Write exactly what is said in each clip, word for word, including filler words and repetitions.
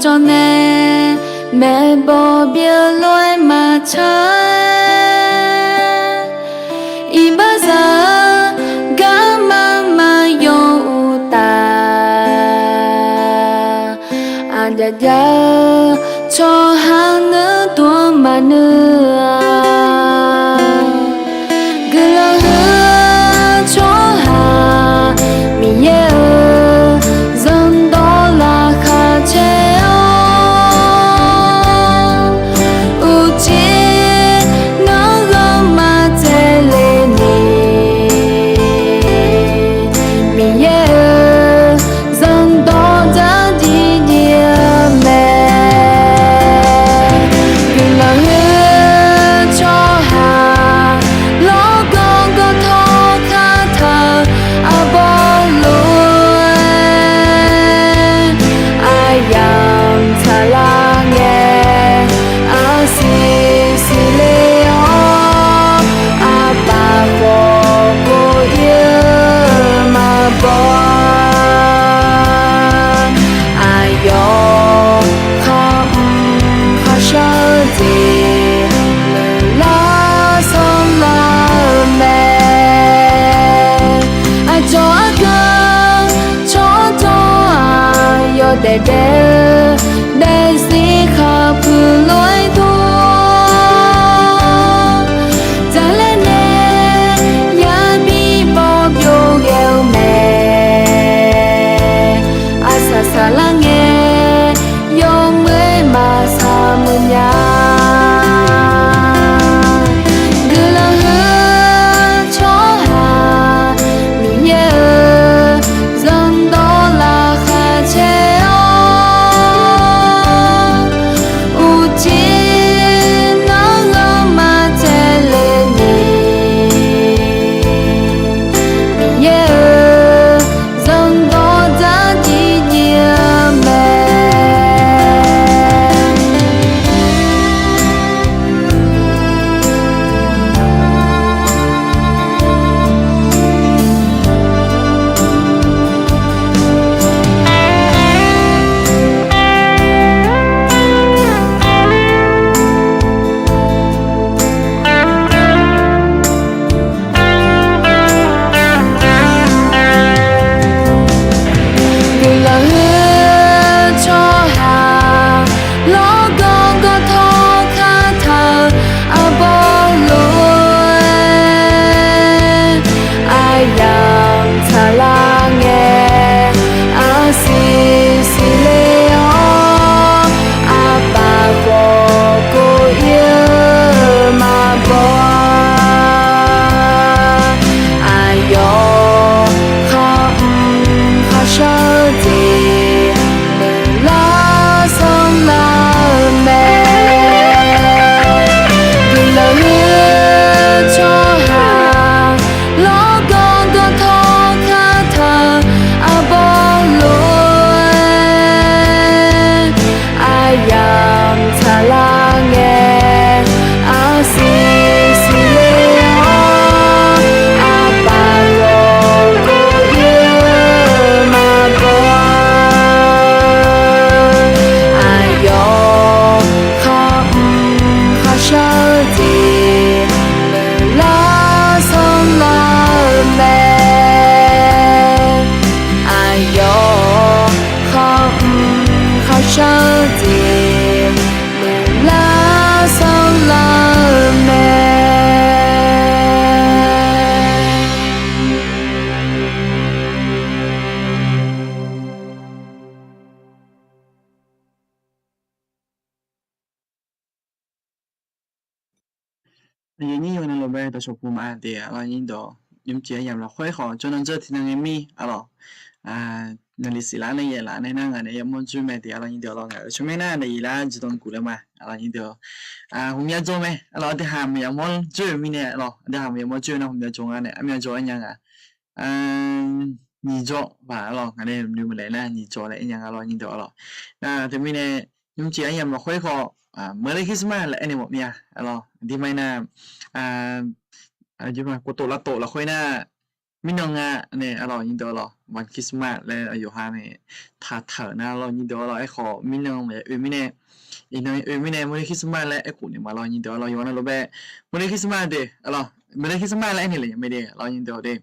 jawr nae, maeqbawq byeuf lof-aer maqtsaq-aer, iqbaxzaq-eu garma maqyaw uqtaf, aqjav jav-eu tsawrhaq nuir dov-anr maqnuir-a. Guiqlanq huiq-eu tsawrhaq Miqyaer-euq zanrdawq laqkhaq caer-awr, uqcif nanr ghanr maqtsaevle ni, Miqyaer-euq zanrdawq dzardziv dziv-eu mae. Guiqlanq huiq-eu tsawrhaq lawrganr gawrtawr kataq-eu arbawr lof-aer, aqyamq tsaqlar ngae, arsiq siqle-awr, aqpaf khawf kov ir-eu maqbaw-a. Aqyawf khar mr kharshar-eu jeq lar sanrlar-eu mae. Aqcawq argeu tsawrjawr-aq, yawdaef daef-eu daefzir khaqpuiq lof-aer dor, dzaqlaer nae yabi bawr byov ghae-eu mae. Aqsaq saqlar ngae, yawmuiq-aer maqsaq muiq nya. Guiqlanq huiq-eu tsawrhaq Miqyaer-euq zanrdawq laqkhaq caer-awr, uqcif nanr ghanr maqtsaevle ni, Miqyaer-euq zanrdawq dzardziv dziv-eu mae. Guiqlanq huiq-eu tsawrhaq lawrganr gawrtawr kataq-eu arbawr lof-aer, aqyamq tsaqlar ngae, arsiq siqle-awr, aqpaf khawf kov ir-eu maqbaw-a. Aqyawf khar mr kharshar-eu jeq lar sanrlar-eu mae. Guiqlanq huiq-eu tsawrhaq lawrganr gawrtawr kataq-eu arbawr lof-aer, aqyamq tsaqlar ngae, arsiq siqle-awr, aqpaf khawf kov ir-eu maqbaw-a. Aqyawf khar mr kharshar-eu jeq lar sanrlar-eu mae. Aqyawf khar mr kharshar-eu jeq lar sanrlar-eu mae. Aqyuif nyir yawqnan lof-aer dawqcawq puq ma de, arlawr nyir deuq, nymrcif aryamq lafkhoer khawf jawrnan dzeur tiqnan ngae mir, arlawr, naqli siqlar nae yaeqlaf nae nar ngaq nae yamawr dzoer mae de, arlawr nyir deuq, arlawr ngaq-euq tsawrmyanr nar naef iqlar jeqdan guf laer ma, arlawr nyir deuq, hmqmya jawr mae, arlawr aqdui haq maqya mawr dzoer-euq mirnae, arlawr aqdui haq maqya mawr dzoer nar hmqmya jawr ngar nae armya jawr-aer nya nga. Nyiq jawr baq, arlawr ngaq nae maqnoeq maqlaeq nar nyiq jawr laer aer nya nga, arlawr nyir deuq, arlawr. Nar teumirnae nymrcif aryamq lafkhoer khawf, Merry Christmas laer aernaeq mawf mir-a, arlawr. Aqdirma-aer nar, aqdirma khovtof lavtof lafkhoer nar, mirnan nga nae arlawq nyir deuq arlawq, Merry Christmas laer yawqha nae taqtaq-euq nar arlawq nyir deuq arlawq, aerkhawf mirnan maqya oe mirnae, iqnan oe mirnae Merry Christmas laer aerkhof naeq ma arlawq nyir deuq arlawq, yawqha navluf bae Merry Christmas de arlawq, Merry Christmas laer aernaeq lef nya mae de arlawq nyir deuq de.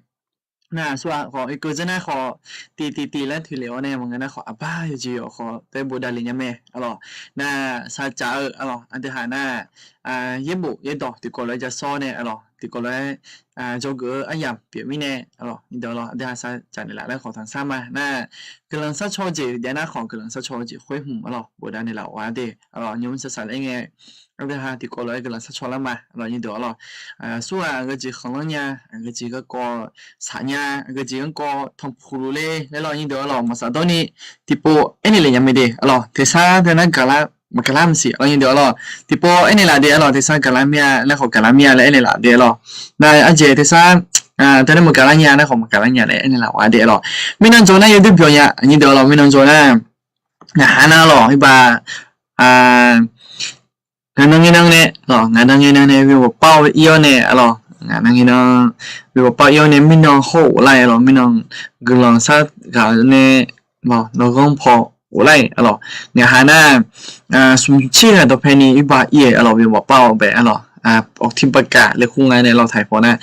Nar aqsur-aq khawf oekeuv dzeur nar khawf, tiq tiq tiq laer toeq lef-awr nae maqngeur nar khawf, aqbar yawqjeq yawq khawf taef-aer bofdav lef nya mae arlawq. Nar sarcaf-eu arlawq, aqdui haq nar yaerbof yaerdawq tiqkawv lof-aer ja sawr nae arlawq, tiqkawv lof-aer dzawgeuf-eu aryamq pyeuf mirnae arlawq, nyir deuq arlawq, aqdui haq sarcaf naeqlaf laer khawf tanqsar ma nar, guiqlanq sharcaw-eu jeq jav nar khawf, guiqlanq sharcaw-eu jeq khoer hmq arlawq bofdav naeqlaf-awr de arlawq, nymr saqsaq laer ngae, aqdui haq tiqkawv lof-aer guiqlanq sharcaw lar ma arlawq nyir deuq arlawq. Aqsur-aq aqgeu jeq khanqlanr nya, aqgeu jeq garkawv saq nya, aqgeu jeq garkawv tanqpuq luf ler laer arlawq nyir deuq arlawq, maqsaf dawr ni tiqpov aernaeq lef nya mae de arlawq, tersar teunar gaqlar maqgaqlar maqsiq arlawq nyir deuq arlawq, tiqpov aernaeq laf de arlawq, tersar gaqlar mir-a laer khawf gaqlar mir-a laer aernaeq laf de arlawq. Nar arjeq tersar teunar maqgaqlar nya laer khawf maqgaqlar nya laer aernaeq laf-awr de arlawq. Mirnan jawr nar yawduir byawq nya nyir deuq arlawq, mirnan jawr nar ngaq ha nar arlawq, oerbar ngaq nan ngae nan nae arlawq, ngaq nan ngae nan nae bi maqpar-awr ir-awr nae arlawq, ngaq nan ngae nan bi maqpar ir-awr nae mirnan hawr ghoflar-aer arlawq, mirnan guiqlanq sar ghaq-eu nae nawq ghanr paw ghoflar-aer arlawq, ngaq ha nar smq tser ghaq dawqpae ni oerbar ir-aer arlawq, bi maqpar-awr bae arlawq, awq tiq baqkaq laer kur nga nae arlawq, taqpaw nar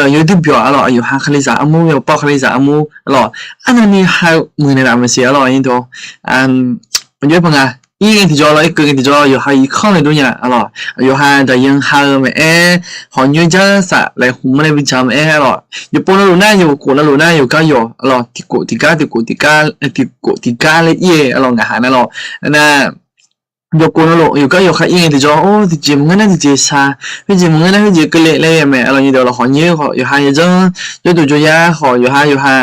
yawduir byawq arlawq, aqyawqha kalizaq armur, bi maqpar-awr kalizaq armur arlawq, arnavni ha-eu muiqnaeq laf maqsiq arlawq nyir deuq. Aqjox-aer paq nga, ir ngae tiqjawr arlawq, irkeuv ngae tiqjawr arlawq, yawqha irkanr nae dur nya arlawq, yawqha daqyan ha-eu maqaer, hawq nyoer jar saf laeqhmq-anr nae bi dzaq maqaer arlawq, yawqpov navluf nar yawqkhof navluf nar yawqgar yawq arlawq, tiqkhof tiqgar tiqkhof tiqgar tiqkhof tiqgar laer ir-aer arlawq, ngaq ha nar arlawq. Nar yawqkhof navluf yawqgar yawq khar ir ngae tiqjawr, or tiqjeq maqngeur nar tiqjeq shaq, khoerjeq maqngeur nar khoerjeq keuvle laer mae arlawq nyir deuq arlawq, hawq nyoer yawqha yadzanr jawrduq jawryar khawf yawqha yawqha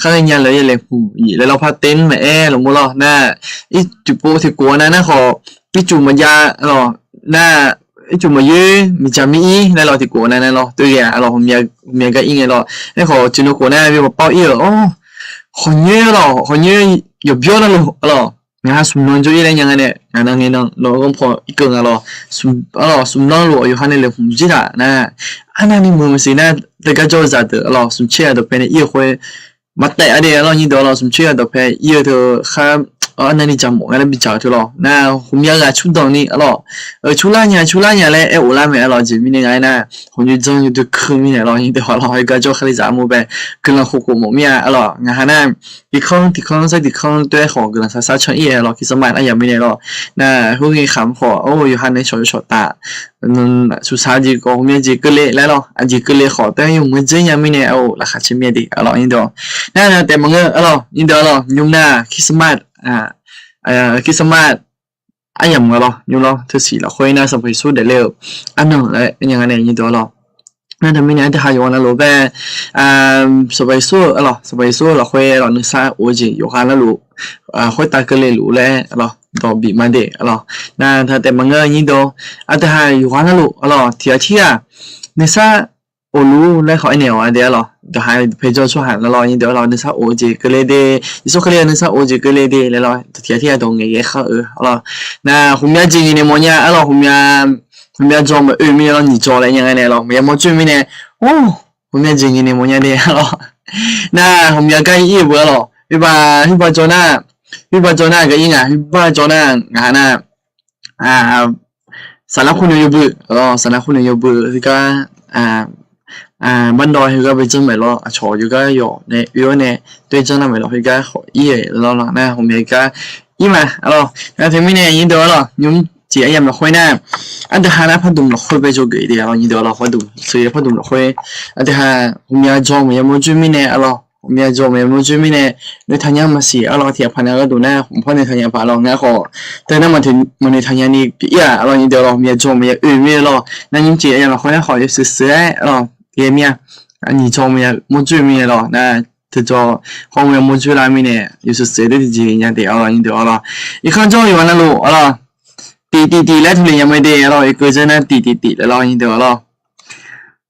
khar ghae nya lef-aer laeqhmq-iq laer lawr par tae-anr maqaer lafmur lawr nar, ircuf pov tiqkhof-a nar nar khawf, ircuf maqjav arlawq nar, ircuf maqyoer miqdzaq mir-ir laer lawr tiqkhof nar nar lawr, toer ghae-a arlawq, hmqmya gar ir ngae lawr. Aerkhawf tiqnan khof nar bi maqpar-awr ir-euq, or hawq nyoer arlawq, hawq nyoer yawqbyawr navluf arlawq, ngaq ha smq nan jawr ir laer nya nga nae ngaq nan ngae nan nawq ghanr paw irkeuv nga lawr. Arlawq smq nan luf yawqha nae laeqhmq jir taq nar, arnavni muiq maqsiq nar, teugar jawr-eu zaqdeuq arlawq, smq tser ghaq dawqpae nae ir-eu khoer maqtaef-a de arlawq nyir deuq arlawq, smq tser ghaq dawqpae ir-eu teu khar arnavni dzaqmawf nga laer bidzaq-eu teu lawr nar, hmqmya ghaq cur danq ni arlawq, cur lar nya cur lar nya laer aer of lar mae arlawq, jeq mirnae nga aernar, hawq nyoer dzanr yawdui keuv mirnae arlawq nyir deuq arlawq, heugar jawr kalizaq armur bae guiqlanq khof khof mawf mir-a arlawq, ngaq ha nar tiqkanr tiqkanr sar tiqkanr toer-aer khawf guiqlanq sar sar can ir-aer arlawq, Christmas aryamq mirnae lawr nar, khoerngae khaq-anr khawf or yawqha nae shawq yawshawq taf, suqsaq jeq khawf hmqmya jeq keuvle laer lawr, aqjeq keuvle khawf taer yawmuiq-aer dzer nya mirnae arlawq, laqkhaq caer mir-a de arlawq nyir deuq. Nar taef maqngeur arlawq nyir deuq arlawq, nymr nar Christmas, Christmas aryamq nga lawr nymr lawr, teusiq lafkhoer nar Sanqpaq Yeqsur daefle-euq arnan laer nya nga nae nyir deuq arlawq. Nar teumirnae aqdui ha yawqha navluf bae Sanqpaq Yeqsur-eu arlawq, Sanqpaq Yeqsur lafkhoer arlawq nuisar of-eu jeq yawqha navluf khoertav keuvle luf laer arlawq dawq bif ma de arlawq. Nar taef maqngeur nyir deuq, aqdui ha yawqha navluf arlawq tiq ghaq tirghaq nuisar of luf laer khawf aernaeq-awq-a de arlawq, dawqha pae jawr tsawrhaq nar lawr nyir deuq arlawq, nuisar of-eu jeq keuvle de, Yeqsur Kali-aq nuisar of-eu jeq keuvle de laer lawr, tiq ghaq tirghaq dawq ngaeq ghae khar-eu arlawq. Nar hmqmya jeq ngaeq naeq mawf nya arlawq, hmqmya hmqmya dzaw maqoe mirnae lawr, nyiq dzaw laer nya nga nae lawr maqya mawr coer mirnae, or hmqmya jeq ngaeq naeq mawf nya de arlawq. Nar hmqmya gar ir-eu beu arlawq, oerbar khoerbar dzaw nar, khoerbar dzaw nar gar ir nga, khoerbar dzaw nar ngaq ha nar saqlar khoer noeq yawbui, saqlar khoer noeq yawbui heugar, bardawv heugar bae janr maeq lawr, aqcawq yawgar yawq nae oe-awr nae doer janr nar maeq lawr, heugar khawf ir-aer lawr nar hmqmya gar ir ma arlawq. Nar teumirnae nyir deuq arlawq, nymr jeq aryamq lafkhoer nar, aqdui ha nar pardmq lafkhoer bae dzawgeuf de arlawq, nyir deuq arlawq, pardmq seuq-eu pardmq lafkhoer aqdui ha hmqmya dzaw maqya mawr coer mirnae arlawq, hmqmya dzaw maqya mawr coer mirnae noeqtaq nya maqsiq arlawq, tiq ghaq paq nar gharduq nar hmqpawr noeqtaq nya paq lawr, ngar khawf teu nar maqnoeqtaq nya ni pyeuf ir-aq arlawq, nyir deuq arlawq, hmqmya dzaw maqya oe mirnae lawr. Nar nymr jeq aryamq lafkhoer nar khawf yawshuif shuif-aer arlawq, ghae mir-a, nyiq dzaw maqya mawr coer mirnae lawr, nar teu dzaw khawf maqya mawr coer lar mirnae yawshuif shuif-aer doer tiqjeq nya de arlawq, nyir deuq arlawq. Irkanr jawr yawqha navluf arlawq, tiq tiq tiq laer taqle nya mae de arlawq, irkeuv dzeur nar tiq tiq tiq laer lawr, nyir deuq arlawq.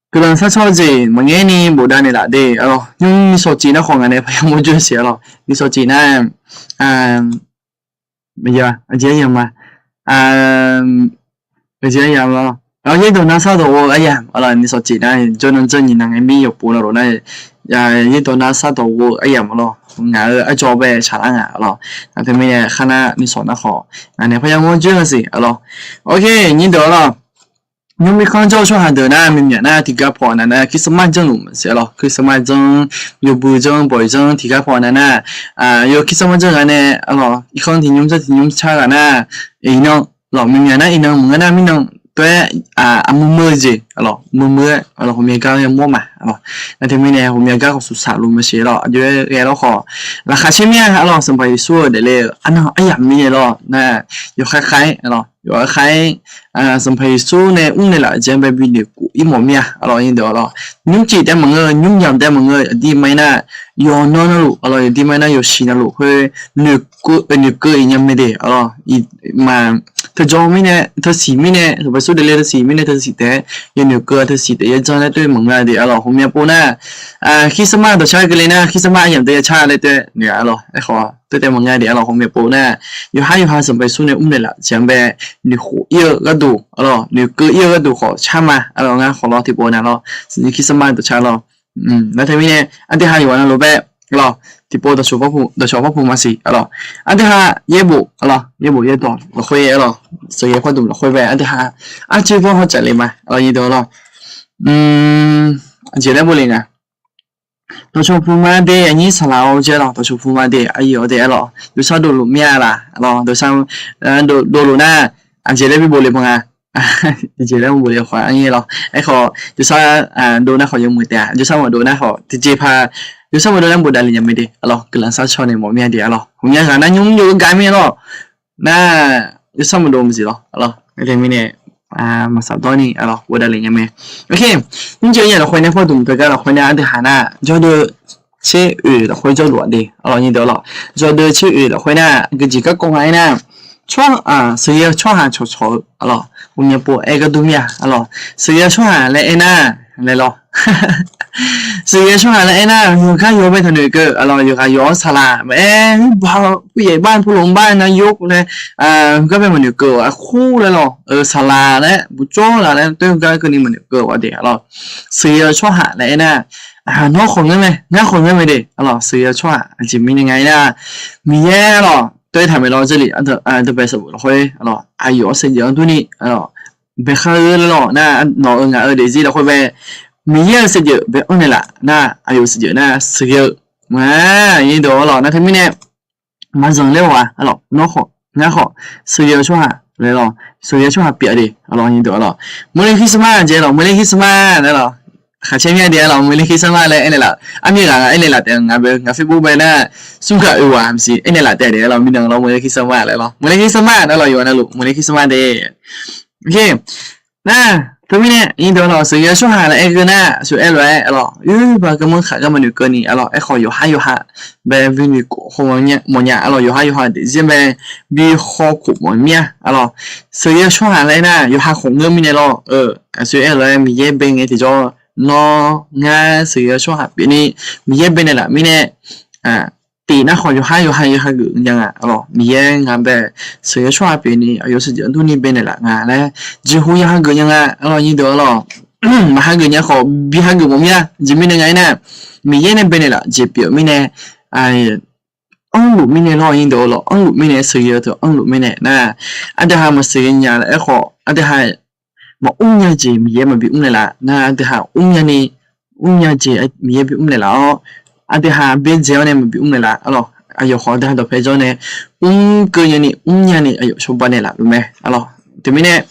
Guiqlanq sharcaw-eu jeq maqngaer ni bofdav naeqlaf de arlawq, nymr nishawq cif nar khawf ngaq nae paqya mawr coer siq arlawq, nishawq cif nar maqya aqjeq aryamq ma, aqjeq aryamq lawr, Yaerdawq nar sardawq ghoe-eu aryamq arlawq, nuisawq cif nar jawrnan janr nyiq nan ngae mir yawqpov navluf nar, yaerdawq nar sardawq ghoe-eu aryamq arlawq, ngaq-euq arjawr bae shaqlar nga arlawq. Nar teumirnae kharnar nuisawq nar khawf ngaq nae parya ngawr joer-a siq arlawq. Ok, nyirdeuq arlawq. Nymr mirkhanr jawr-eu tsawrhaq deuq nar, mimyaq nar tiqgar paw nav nar Christmas janrluf maqsiq arlawq. Christmas janr, yawbui janr, bawq janr tiqgar paw nav nar, yawf Christmas janr ghaq nae arlawq, irkhanr tiq nymr janr tiq nymr car ghaq nar, iqnan lawq, mimyaq nar iqnan maqngeur nar mirnan tov-aer, aqmui mui-eu jeq arlawq, mui mui-aer arlawq, ghawqmya gar ghae mawr ma arlawq. Nar teumirnae ghawqmya gar khawf suqsaq luf maqsiq arlawq, aqjox-aer ghae lawr khawf, laqkhaq caer mir-a arlawq, Sanqpaq Yeqsur-euq daefle-eu arnan aryamq mirnae lawr nar, yawkhav khav-aer arlawq, yawkhav khav-aer, Sanqpaq Yeqsur nae mrnaeq laf-eu jeq-anr bae bi noeqkhof ir mawf mir-a arlawq, nyirdeuq arlawq. Nymrcif tae maqngeur, nymryamq tae maqngeur, aqdirma-ir nar, yawqnan navluf arlawq, aqdirma-ir nar yawqsiq navluf khoer noeqkeuv iq nya mae de arlawq. Maq, teujaw mirnae, teusiq mirnae, Sanqpaq Yeqsur daefle teusiq mirnae teusiq taef-aer yawnoeqkeuv-a, teusiq taef-aer janr laer tov-aer maqngeur de arlawq. Ghawqmya pov nar, Christmas dawqcar keuvle nar Christmas aryamq tae ya car laer tov-aer noeq-a arlawq. Aerkhawf tov taef maqngeur de arlawq. Ghawqmya pov nar, yawqhar yawqha Sanqpaq Yeqsur nae mrnaeq laf jeq-anr bae noeqkhof ir-eu gharduq arlawq, noeqkeuv ir-eu gharduq khawf car ma arlawq. Ngar khawf lawr tiqpov nav lawr, Christmas dawqcar lawr. Nar teumirnae aqdui ha yawqghaq navluf bae arlawq, tiqpov dawqcawq parpu maqsiq arlawq. Aqdui ha yaerbof arlawq, yaerbof yaerdawq lafkhoer arlawq, sheuqyaer pardmq lafkhoer bae aqdui ha arciv banr haw tsaf le ma arlawq, nyirdeuq arlawq. Aqjeq laer bov le nga. Dawqcawq puq ma de aqnyir saqlaq-awr jeq arlawq, dawqcawq puq ma de aqyawf de arlawq, dawqsar dovluf mir-a laf arlawq, dawqsar dovluf nar, aqjeq laer bi bov le ma nga. Aqjeq laer bov le khawf arnyir lawr. Aerkhawf dawqsar dov nar khawf yawmuiq taef-a, dawqsar maqdov nar khawf tiqjeq paq, dawqsar maqdov nar bofdav le nya mae de arlawq. Guiqlanq sharcaw nae mawf mir-a de arlawq. Ghawqmya ghaq nar nymr yawr-eu gar mir lawr. Nar dawqsar maqdov maqsiq lawr arlawq. Nar teumirnae maqsaq dawr ni arlawq, bofdav le nya mae. Ok, nymrjeq nya lafkhoer nar pardmq teugar lafkhoer nar aqdui ha nar jawrdeuv tser oeq lafkhoer jawrluf-a de arlawq, nyirdeuq arlawq. Jawrdeuv tser oeq lafkhoer nar geujeq garkawv nga aernar, sheuqghae-eu tsawrhaq cawqcawq-eu arlawq, ghawqmya pov-aer gar dur mir-a arlawq. Sheuqghae-eu tsawrhaq laer aernar laer lawr. Sheuqghae-eu tsawrhaq laer aernar, yawqgar yawq bae taqnoeq keuv arlawq, yawqghaq yawq-anr saqlaq maqaer, puyaeq bar puloq bar nar yawr nae, gar bae maqnoeq keuv-a kur laer lawr, saqlaq laer buqjawr laf laer tov-aer gar keuvni maqnoeq keuv-a de arlawq. Sheuqghae-eu tsawrhaq laer aernar, nawr khawf ngeur mae, ngar khawf ngeur mae de arlawq. Sheuqghae-eu tsawrhaq aqjeq mirnae nga aernar, Miqyaer arlawq tov-aer taqmaeq lawr, jarlif aqdui bae sanqbof lafkhoer arlawq, aqyawf-euq saevdzeuf-anr durni arlawq, baekhar-eu laer lawr nar, nawq-euq ngaq-euq daefzir lafkhoer bae Miqyaer-euq saevdzeuf bae anr naeqlaf nar, aqyawf-euq saevdzeuf nar sheuqghae-eu ma, nyirdeuq arlawq. Nar teumirnae maqzanq ler-awq-a arlawq, nawr khawf ngar khawf sheuqghae-eu tsawrhaq laer lawr, sheuqghae-eu tsawrhaq pyeuf-a de arlawq, nyirdeuq arlawq. Meuler Christmas jeq arlawq, meuler Christmas laer lawr. Khaqcaer mir-a de arlawq, meuler Christmas laer aernaeq laf, armir ghaq nga aernaeq laf taef-a, ngaq bae ngaq Facebook bae nar, smr gaq oe waq maqsiq aernaeq laf taef de arlawq, mirnan lawr meuler Christmas laer lawr, meuler Christmas laer lawr, yawqghaq navluf meuler Christmas de. Ok, nar teumirnae nyirdeuq arlawq, sheuqghae-eu tsawrhaq laer aer geur nar, sheuqghae-eu lof-aer arlawq, oe, baqkeuv manr khaq gar maqnoeq keuvni arlawq, aerkhawf yawqhar yawqha bae bi noeqkhof mawfnya arlawq, yawqhar yawqha daefzir bae bi hawkhof mawf mir-a arlawq. Sheuqghae-eu tsawrhaq laer aer nar, yawqha khawf ngeur mirnae lawr, sheuqghae-eu lof-aer Miqyaer bae ngae tiqjawr, nawr ngar sheuqghae-eu tsawrhaq pyeufni Miqyaer bae naeqlaf mirnae, tif nar khawf yawqhar yawqha yawqha geuf nya nga arlawq, Miqyaer ngaq bae sheuqghae-eu tsawrhaq pyeufni aqyawf saevdzeuf-anr durni bae naeqlaf nga laer jeqhu yawqha geuf nya nga arlawq, nyirdeuq arlawq. Maqha geuf nya khawf bi hageuf mawf mir-a, aqjeq mirnae nga aernar, Miqyaer nae bae naeqlaf jeq pyeuf mirnae, anrluf mirnae lawr, nyirdeuq arlawq, anrluf mirnae sheuqghae-eu teu anrluf mirnae nar, aqdui ha maqsheuqghae nya laer aerkhawf aqdui ha maqmr nya jeq Miqyaer maqbi mr naeqlaf nar, aqdui ha mrnya ni, mrnya jeq Miqyaer bi mr naeqlaf-awr, aqdui ha byaerdzae-awr nae maqbi mr naeqlaf arlawq. Aqyawf khawf aqdui ha dawqpae jawr nae mr keuv nyani mrnya ni aqyawf cawba naeqlaf luf mae arlawq. Teumirnae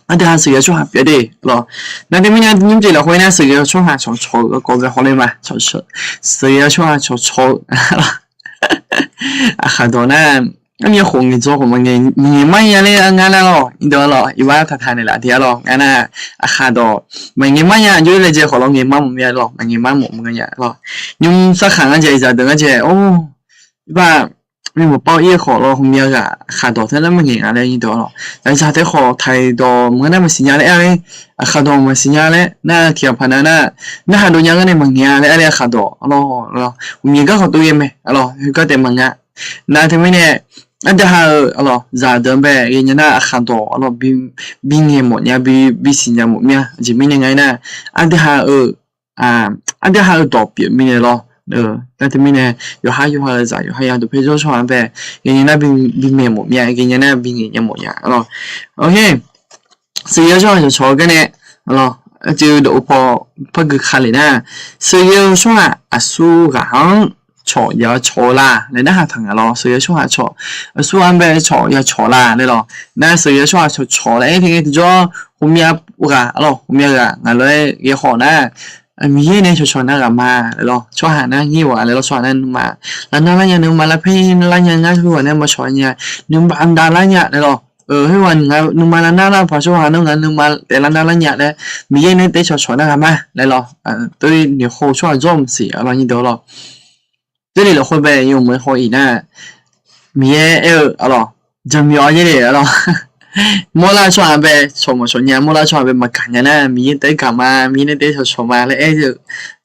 aqdui ha sheuqghae-eu tsawrhaq pyeuf de arlawq. Nar teumirnae nymrjeq lafkhoer nar sheuqghae-eu tsawrhaq cawqcawq-eu garkawv bae hawle ma. Sheuqghae-eu tsawrhaq cawqcawq-eu Aqkhaq dawq nar, armyav khof ngaeqdzaw khawf maqngaeq, maqngaeq marnya laer ngar nar lawq, nyirdeuq arlawq, iqbax taqtaq naeqlaf de arlawq, ngar nar, aqkhaq dawq maqngaeq marnya, jov-ir laejae khawf lawr ngaeq mar mawf mir-a lawq, maqngaeq mar mawf maqngae nya lawq. Nymr sarkhaq ngar jae, zaqdeuq ngar jae, or, iqbax, mirmawq pav-ir khawf lawr, hmqmya ghaq aqkhaq dawq tae nar maqngaeq nga laer nyirdeuq arlawq. Aqzaq tae khawf taiq dawq maqngeur nar maqsiq nya laer aer-aer, aqkhaq dawq maqsiq nya laer nar tiqghaq paq nav nar, narhaq dov nya ngar nae maqngaeq-a laer aer-aer aqkhaq dawq arlawq, hmqmya gar khawf tov ghae mae arlawq, heugar taef maqnga. Nar teumirnae Aqdui ha-euq arlawq zaqdeuq-anr bae ghaenya nar aqkhaq dawq arlawq, bingaeq mawf nya, bisiq nya mawf mir-a. Aqjeq mirnae nga aernar, aqdui ha-euq aqdui ha-euq dawq pyeuf mirnae lawr. Nar teumirnae yawqhar yawqha-euq zaq yawqha ya dawqpae jawr tsawrhaq-anr bae ghaenya nar bimaeq mawf mir-a, ghaenya nar bingaeq nya mawf nya arlawq. Sheuqghae-eu tsawrhaq cawqcawq-eu garnae arlawq, aqcuiv dawq-eu paw par gui ka lef nar, sheuqghae-eu tsawrhaq aqsurghaq-anr cawq ya cawq-eu la laer narhaq taq nga lawr. Sheuqghae-eu tsawrhaq cawq, aqsurghaq-anr bae cawq ya cawq la laer lawr. Nar sheuqghae-eu tsawrhaq cawqcawq laer aer teu ngae tiqjawr, ghawqmya ghaq arlawq, ghawqmya ghaq ngaq lof-aer ghae haw nar, Miqyaer nae cawqcawq nar ghaq ma laer lawr. Tsawrhaq nar ngir-a laer lawr, tsawrhaq nar nuima lavnar lar nya, nuima lavpaer lar nya, ngar khoerghaq nae maqcawq nya, nuima dav lar nya laer lawr. Khoerghaq nuima lavnar lar paq tsawrhaq nar ngaq nuima taef lar nar lar nya laer, Miqyaer nae taef cawqcawq nar ghaq ma laer lawr. Tov noeqhaw tsawrhaq jawr maqsiq arlawq nyir deuq lawr. Jarlif lafkhoer bae yawmuiq-aer haw-iq nar, Miqyaer aer-eu arlawq, jaqmyawf-a Jarlif arlawq. Mawrlar tsawrhaq bae cawq maqcawq nya, mawrlar tsawrhaq bae maqgaq nya nar, Miqyaer taef gaq ma, Miqyaer nae taef cawqcawq ma laer aer-eu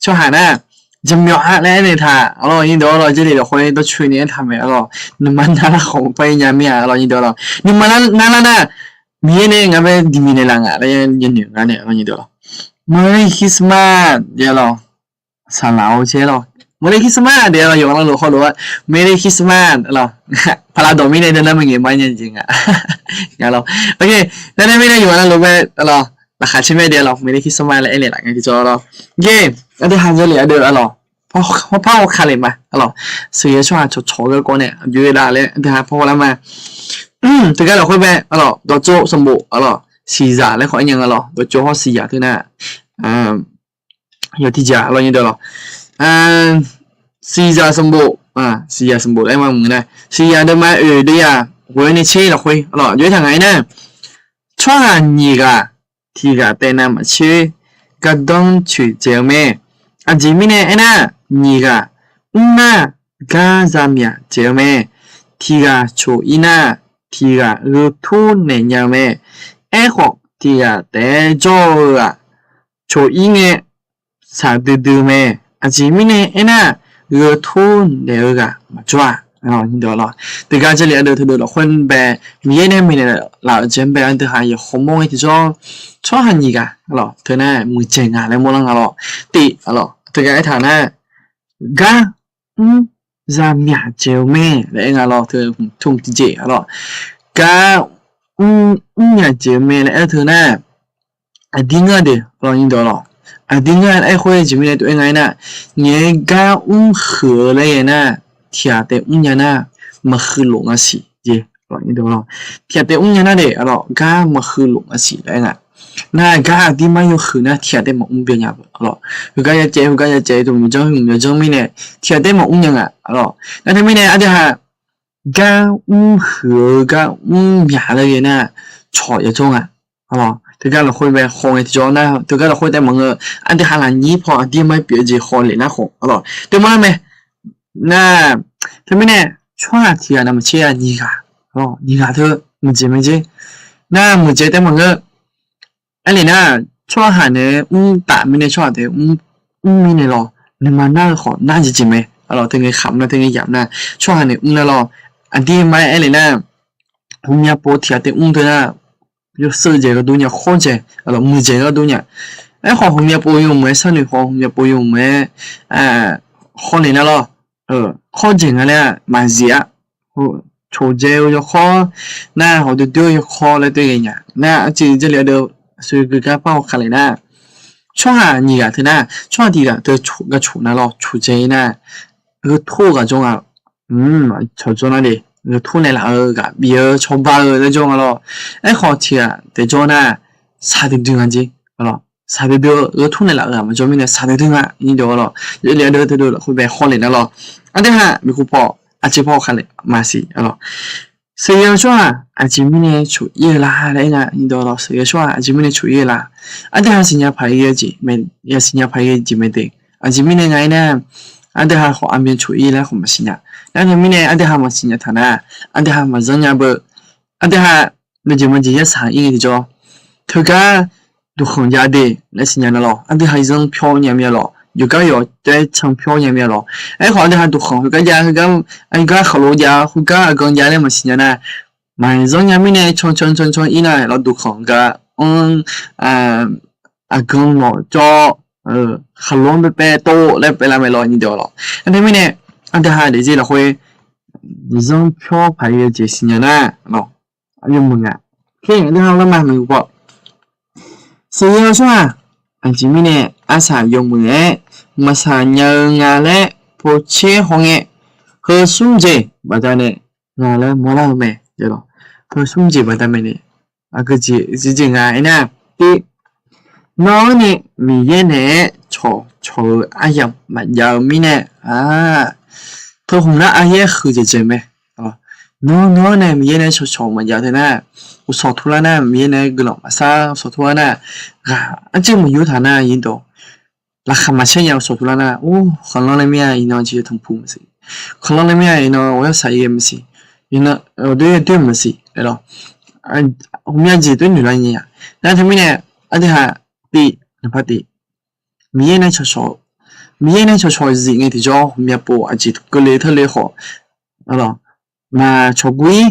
tsawrhaq nar, jaqmyawf-a laer aernaeq taq arlawq nyir deuq arlawq. Jarlif lafkhoer dawrcoeni aertaq mae arlawq. Nuima nar lar khawf maqpar-ir nya mir-a arlawq nyir deuq arlawq. Nuima nar lar nar, Miqyaer nae ngaq bae diqmiq naeqlaf nga laer yanoeq nga nae arlawq nyir deuq arlawq. Merry Christmas de arlawq. Saqlaq-awr caer lawr. Merry Christmas de arlawq, yawqghaq navluf hawlof-aer Merry Christmas arlawq. Paqlav dawq mirnae deuq nar maqngaeq ma nya jeq nga. Nga lawr. Nar teumirnae yawqghaq navluf bae arlawq, laqkhaq caer mae de arlawq, Merry Christmas laer aernaeq laf ngae tiqjawr lawr. Aqdui ha Jarlif ardeuv arlawq, par haw ka lef ma arlawq. Sheuqghae tsawrhaq cawqcawq garkawv nae aqjox-aer lar laer aqdui ha par haw lar ma. Teugar lafkhoer bae arlawq, dawqtsov sanqbof arlawq, siqzaq laer khawf aer nya nga lawr. Dawqtsov hawr siqzaq teu nar, yawf tiqjaq arlawq nyir deuq lawr. Siqzaq sanqbof, siqzaq sanqbof laer ma muiq nar, siqzaq deuvma oeq deuvyaq ghoeq nae tser lafkhoer arlawq, jov-aer taq nga aernar, tsawrhaq nyiq ghaq tiq ghaq taef navmaqtser gardanr coeqdzae-eu mae. Aqjeq mirnae aernar, nyiq ghaq mr nar gar zamyaq dzaeq-eu mae. Tiq ghaq coq-ir nar, tiq ghaq gheu tur naeq nya-eu mae. Aerkhawf, tiq ghaq taef-aer jawr-eu-aq, coq-ir ngae shaqdui dui mae. Aqjeq mirnae aernar, gheu tur naeq-eu ghaq maqjawr-a. Teugar Jarlif ardeuv teudeuq lafkhoer bae, Miqyaer nae maeqnaeq laf-euq jeq-anr bae ardeuv ha yawq hawmawr ngae tiqjawr, tsawrhaq nyiq ghaq arlawq teu nar muiqdzaeq nga laer mawrlar nga lawr. Tif arlawq, teugar aertaq nar, gar mr zamyaq dzaeq-eu mae laer aer nga lawr. Teu hmq tiqjeq arlawq, gar mr mrmyaq dzaeq-eu mae laer aer teu nar, aqdir ngeur-a de arlawq nyir deuq lawr. Aqdir ngeur-a aer khoer jeq mirnae tov-aer nga aernar, ngaeq-aer gar mr huiq-eu laer ghae nar, tiq ghaq taef mrnya nar, maqhuiq lof nga siq jeq arlawq nyir deuq lawr. Tiq ghaq taef mrnya nar de arlawq, gar maqhuiq lof nga siq laer aer nga. Nar gar aqdirmar yawhuiq nar tiq ghaq taef maqmr byan nya-eu arlawq. Heugar ya caev, heugar ya caev, tmqmyawq janr, hmqmyawq janr mirnae tiq ghaq taef maqmr nya nga arlawq. Nar teumirnae ardeuv ha gar mr huiq-eu gar mr myaq laer ghae nar, cawq yajawr nga. Teugar lafkhoer bae haw ngae tiqjawr nar, teugar lafkhoer taef maqngeur, ardeuv ha lafnyir paw aqdirmar pyeuf-eu jeq haw lef nar khawf arlawq, teu mawrlar mae. Nar teumirnae tsawrhaq tiq ghaq navmaqtser ghaq nyiq ghaq, nyiq ghaq teu muiqdzaeq mae jer. Nar muiqdzaeq taef maqngeur. Aerlef nar, tsawrhaq nae mr taf mirnae tsawrhaq taef mr mirnae lawr, nuima nar-eu khawf nar jeq jeq mae arlawq. Teu ngae khaq mr nar, teu ngae yamq nar, tsawrhaq nae mr nar lawr, aqdirmar aer lef nar, ghawqmya pov tiq ghaq taef mr teu nar, yawsheuf dzaeq gharduq nya, khawr dzaeq arlawq, muiqdzaeq gharduq nya. Aerkhawf ghawqmya pov yawmuiq-aer sharnoeq khawf, ghawqmya pov yawmuiq-aer khawr lef nar lawr, khawr dzaeq nga laer maqzif-a. Coqdzae-eu yawkhawr nar, hawq duidui-eu yawkhawr laer tov ghae nya. Nar aqcuiv Jarlif ardeuv aqsur gui gar par haw ka lef nar, tsawrhaq nyiq ghaq teu nar, tsawrhaq tiq ghaq teu gar coq nar lawr, coqdzae-ir nar, gheu tur-eu ghaq jawr nga. Cawq jawr nar de, gheu tur naeqlaf-eu ghaq bif-eu cawba-eu laer jawr nga lawr. Aerkhawf tiq ghaq taef jawr nar, shaqdui dui nga jer. Shaqdui dui-eu gheu tur naeqlaf-eu ghaq maqjawr mirnae shaqdui dui nga nyir deuq arlawq. Jarlif ardeuv teudeuq lafkhoer bae haw lef nar lawr, aqdui ha miqkhof paw aqcuiv paw haw ka lef maqsiq arlawq. Sheuqghae-eu tsawrhaq aqjeq mirnae coq-ir-eu la laer aer nga nyir deuq arlawq. Sheuqghae-eu tsawrhaq aqjeq mirnae coq-ir-eu la? Ardeuv ha siqnya paq-aer ghae-eu jeq mae de. Aqjeq mirnae nga aernar, ardeuv ha khawf aqmyan coq-ir laer khawf maqsiq nya. Nar teumirnae ardeuv ha maqsiq nya taq nar, ardeuv ha maqzanr nya beu. Ardeuv ha nuijeq maqjeq yarsaq ir ngae tiqjawr, teugar duqkhanq jav de laer siqnya nar lawr, ardeuv ha zanr pyawr nya mir-a lawr. yawqgar yawq taef-aer canpyawr nya mir-a lawq. Aerkhawf, aqdui ha duqkhanq heugar jav, heugar, heugar khaqlo jav, heugar aqgan jav laer maqsiq nya nar, maqzanr nya mirnae can can can can ir nar, lawq duqkhanq gar anr, aqgan lawq cawv, khaqlo-anr paepaev tov laer paev lar mae lawq, nyiq dawq lawq. Aqdui mirnae, aqdui ha daefzir lafkhoer zanr pyawr paq-aer yawjeq siqnya nar, yawmuiq nga. Aqdui ha lar ma, maeqhu paw, sheuqghae-eu tsawrhaq aqjeq mirnae arsaq yawmuiq-aer maqsaq nya-eu nga laer povtser hawngae, heu smr jeq baqdanae nga laer mawrlar-eu mae. Heu smr jeq baqda mae nae, aqgeu jeq zirjeq nga aernar, tiv, nawr-anr nae Miqyaer naeq-aer cawqcawq-eu aryamq maqjav-eu mirnae, teuhmq nar aryaer huiqdzaeq dzaeq mae. Nawr, nawr-anr nae Miqyaer naeq-aer cawqcawq maqjav teu nar, uqshawq turlar nar, Miqyaer naeq-aer guiqlanq maqsar uqshawq turlar nar, ghaq arcuir maqyur taq nar, nyiq dawq laqkhaq maqcaer nya uqshawq turlar nar, or, khanqlanr laer mir-a, iqnan jeq tanqpuq maqsiq, khanqlanr laer mir-a, iqnan ghawqyar saq ir-eu maqsiq, iqnan ghawqdoer doer maqsiq, aerlawq, ghawqmya jeq doer noeq lar nya-a. Nar teumirnae, aqdui ha, tiv, naqpav tiv, Miqyaer naeq-aer cawqcawq, Miqyaer naeq-aer cawqcawq zif ngae tiqjawr, ghawqmya pov aqjeq keuvle teurle khawf, aerlawq, maqcawq guv-ir,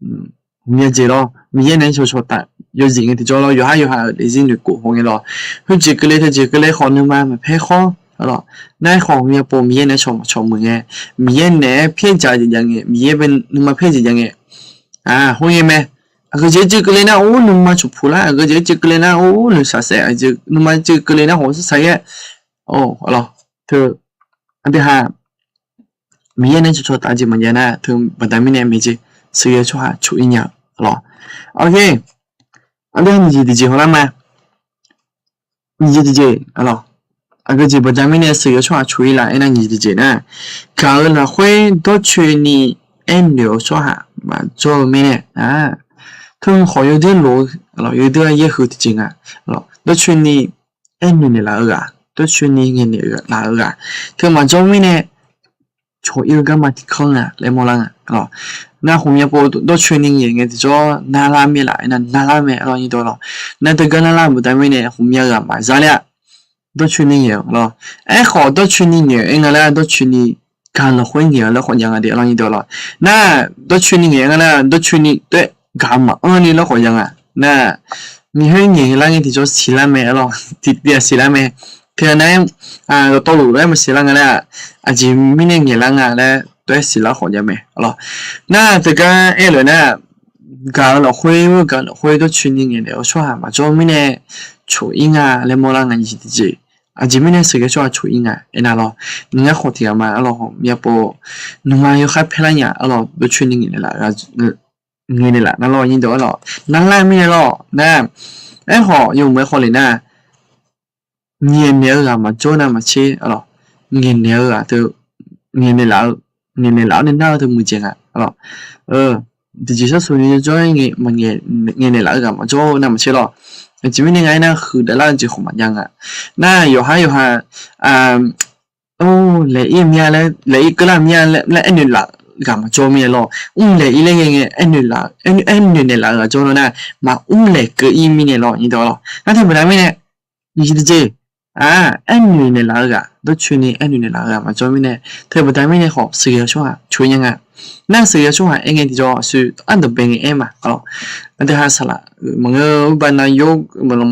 ghawqmya jeq lawr, Miqyaer naeq-aer cawqcawq taf yawzif ngae tiqjawr lawr, yawqhar yawqha-euq daefzir noeqkhof hawngae lawr, khoerjeq keuvle teujeq keuvle khawf nuima maqpaer khawr, aerlawq, nar-aer khawf ghawqmya pov Miqyaer naeq-aer cawq maqcawq muiq ngae, Miqyaer naeq-aer pyaer dzaq jeq jav ngae, Miqyaer bae nuima pyaer jeq jav ngae, khoerngae mae. Aqgeu jeq arcuir keuvle nar, or, nuima cawqpuq lar, aqgeu jeq arcuir keuvle nar, or, noeqshaq saef, nuima arcuir keuvle nar, khawf sar saq-aer, aerlawq, teu, aqdui ha Miqyaer naeq-aer cawqcawq taf jeq maqjav nar, teu baqda mirnae maeqjeq sheuqghae-eu tsawrhaq coq-ir nya-eu, aerlawq. Aqdui ha nyiq jeq tiqjeq hawlar ma. Nyiq jeq tiqjeq, aerlawq, aqgeu jeq baqda mirnae sheuqghae-eu tsawrhaq coq-ir laf aernar, nyiq jeq tiqjeq nar, gaq-eu lafkhoer dawrcoeni aernoeq-eu tsawrhaq maqjawr-eu mirnae, teu khawf yawdoer lof-eu, aerlawq, yawdoer-aer yaerhuiq tiqjeq nga, aerlawq, dawrcoeni aernoeq naeqlaf-eu ghaq, dawrcoeni ngaeqnaeq laf-eu ghaq, teu maqjawr mirnae, coq-ir-eu garma tiqkanr nga laer mawrlar nga, aerlawq. Nar ghawqmya pov dawrcoeni ngaeq ngae tiqjawr narlar mae laf aernar, narlar mae, aerlawq, nyiq dawq lawr. Nar teugar narlar-eu baqda mirnae ghawqmya ghaq maqzar ler-a, dawrcoeni ngaeq-eu, aerlawq. Aerkhawf dawrcoeni ngaeq-eu aer nga laer, dawrcoeni gaq-eu lafkhoer ngaeq-eu laer khawf jav nga de, aerlawq, nyiq dawq lawr. Nar dawrcoeni ngaeq-eu aer nga laer, dawrcoeni taef-aer gaq maqanr ni laer khawf jav nga. Nar miqhoer ngaeq lar ngae tiqjawr siqlar mae, aerlawq, tiqtiv-aq siqlar mae. Teu nar-aer, dawqtawvluf laer maqsiqlar nga laer-aq, aqjeq mirnae ngaeqlar nga laer taef-aer siqlar khawf jav mae, aerlawq. Nar teugar aer-eu lef nar, gaq-eu lafkhoer, gaq-eu lafkhoer dawrcoeni ngaeqnaeq-eu tsawrhaq maqjawr mirnae coq-ir nga laer mawrlar nga, nyiq jeq tiqjeq. Aqjeq mirnae sheuqghae-eu tsawrhaq coq-ir nga aernar lawr. Ngar khawf tiqghaq ma, aerlawq, ghawqmya pov nuima yawkhaer paerlar nya, aerlawq, dawrcoeni ngaeqnaeq laf, ngaeqnaeq laf nar lawr, nyiq dawq, aerlawq, narlar mirnae lawr. Nar aerkhawf yawmuiq-aer khawf le nar, ngaeqnaeq-eu ghaq maqjawr navmaqtser, aerlawq, ngaeqnaeq-eu ghaq teu, ngaeqnaeq laf-eu, ngaeqnaeq laf-awr nae nar-eu teu muiqdzaeq nga, aerlawq. Tiqjeq sharsuq ni jawr-aer ngaeqnaeq laf-eu ghaq maqjawr-eu navmaqtser lawr. Aqjeq mirnae nga aernar, huiqdavlar-eu jeq khawf maqjav nga. Nar yawqhar yawqha, laeq-ir mir-a laer, laeq-ir keuvlar mir-a laer aernoeq laf ghaq maqjawr mirnae lawr. Mrlaeq-ir laer ngae ngae aernoeq laf, aernoeq naeq laf-eu ghaq jawr nar, maqmrlaeq keuv-ir mirnae lawr, nyiq dawq lawr. Nar teu baqda mirnae, nyiq jeq tiqjeq, aernoeq naeqlaf-eu ghaq, dawrcoeni aernoeq naeqlaf-eu ghaq maqjawr mirnae, teu baqda mirnae khawf sheuqghae-eu tsawrhaq coq-ir nya nga. Nar sheuqghae-eu tsawrhaq aer ngae tiqjawr aqsur ardawq bae ngae aer ma, aerlawq. Aqdui ha saqlaq maqngeur, urbav nav yawr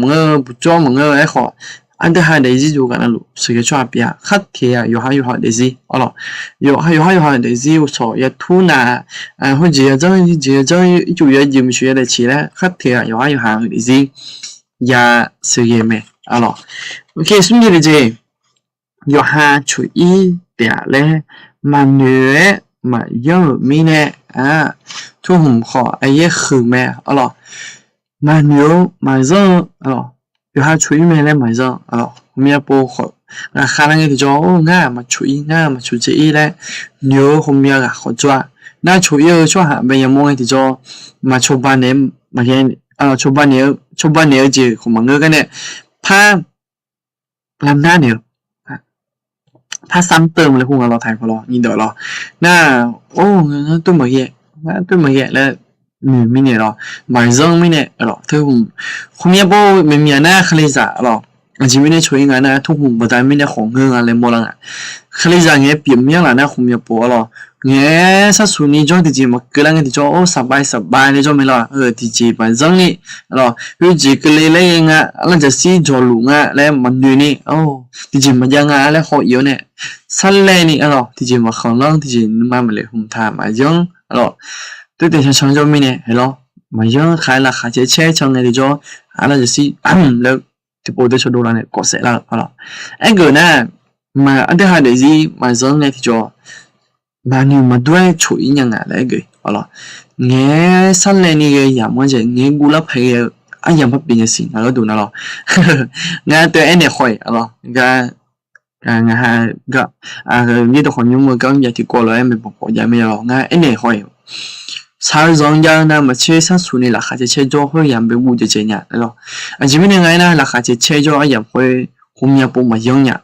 maqngeur, buqjawr maqngeur, aerkhawf aqdui ha daefzir yawqghaq navluf sheuqghae-eu tsawrhaq pyeuf-a, kharteq-aq yawqhar yawqha-euq daefzir, aerlawq. Yawqhar yawqha-euq daefzir uqshawq ya tur nav, khoerjeq ya janr, jeq ya janr, ircuf ya jeq, miqshuq ya daefceq laer kharteq-aq yawqhar yawqha-euq daefzir ya sheuqghae mae, aerlawq. Smr jeq tiqjeq, yawqha coq-ir taef-a laer maqnoeq-aer maqyanr-euq mirnae, aqtmr hmq khawf aqyaer huiq mae, aerlawq. Maqnoeq-eu maqzanr-eu, aerlawq, yawqha coq-ir mae laer maqzanr, aerlawq, ghawqmya pov khawf ghaqkhav lar ngae tiqjawr, or, ngar-aq maqcoq-ir, ngar-aq maqcoq dzae-ir laer noeq-eu ghawqmya ghaq khawf jawr-a. Nar coq-ir-eu tsawrhaq bae yamawr ngae tiqjawr, maqcawba naeq-aer maqghae, cawba naeq-eu jeq khawf maqngeur gar nae, par lavnar naeq-eu, par sar mr teuv-eu ma laer khoer nga lawr, taq-eu paw lawr, nyiq dawq lawr. Nar, or, ngar tov maqghae, ngar tov maqghae laer noeq mirnae lawr, maqzanr mirnae, aerlawq, teu hmq, ghawqmya pov maeqmyaq nar kalizaq, aerlawq, Aqjeq mirnae coq-ir nga nar, tmrhmq baqda mirnae khawf ngeur nga laer mawrlar nga. Kalizaq ngaeq-aer pyeuf myanr laf nar khmqmya pov-a lawq. Ngaeq-aer sharsuq ni jawr tiqjeq maqkeuv lar ngae tiqjawr, or, saqbav saqbav laer jawr mae lawq. Tiqjeq maqzanr ni, lawq, khoerjeq keuvle laer ghae nga, arlaf jaqshir jawqluf nga laer maqnoeq ni, tiqjeq maqjav nga laer haw-ir-awr nae, sarlaev ni, lawq, tiqjeq maqkhanqlanr, tiqjeq nuima maqlaeq hmq taq maqyanr, lawq, toertaeq cancan jawr mirnae, lawq, maqyanr khaq-aer laqkhaq cae caer can ngae tiqjawr, arlaf jaqshir laer tiqpov dae cawdov lar nae kawv saef lar-eu, lawq. Aergeuf nar, maq ardui ha daefzir maqzanr ngae tiqjawr, maqnoeq maqdur-aer coq-ir nya nga laer aergeuf, lawq. Ngaeq-aer sarlaev ni ghae yamq-anr jeq ngaeq-aer guvlar paq ghae-eu aryamq parpyeuf nya siq nga gharduq nar lawq. Ngar teu aernaeq haw-iq, lawq, gar ngaq ha, gar, yaerdawq khawf nymr-eu gar mrjav tiqkawv lof-aer maeqbawq pawf jav mir-a lawq. Ngar aernaeq haw-iq, shaq-eu zanq jav-eu navmaqtser sharsuq ni laqkhaq cae caer jawr khoeryamq bae guv dzaeqdzaeq nya, lawq. Aqjeq mirnae nga aernar, laqkhaq cae caer jawr aryamq khoer khmqmya pov maqyanr nya,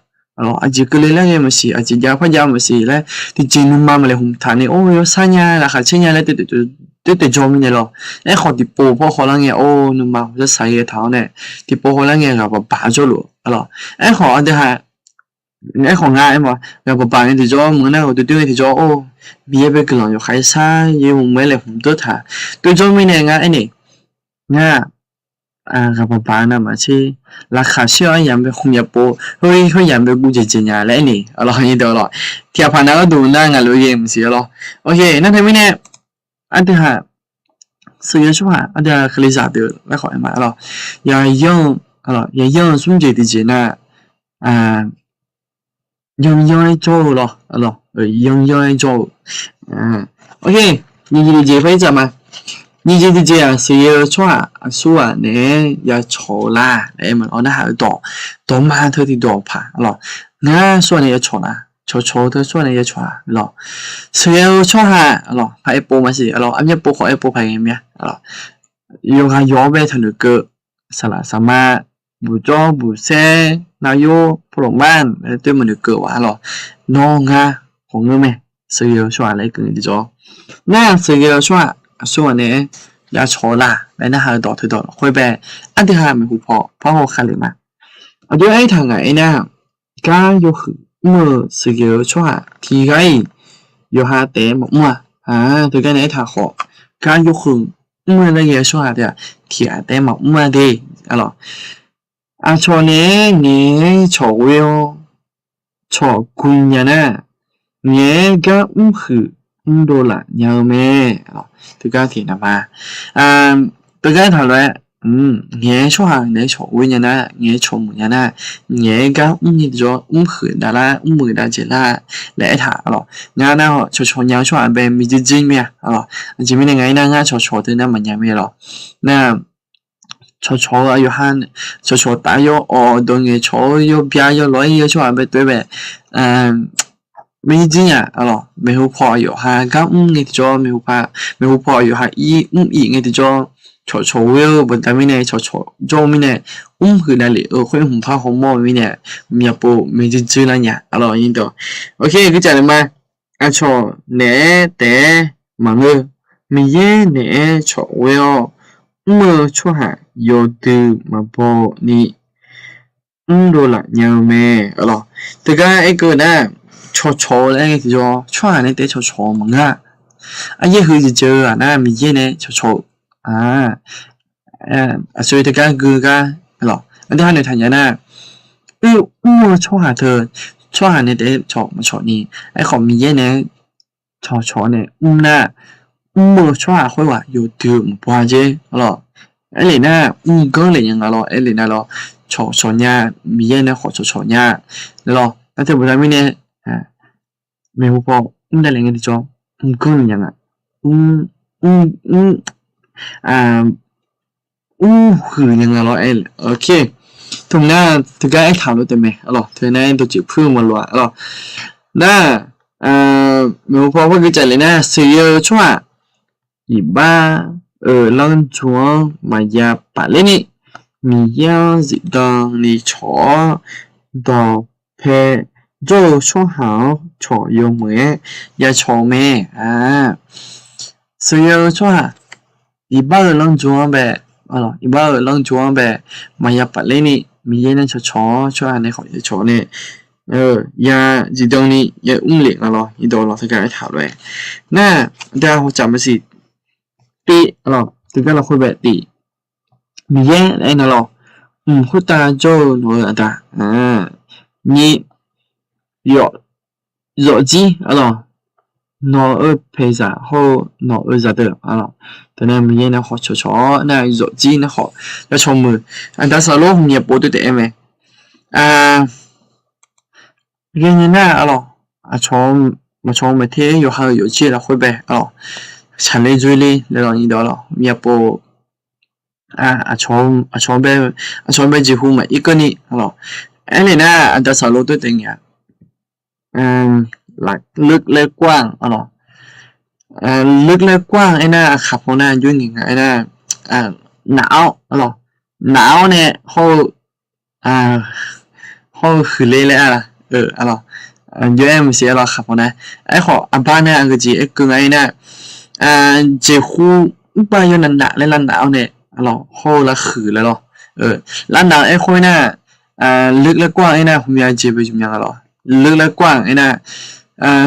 lawq. Aqjeq keuvle laer ghae maqsiq, aqjeq jav par jav maqsiq laer, tiqjeq nuima maqlaeq hmq taq ni, or, yawshar nya, laqkhaq caer nya laer toertaeq jawr mirnae lawq. Aerkhawf tiqpov paw hawlar ngae, or, nuima hawsar saq ghae taq-awr nae, tiqpov hawlar ngae ghaq baq baq jawrluf, lawq. Aerkhawf ardui ha Aerkhawf nga aerma, ghaq baq baq ngae tiqjawr meuq nar-euq duidui ngae tiqjawr, or, Miqyaer bae guiqlanq yawkhav-aer shar yaer hmq-aer laeq hmq deur taq. Toer jawr mirnae ngar aernaeq, ngar ghaq baq baq-eu navmaqtser, laqkhaq caer-eu aryamq bae khmqmya pov, khoer khoeryamq bae guv dzaeqdzaeq nya laer aernaeq, lawq, lawq. Tiqghaq paq nav gharduq nar ngaq lof-aer ghae maqsiq, lawq. Ok, nar teu mirnae, ardui ha sheuqghae-eu tsawrhaq ardui ha kalizaq deuq laer khawf aer ma, lawq. Yaqyanr-eu smr jeq tiqjeq nar, yanryanr-aer jawr-eu, lawq, yanryanr-aer jawr-eu. Ok, nyiq jeq tiqjeq par-ir dzaq ma. Nyiq jeq tiqjeq-aq, sheuqghae-eu tsawrhaq aqsurghaq naeq-aer ya cawq-eu lar laer aer ma, lawq. Narhaq-eu dawq, dawqma teu tiqdawq paq, lawq. Ngar aqsurghaq nae ya cawq nar, cawqcawq-eu teu aqsurghaq nae ya cawq-a, lawq. Sheuqghae-eu tsawrhaq, lawq, paq aerpov maqsiq, lawq, armyanr pov khawf aerpov paq ghae mya, lawq. Yawqghaq yawq-anr bae taqnoeq keuv, saqlaq saqma, buqjawr buqsaer, nav yor, pawlawq mar, toer maqnoeq keuv-a, lawq. Nawr ngar khawf ngeur mae, sheuqghae-eu tsawrhaq laer keuv ngae tiqjawr. Nar sheuqghae-eu tsawrhaq aqsurghaq nae ya cawq-eu lar laer narhaq-eu dawq teu dawq lafkhoer bae, ardui ha maeqhu paw parhaw khalef ma. Aqjox aertaq ngaq aernar, gar yawhuiq mr-eu sheuqghae-eu tsawrhaq tiqghaq-iq yawqha taef-aer maqmr-a. Teugar nae aertaq khawf, gar yawhuiq mr-eu laer ghae-eu tsawrhaq tiq ghaq, tiqghaq taef-aer maqmr-a de, lawq. Aqcawq naeq-aer ngaeq-aer cawq ghoe-awr cawq gu nya nar, ngaeq-aer gar mrhuiq mrdov laf nya-eu mae. Teugar tiqnaq ma, teugar aertaq lof-aer, ngaeq-aer tsawrhaq naeq-aer cawq ghoe nya nar, ngaeq-aer cawq muiq nya nar, ngaeq-aer gar mrni tiqjawr mrhuiq davlar mrmuiq dav dzaeqlar laer aertaq, lawq. Ngar nar cawqcawq nya-eu tsawrhaq bae miqdzer dzer mir-a, lawq. Aqjeq mirnae nga aernar, ngar cawqcawq teu nar maqnya mir-a, lawq. Nar cawqcawq-eu aqyawf ha, cawqcawq taf yawawq dawq ngaeqcawq-eu yawbya yawlawq-aer ir-eu tsawrhaq bae toer bae, miqdzer nya, lawq. Maeqhu paw aqyawf ha gar mr ngae tiqjawr, maeqhu paw aqyawf ha ir mr iq ngae tiqjawr, cawqcawq ghoe-eu baqda mirnae, cawqcawq jawr-eu mirnae, mrhuiq davlef-eu khoer hmq par hawmawr-eu mirnae, myavpov miqdzer dzer lar nya, lawq. Aqcawq naeq-aer taef-aer maqngeur, Miqyaer naeq-aer cawq ghoe-awr mr-eu tsawrhaq yawdui maqbaw ni mrdov laf nya-eu mae, lawq. Teugar aerkeuv nar, cawqcawq-eu laer ngae tiqjawr tsawrhaq nae taef-aer cawqcawq-eu maqngeur-a. Aryaer huiq jeq jeuq-eu aqnar Miqyaer nae cawqcawq-eu, aqsur teugar gui gar, lawq. Aqdui ha noeqtaq nya nar, oe mr-eu tsawrhaq teu, tsawrhaq nae taef-aer cawq maqcawq ni, aerkhawf Miqyaer nae cawqcawq nae mr nar, mr-eu tsawrhaq khoerghaq yawdui maqbaw jer, lawq. Aerlef nar mrganr lef nya nga, lawq. Aerlef nar, lawq, cawqcawq nya, Miqyaer nae khawf cawqcawq nya, lawq. Nar teu baqda mirnae, maeqhu paw mr davlef ngae tiqjawr, mrganr lef nya nga, mr, mr, mrhuiq nya nga, lawq. Teu nar teugar aertaq lof taef mae, lawq. Teu nar dawqtsuif puir-eu maqloq-a, lawq. Nar, maeqhu paw par gui caf lef nar, sheuqghae-eu tsawrhaq iqbax-euq lanrju-anr maqya pafler ni, Miqyaer-anr zifdan ni cawq-awr, dawqpae jawr-eu tsawrhaq-anr cawq yawmuiq-aer ya cawq-eu mae. Sheuqghae-eu tsawrhaq iqbax-euq lanrju-anr bae, iqbax-euq lanrju-anr bae maqya pafler ni, Miqyaer nae cawqcawq-awr tsawrhaq nae khawf yacawq nae ya zifdan ni ya mrlef nga lawr, iqdawq lawq teugar aertaq lof-aer nar, aqda hawtsaf maqsiq tiv lawq, teugar lafkhoer bae tiv. Miqyaer aernar lawr, mq khoertav jawr-eu nawq-eu aqda, nyiq, yawf, zawfjir arlawq, nawq-eu paeqzaq hawr-eu nawq-eu zaqdeuq arlawq, teunae Miqyaer nae khawf cawqcawq-awr nar zawfjir nae khawf yacawq muiq. Aqda saqlor hmqmya pov teu taef-aer mae. Ghae nya nar arlawq, aqcawq maqcawq-eu maeqter yawqha-euq yawfjir lafkhoer bae arlawq, shaqler dzoerler laer lawq, iqdawq lawq hmqmya pov aqcawq-anr bae jeqhu maqir keuvni arlawq. Aernaeq nar aqda saqlor teu taef ngae-a, ลึกและกว้าง arlawq, ลึกและกว้าง aernar aqkhaq paw nar jawr ngaeq nga aernar, naf-awr arlawq, naf-awr nae hawr-eu hawr-eu huiqler laer arlawq, jawr-aer maqsiq arlawq aqkhaq paw nar. Aerkhawf aqbar nar aqgeujeq aerkeuv nga aernar, jeqhu mrpav yawnaf naf laer lavnaf-awr nae arlawq hawr-eu lavhuiq laer lawr, lavnaf-eu aerkhawf aernar, ลึกและกว้าง aernar hmqmya jeq bae jeq mya nga lawr, ลึกและกว้าง aernar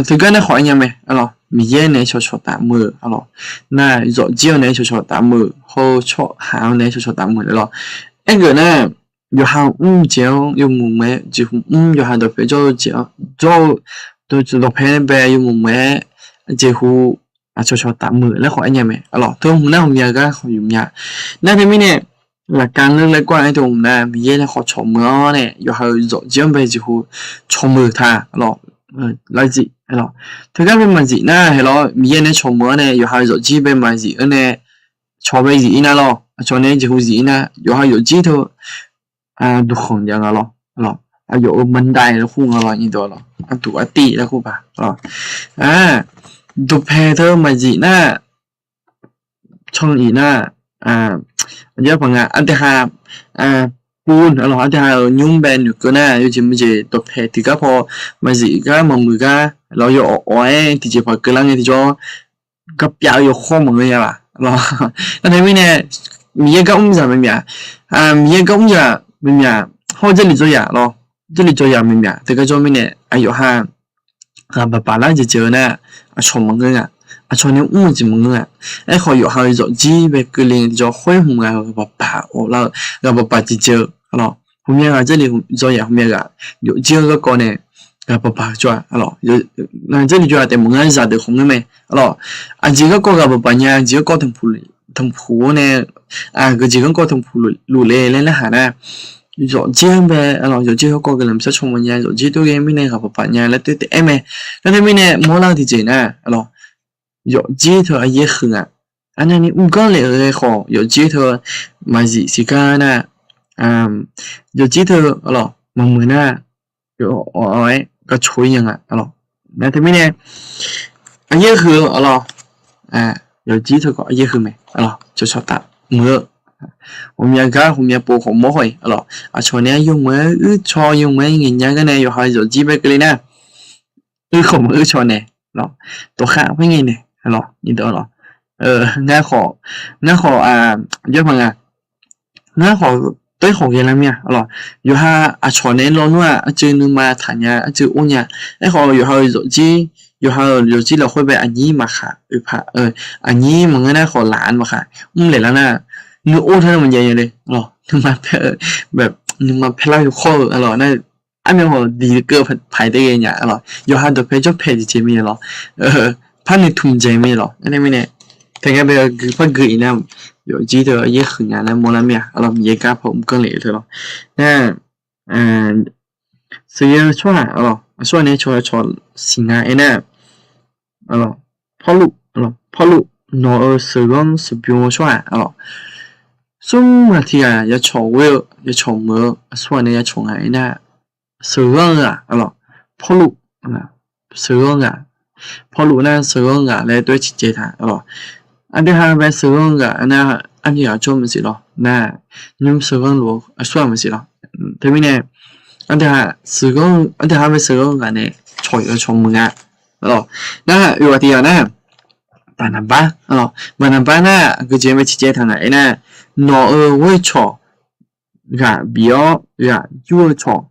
teugar nae khawf aer nya mae arlawq. Miqyaer nae cawqcawq taf muiq-eu arlawq, nar zawfjir-awr nae cawqcawq taf muiq-eu hawr-eu tsawrhaq-awr nae cawqcawq taf muiq laer lawr. Aergeuf nar yawqha mr jeq-anr yawmuiq muiq-aer jeqhu mr, yawqha dawqpae jawr-eu jeq-anr jawr-eu dawqpae bae yawmuiq muiq-aer jeqhu aqcawq cawq taf muiq laer khawf aer nya mae arlawq. Teu hmq nar hmqmya gar khawf yuf mya. Nar teumirnae laqkav ลึกและกว้าง aer teu hmq nar Miqyaer nae khawf cawq muiq-awr nae yawqha-euq zawfjir-anr bae jeqhu cawq muiq taq arlawq, lavzif arlawq. Teugar bae maqzif nar hae lawr, Miqyaer nae cawq muiq-awr nae yawqha-euq zawfjir bae maqzif-anr nae cawq bae zif-ir nar lawr, aqcawq nae jeqhu zif-ir nar yawqha-euq zawfjir teu duqkhanq jav nga lawr, aqyawf-euq mandae laer kur nga lawr, nyiq dawq lawr, aqduq artiv laer kur paq, dawqpae teu maqzif nar can-iq nar, aqyawf paq nga aqdui ha, pun arlawq, aqdui ha-euq nymr bae noeqkeuv nar yawjeq maqjeq dawqpae tiqgar paw maqzif gar maqmuiq gar lawr, yawawq awq-aer tiqjeq paq keuvlar ngae tiqjawr garpyav-eu yawkhawr maqngeur nya laf. Nar teumirnae Miqyaer gar mr zaq maqmyaq, Miqyaer gar mr zaq maqmyaq, hawr-eu Jarlif jawr yaq lawr, Jarlif jawr yaq maqmyaq teugar jawr mirnae aqyawf ha ghaq baqbaq lar jeq jeuq-eu nar aqcawq maqngeur nga, aqcawq nae mr-eu jeq maqngeur nga. Aerkhawf yawqha-euq zawfjir bae keuvle ngae tiqjawr khoer hmq ghaq baqbaq-awr lar-eu ghaq baqbaq jeq jeuq-eu arlawq, hmqmya ghaq Jarlif jawr yaq hmqmya ghaq yawfjir-eu garkawv nae ghaq baqbaq jawr-a arlawq. Jarlif jawr yaq taef maqngeur zaqdeuq khawf ngeur mae arlawq. Aqjeq garkawv ghaq baqbaq nya, aqjeq garkawv tanqpuq-or nae, aqgeujeq garkawv tanqpuq luf le laer narhaq nar zawfjir-anr bae arlawq, zawfjir garkawv guiqlanq sar caw mawf nya, zawfjir tov ghae mirnae ghaq baqbaq nya laer tov taef-aer mae. Nar teumirnae mawrlar-eu tiqjeq nar arlawq, zawfjir teu aqyaer huiq nga. Arnavni mrganr lef-eu ghae khawf zawfjir teu maqzif siqgar nar, zawfjir teu arlawq maqmuiq nar yawawq-aer gaq coq-ir nya nga arlawq. Nar teumirnae aqyaer huiq-eu arlawq, zawfjir teu khawf aqyaer huiq mae arlawq, cawqcawq taf muiq-eu hmqmya gar hmqmya pov khawf mawr khawf-iq arlawq, aqcawq nae yawmuiq-aer uir caw yawmuiq-aer ngaeq nya gar nae yawqha zawfjir bae keuvle nar uir khawf maquir caw nae lawq, tawqkhar khoerngae nae lawq, nyiq dawq lawq, ngar khawf, ngar khawf, aqjox paq nga, ngar khawf, tawr-ir khawf ghae lar mir-a lawq. Yawqha aqcawq naeq-aer lawnmr-aq arcuiv nuima taqnya arcuiv or nya. Aerkhawf yawqha-euq zawfjir, yawqha-euq zawfjir lafkhoer bae aqnyir maqkhaq oeqpaq, aqnyir maqngeur nar khawf laf-anr maqkhaq mrlaeq lar nar, nuior tar nar maqjav nya le lawq. Nuima pae-eu, nuima paelar yawkhawr-eu arlawq nar, armyan khawf diq keuv paq tae ghae nya arlawq. Yawqha dawqpae jawrpae jeq jeq mir-a lawq, par noeqtmq dzaeq mir lawq. Nar teumirnae tae ngar bae gui par gui-iq nar, yawfjir teu yaer huiq nya laer mawrlar mir-a arlawq. Miqyaer gar paw mrganr lef-eu teu lawq. Nar seuqyaer-eu tsawrhaq arlawq, aqsur ghaq nae cawq cawq siqnya aernar, Pawrluv, Pawrluv, nawq-euq sheuqghanr sheuqbymr-eu tsawrhaq arlawq, smr ghaq tiq ghaq yacawq ghoer-eu yacawq muiq-eu aqsur ghaq nae yacawq nga aernar, sheuqghanr-eu ghaq arlawq, Pawrluv, sheuqghanr ghaq, Pawrluv nar sheuqghanr ghaq laer tov-aer ciqcaev taq arlawq. Aqdui ha bae sheuqghanr ghaq nar, armir ghaq jawr maqsiq lawq nar, nymr sheuqghanr luf-eu aqsur ghaq maqsiq lawq. Teumirnae aqdui ha bae sheuqghanr ghaq nae cawq yawcawq muiq nga arlawq. Nar oeq ghaq tiq ghaq nar, Baqnaqbar arlawq, Baqnaqbar nar aqgeujeq bae ciqcaev taq nga aernar, nawq-euq ghoer-eu cawq ghaq bif-awr ghaq yur-eu cawq.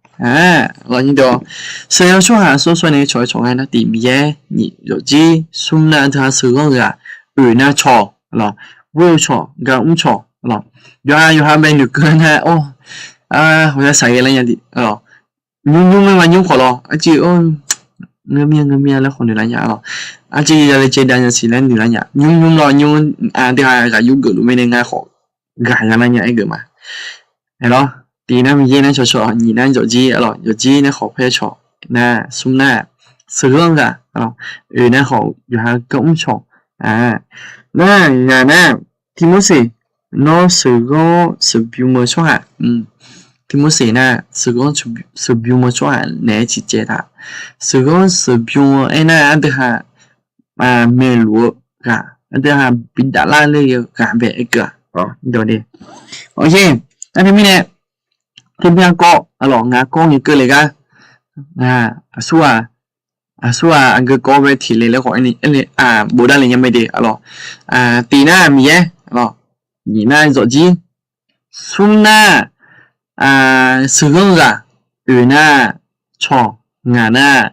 Sheuq-eu tsawrhaq sawr sawr nae cawq-eu cawq nga nar tiq Miqyaer, nyiq zawqjir, smr nar aqdui ha sheuqghanr ghaq, oeq nar cawq, ghoer-eu cawq, gar mr cawq, yawqha yawqha bae noeqkeuv nar-aer, or, hawya saq ghae lar nya, nymr nymr-aer ma nymr khawf lawr, arcuiv, ngeur mir-a ngeur mir-a laer khawf noeq lar nya lawr. Arcuiv ya le caevdav nya siq laer noeq lar nya. Nymr nymr lawr nymr, aqdui ha ghaq yur geuf luf mirnae ngar khawf ghaq ya lar nya-aer geuf ma. Aerlawr, tiq nar Miqyaer nar cawq cawq, nyiq nar zawqjir, lawr, zawqjir nar khawf paer cawq, nar smr nar sheuqghanr ghaq, oeq nar khawf yawqha gar mr cawq. Nar ngaq nar, Tirmorseq, nawr sheuqghanr sheuqbymr-eu tsawrhaq, Tirmorseq nar sheuqghanr sheuqbymr-eu tsawrhaq naeq-aer ciqcaev taq. Sheuqghanr sheuqbymr-eu aernar aqdui ha maeqluf-eu ghaq, aqdui ha bidaf lar ler-eu ghaq bae aerkeuv-aq, dawq de. Nar teumirnae, teumirnae kawv, lawr, ngaq kawv ngaeqkeuv le gar, aqsur-aq, aqsur-aq aqgeu kawv bae tiq le laer khawf, bofdar le nya mae de, lawr. Tiq nar Miqyaer, lawr, nyiq nar zawqjir, smr nar sheuqghanr ghaq, oeq nar cawq, ngaq nar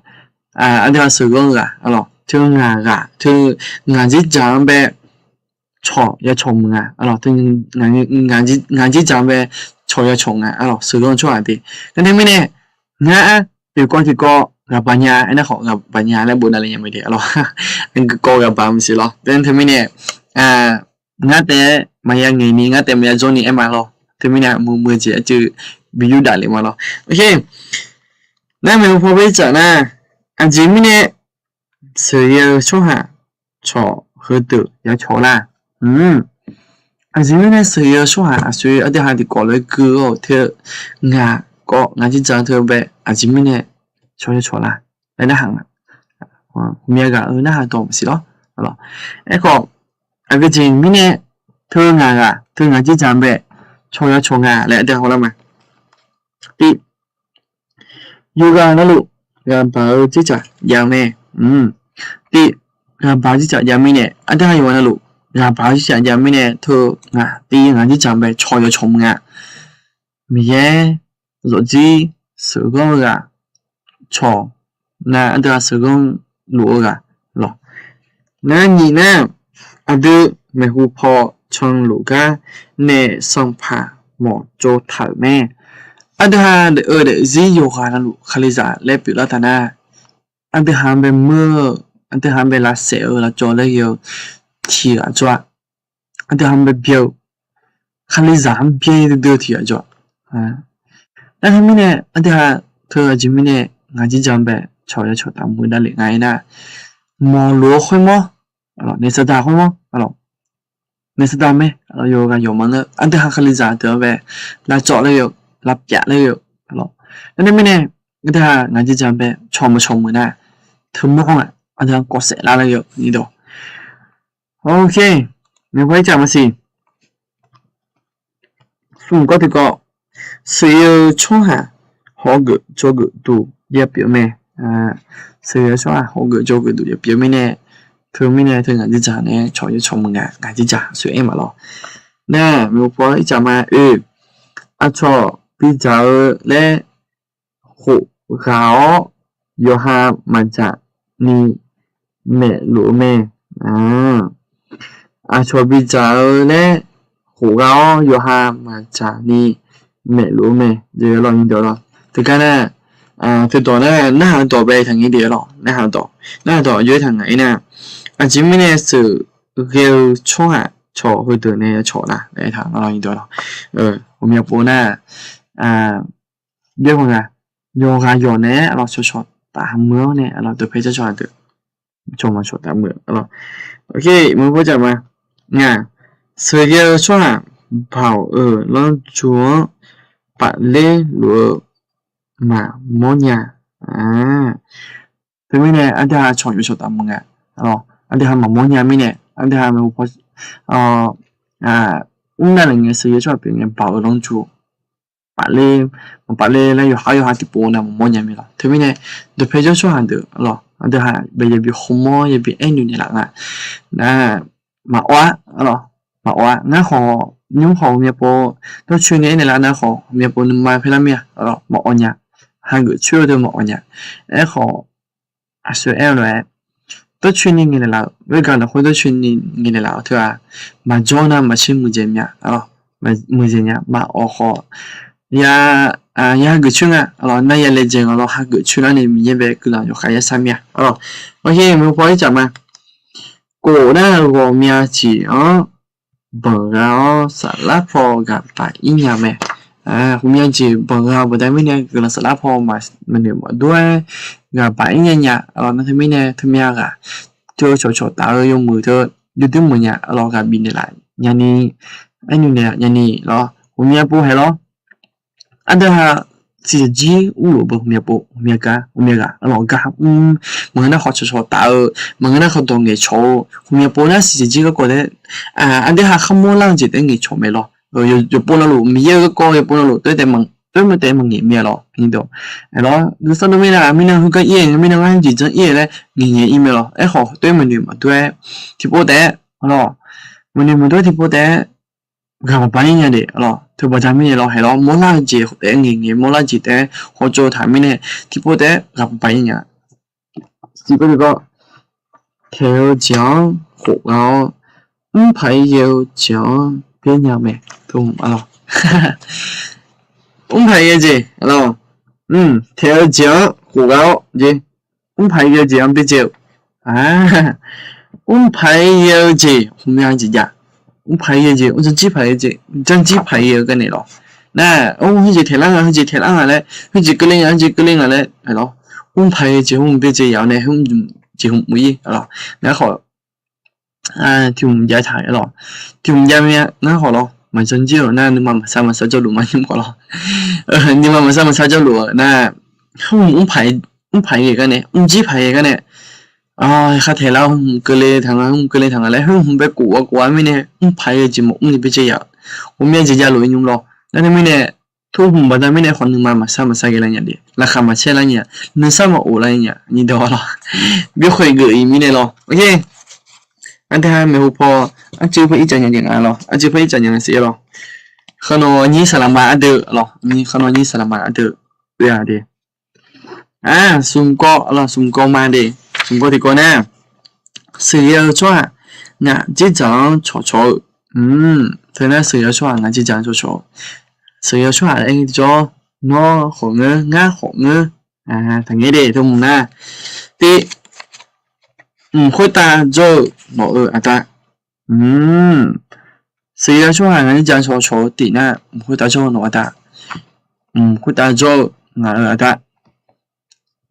aqdui ha sheuqghanr ghaq, lawr, teu ngaq ghaq, teu ngaq dzerdzaq-anr bae cawq ya cawq muiq nga, lawr, teu ngaq dzerdzaq-anr bae cawq ya cawq nga, lawr, sheuqghanr tsawrhaq de. Nar teumirnae, ngar-aq, oeq kawv tiq kawv ghaq baq nya aernar khawf ghaq baq nya laer bofdar le nya mae de, lawr. Aqgeu kawv ghaq baq maqsiq lawr. Teumirnae, ngar taef maqya ngaeqni, ngar taef maqya jawrni aer ma lawr. Teumirnae muiq muiq-eu jeq arcuiv bi yurdaf le ma lawr. Nar maeqhu paw bae ircaf nar, aqjeq mirnae sheuqghae-eu tsawrhaq cawq heudeuq ya cawq lar. Aqjeq mirnae sheuqghae-eu tsawrhaq aqsur aqdui ha tiqkawv lof-aer gui-awr-eu teu ngaq kawv ngaq dzerdzaq teu bae aqjeq mirnae cawq ya cawq lar laer narhaq nga. Hmqmya ghaq-eu narhaq dawq maqsiq lawr. Aerkhawf, aqgeujeq mirnae teu ngaq ghaq teu ngaq dzerdzaq bae cawq ya cawq nga laer aqdui ha hawlar ma. Tiq, yawqghaq navluf ghaqbaq-eu dzerdzaq jav-eu mae. Tiq, ghaqbaq-eu dzerdzaq jav mirnae, aqdui ha yawqghaq navluf ghaqbaq-eu dzerdzaq jav mirnae teu ngaq tiq ngaq dzerdzaq bae cawq ya cawq muiq nga. Miqyaer zawqjir sheuqghanr-eu ghaq cawq nar aqdui ha sheuqghanr luf-eu ghaq lawr. Nar nyiq nar, aqdui maeqhu paw canluf gar nae sanqpaq mawf tsov taq-euq mae. Aqdui ha daef-eu daefzir yawqghaq navluf Kalizaq laer pyeuflar taq nar, aqdui ha-anr bae meur-eu, aqdui ha-anr bae lavsaef-eu lavcawv laer ghae-eu tiq ghaq jawr-a. Aqdui ha-anr bae byae-eu, Kalizaq-anr byae duidui-eu tiq ghaq jawr-a. Nar teumirnae aqdui ha teu aqjeq mirnae ngaq dzerdzaq-anr bae cawq ya cawq taq muiq davlef nga aernar, mawqlof-eu khoermawr, naeq saqdaq khoermawr, naeq saqdaq mae, yawqghaq yawqma ngeur aqdui ha Kalizaq deuq-anr bae lavcawv laer ghae-eu, lavpyaf laer ghae-eu, nar teumirnae aqdui ha ngaq dzerdzaq-anr bae cawq maqcawq muiq nar, teumawr-aq aqdui ha kawv saef lar laer ghae-eu ni dawq. Ok, maeqhu paw ircaf maqsiq. Smq kawv tiqkawv, sheuqghae-eu tsawrhaq hawgeuf dzawgeuf duq ya pyeuf mae. Sheuqghae-eu tsawrhaq hawgeuf dzawgeuf duq ya pyeuf mirnae, teumirnae teu ngaq dzerdzaq nae cawq ya cawq muiq nga, ngaq dzerdzaq aqsur aer ma lawr. Nar maeqhu paw ircaf ma oe, aqcawq bidzaq-eu laer khof ghaq-awr yawqha maqdzaq ni maeqluf-eu mae. Aqcawq bidzaq-eu laer khof ghaq-awr yawqha maqdzaq ni maeqluf-eu mae. Teugar nar, teudawq nar narhaq dawq bae taqngaer de lawr, narhaq dawq, narhaq dawq jov-aer taqngaer nar, aqjeq mirnae sheuqghae-eu tsawrhaq cawq heudeuq nae ya cawq nar laer taq lawr. Ghawqmya pov nar, byaer nga, yawqghaq yawq naeq-aer lawr cawqcawq taf muiq-awr nae lawr dawqpae jawrcawq-aq deuq cawq maqcawq taf muiq-eu lawr. Maqpar jaq ma. Ngaq, sheuqghae-eu tsawrhaq baoq-euq lanrju-anr pafler luf-eu maqmawr nya. Teumirnae aqdui ha cawq yawcawq taf muiq nga. Aqdui ha maqmawr nya mirnae aqdui ha maeqhu paw mr navlef ngae sheuqghae tsawrhaq pyeuf ngae baoq-euq lanrju pafler, maqpafler laer yawqha yawqha tiqpov nav maqmawr nya mir lawr. Teumirnae dawqpae jawrcawq-aq deuq lawr aqdui ha bae yabi khawmawr yabi aernoeq naeqlaf nga. Nar maqawr-ar lawr. maqawf-a. Ngar khawf nymr khawf ghawqmya pov dawrcoeni aernaeq lar nar khawf, ghawqmya pov nuima paerlar mir-a, maqawf nya. Hageuf coer-eu deuq maqawf nya. Aerkhawf, aqsur aer-eu lof-aer, dawrcoeni ngaeqnaeq laf-euq, khoergar lafkhoer dawrcoeni ngaeqnaeq laf-euq teu-aq, maqjawr nar maqtser muiqdzaeq mya, muiqdzaeq nya maqawf khawf, ya, ya hageuf coer nga, nar ya laejae nga lawr, hageuf coer lar nae Miqyaer bae guiqlanq yawkhav yar shar mir-a. Arlawq, maqhe meuq paw ircaf ma. Kof nar ghawqmya jeq-anr banq gha-awr saflar paw ghaq baq ir nya mae. Ghawqmya jeq banq gha-eu baqda mirnae guiqlanq saflar paw maqnoeq maqdur-aer ghaq baq ir nya nya. Arlawq, nar teumirnae teumya ghaq teu cawqcawq taf-eu yawmuiq teu yawdui meuq nya. Arlawq, ghaq bifnaeq laf nyani, aernuinaeq laf nyani lawr, ghawqmya pov haeq lawr. Aqdui ha siqsaqjir urluf beu ghawqmya pov, ghawqmya gar, ghawqmya ghaq, arlawq, gar mr, maqngeur nar khawf cawqcawq taf-eu, maqngeur nar khawf dawq ngaeqcawq-eu, ghawqmya pov nar siqsaqjir garkawv taef, aqdui ha kharmawr lar-eu jeq taef-aer ngaeqcawq mae lawr. Yawqpov navluf, Miqyaer-eu garkawv yawqpov navluf tov taef, tov mae taef-aer maqngaeq mir-a lawr. Arlawq, nuisar dov mirnae, mirnan heugar ir-aer, mirnan ngar heujeq janr ir-aer laer ngaeqngaeq ir mae lawr. Aerkhawf tov-aer maqnoeq maqdur-aer tiqpov taef-aer, arlawq, maqnoeq maqdur-aer tiqpov taef-aer ghaq baq ir nya de. Arlawq, teu baqda mirnae lawr haeq lawr, mawrlar-eu jeq taef-aer ngaeqngaeq, mawrlar-eu jeq taef-aer hawtsov taq mirnae tiqpov taef-aer ghaq baq ir nya. Siqpov tiqkawv, taeq-eu jeq-anr khof gha-awr, mrpaq-ir ghae-eu jeq-anr byaer nya mae. Arlawq, mrpaq-ir ghae jeq, arlawq, taeq-eu jeq-anr khof gha-awr jeq, mrpaq-ir ghae-eu jeq-anr byaer dzae-eu, mrpaq-ir ghae-eu jeq ghawqmya jeq jav. Mrpaq-ir ghae jeq, mrjanr jir paq-ir ghae jeq, janr jir paq-ir ghae-eu gar naeq lawr. Nar, heujeq taeqlar nga, heujeq taeqlar nga laer, heujeq keuvle nga, heujeq keuvle nga laer, arlawq, mrpaq-ir ghae jeq hmq byaer dzae yaf-awr nae, hmq jeq hmq muiq-ir, arlawq, ngar khawf tiq hmq jav taq-a lawr. Tiq hmq jav mir-a ngar khawf lawr, maqjanr jir-euq nar nuima maqsar maqsar jawrluf ma nymr khawf lawr. Nuima maqsar maqsar jawrluf-eu nar, hmq mrpaq-ir ghae gar nae, mrjir paq-ir ghae gar nae, khartaeq lar hmq keuvle taq nga, hmq keuvle taq nga laer, hmq bae kof-a kof-a mirnae, mrpaq-ir ghae jeq maqmr ni byaer dzae yaf-euq ghawqmya jeq javluf-eu nymr lawr. Nar teumirnae, tov hmq baqda mirnae khawf nuima maqsar maqsar ghae lar nya de, laqkhaq maqsaer lar nya, nuisar maqof lar nya, nyiq dawq lawr, byaer khoeq geuf-iq mirnae lawr. Aqdui ha maeqhu paw arcuiv paw ircaf nya jeq nga lawr, arcuiv paw ircaf nya nga siq-aer lawr. Khanq nawq nyir saqlaqma ardeuv lawr, khanq nawq nyir saqlaqma ardeuv oe-a de. Smq kawv lawr, smq kawv ma de, smq kawv tiqkawv nar, sheuqghae-eu tsawrhaq ngaq dzerdzaq-anr cawqcawq-eu, teu nar sheuqghae-eu tsawrhaq ngaq dzerdzaq-anr cawqcawq-eu, sheuqghae-eu tsawrhaq aer ngae tiqjawr, nawr khawf ngeur, ngar khawf ngeur, taqngaer de teu hmq nar, tiq, mq khoertav jawr-eu nawq-euq aqda, sheuqghae-eu tsawrhaq ngaq dzerdzaq-anr cawqcawq-eu tiq nar, mq khoertav jawr-eu nawq-euq aqda, mq khoertav jawr-eu ngaq-euq aqda,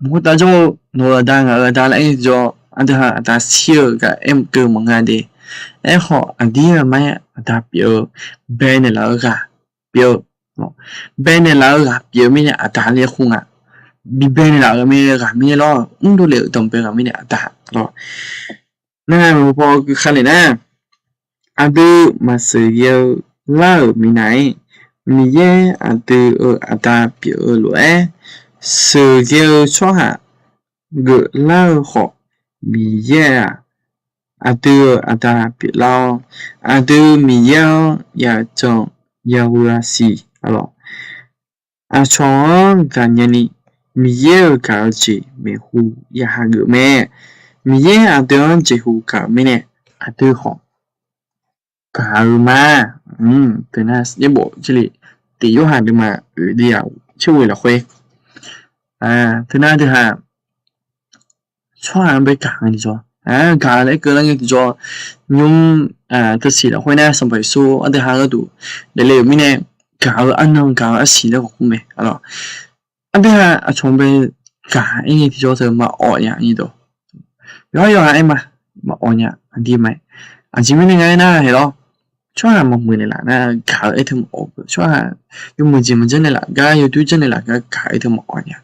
mq khoertav jawr-eu nawq-euq aqda, ngaq-euq aqda laer aer-eu tiqjawr, aqdui ha aqda shir-eu ghaq aer maqkeuv maqnga de. Aerkhawf aqdir aqmar-aer aqda pyeuf-eu, baenaeq laf-eu ghaq pyeuf-eu, baenaeq laf-eu ghaq pyeuf-eu mirnae aqda laer khoer nga. Bibaenaeq laf-euq mirnae ghaq mirnae lawr, mrdov lef-euq danqbae ghaq mirnae aqda lawr. Nar, maeqhu paw gui kha lef nar, aqdui maqsheuqghae-eu lar-euq minav-ir, Miqyaer aqdui-euq aqda pyeuf-eu lof-aer, sheuqghae-eu tsawrhaq geuflar-eu khawf, Miqyaer-aq, aqdui-euq aqda pyeuflar-awr, aqdui Miqyaer-anr yajan yaghov-a siq. Arlawq, aqcawq-anr gaqnya ni, Miqyaer-euq gaq-eu jeq maeqhu ya hageuf mae. Miqyaer aqdui-anr jeqhu gaq-euq mirnae, aqdui khawf gaq-eu ma. Teunar yaerbof jarlif tiq Yorhaq deuvma oeq deuvyaq tser ghoeq lafkhoer, teunar deuv ha tsawrhaq-anr bae gaq-eu tiqjawr, gaq-eu laer keuvlar ngae tiqjawr, nymr tasiq lafkhoer nar Sanqpaq Yeqsur aqdui ha gharduq daefle-euq mirnae, gaq-eu arnan gaq-eu arsiq laer khawf kur mae. Aqdui ha aqcawq-anr bae gaq-aer ngae tiqjawr teu maqawf nya. Yawqha yawqha aer ma, maqawf nya aqdir ma. Aqjeq mirnae nga aernar haeq lawr, tsawrhaq maqmuiq naeqlaf nar gaq-eu aer teu maqawf-eu, tsawrhaq yawmuiq jeq maqjanr naeqlaf gar, yawdoer janr naeqlaf gar gaq-aer teu maqawf nya.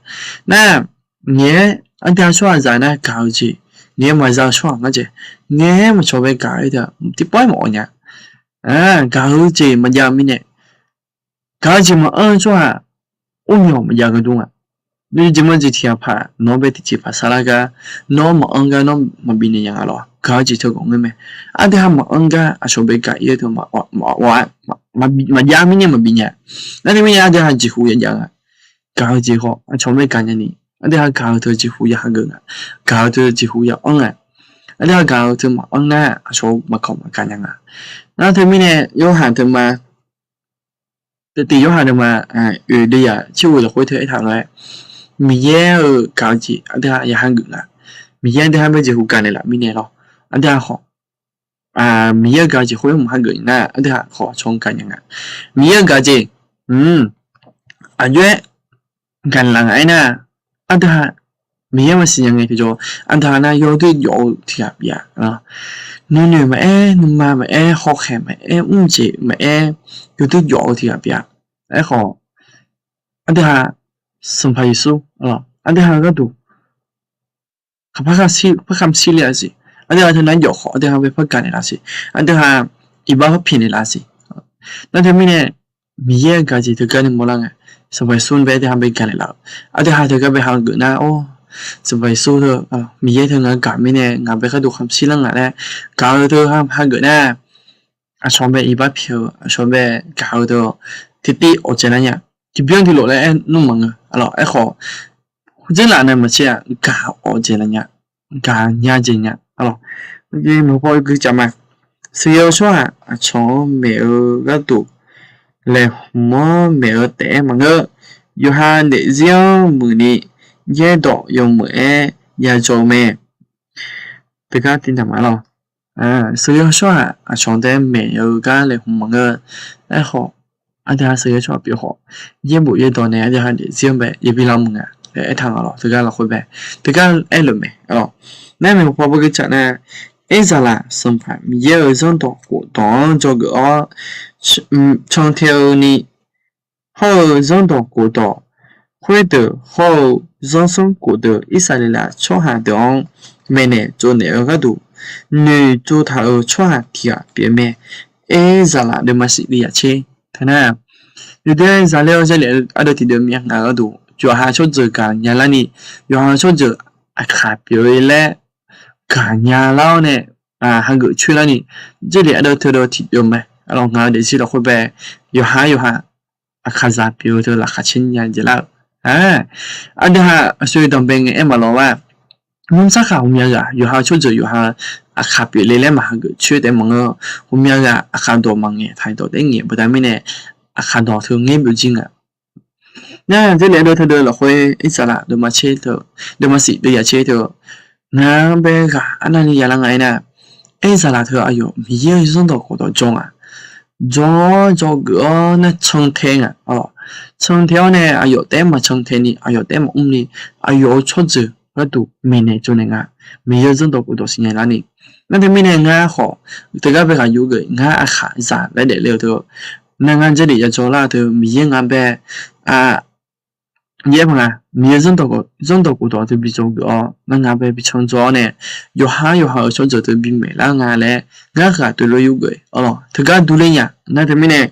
Nar, ngaeq-aer aqdui ha tsawrhaqzaq nar gaq-eu jeq, ngaeq-aer maqza-eu tsawrhaq ngar jeq, ngaeq-aer maqcawq bae gaq-aer teu tiqpawf-aer maqawf nya. Gaq-eu jeq maqjav-eu mirnae, gaq-eu jeq maqanr-eu tsawrhaq or myawq maqjav gharduq nga. Yawjeq jeq manr jeq tiqghaq paq nawr bae tiqjeq paq sharlar gar, nawr maqanr gar nawr maqbi naeq nya nga lawr. gaq-eu jeq teu ghawq ngeur mae. Aqdui ha maqanr gar aqcawq bae gaq-ir-eu teu maqjav mirnae maqbi nya. Nar teumirnae aqdui ha jeqhu yajav nga. Gaq-eu jeq khawf aqcawq bae gaq nyani, aqdui ha gaq-eu teu jeqhu ya hageuf nga. Gaq-eu teu jeqhu ya anr nga. Aqdui ha gaq-eu teu maqanr nar aqcawq maqkawq maqgaq nya nga. Nar teumirnae Yorhaq teuma Tiqtiv Yorhaq teuma oeq deuvyaq tser ghoeq lafkhoer teu aertaq lof-aer, Miqyaer-euq gaq-eu jeq aqdui ha ya hageuf nga. Miqyaer aqdui ha bae jeqhu gaq naeqlaf mirnae lawr. Aqdui ha khawf, Miqyaer-euq gaq-eu jeq khoer maqhageuf nar aqdui ha khawf aqcawq-anr gaq nya nga. Miqyaer-euq gaq-eu jeq, aqjox-aer gaq naeqlaf nga aernar, aqdui ha Miqyaer maqsiq nya ngae tiqjawr, aqdui ha nar yawdoer jawf-eu tiq ghaq pyeuf-a. Nuinoeq maqaer, nuima maqaer, hawkhaeq maqaer, mrjeq maqaer, yawdoer jawf-eu tiq ghaq pyeuf-a. Aerkhawf, aqdui ha Sanqpaq Yeqsur, aqdui ha-eu gharduq parkhamq shir le-a siq. Aqdui ha teunav jawf khawf aqdui ha bae par gaq naeqlaf siq. Aqdui ha iqbax par pyaeq naeqlaf siq. Nar teumirnae Miqyaer-euq gaq-eu jeq teugar ni mawrlar nga. Sanqpaq Yeqsur bae aqdui ha bae gaq naeqlaf-eu, aqdui ha teugar bae hageuf nar-or, Sanqpaq Yeqsur teu, Miqyaer teu ngaq gaq mirnae ngaq bae gharduq khamq shir lar nga laer gaq-eu teu hageuf nar, aqcawq bae iqbax pyaeq-eu, aqcawq bae gaq-eu teu tiqtiv awqdzaeq lar nya. Tiqbyan tiqlof laer aer nmr maqngeur. Aerkhawf, dzeurlaf nae maqtser-aq gaq awqdzaeq lar nya, gaq nya jeq nya. Maqpaw gui caf ma. Sheuqyaw-eu tsawrhaq aqcawq-anr maeq-eu gharduq laeqhmq-anr maeq-eu taef-aer maqngeur. Yawqha daefzir-anr muiqni yaerdawq yawmuiq-aer yadzaw-eu mae. Teugar tiqdaq ma lawr. Sheuqyaw-eu tsawrhaq aqcawq taef-aer maeq-eu gar laeqhmq maqngeur. Aerkhawf, aqdui ha sheuqyaw-eu tsawrhaq pyeuf khawf, yaerbof yaerdawq nae aqdui ha daefzir-anr bae yabi lar muiq nga laer aertaq nga lawr. Teugar lafkhoer bae, teugar aerlef mae. Nar maeqpaw gui caf nar, Aerzaqlaf Sanqpaq Miqyaer-euq zanrdawq khofdawq-anr dzawgeuf-awr cantae-eu ni hawr-eu zanrdawq khofdawq khoerdeuq hawr-eu zanrsanrkhof deuq Irsaqleqlav tsawrhaq deuq-anr maeqnaeq tsovnaeq-eu gharduq noeqtsov taq-euq tsawrhaq tiq ghaq pyeuf mae. Aerzaqlaf deuvma siq deuvya tser teu nar, yawdoer zaqler-awr Jarlif ardeuv tiqdeuv myavngaq-eu gharduq yawqha tsawrjeuq gaqnya larni, yawqha tsawrjeuq aqkaq pyeuf-eu laer gaqnya lar-awr nae hageuf coer larni, Jarlif ardeuv teudeuv tiqdeuv mae. Ngaq-euq daefzir lafkhoer bae yawqha yawqha aqkaqzaq pyeuf-eu teu laqkhaq caer nya jeq lar-euq. Aqdui ha aqsur danqbae ngae aer maqlawr-a. Nymrsar khaq ghawqmya ghaq yawqha tsawrjeuq yawqha aqkaq pyeuf le laer maqhageuf coer taef maqngeur. Ghawqmya ghaq aqkaq dawq maqngaeq taq dawq taef ngaeq baqda mirnae, aqkaq dawq teu ngaer byovjir nga. Nar Jarlif ardeuv teudeuv lafkhoer Irsaqlaf deuvma siq deuvya tser teu, ngar bae ghaq arnavni yalar nga aernar, Aerzaqlaf teu aqyawf Miqyaer-euq zanrdawq khofdawq jawr nga. Jawr-awr dzawgeuf-awr nar cantae nga. Cantae-awr nae aqyawf taef-aer maqcantae ni, aqyawf taef-aer maqmr ni, aqyawf-euq tsawrjeuq gharduq maeqnaeq tsovnaeq nga. Miqyaer-euq zanrdawq khofdawq siqnya larni, nar teumirnae ngar khawf teugar bae ghaq yur geuf, ngar aqkaqzaq laer daefle-eu teu, nar ngar Jarlif yadzaw lar-eu teu Miqyaer nga bae, Miqyaer ma nga, Miqyaer zanrdawq khofdawq teu bi dzawgeuf-awr nar nga bae bi can dzaw-awr nae, yawqha yawqha-euq tsawrjeuq teu bi maeqlar nga laer ngar ghaq teulof yur geuf-awr lawq. Teugar durler nya. Nar teumirnae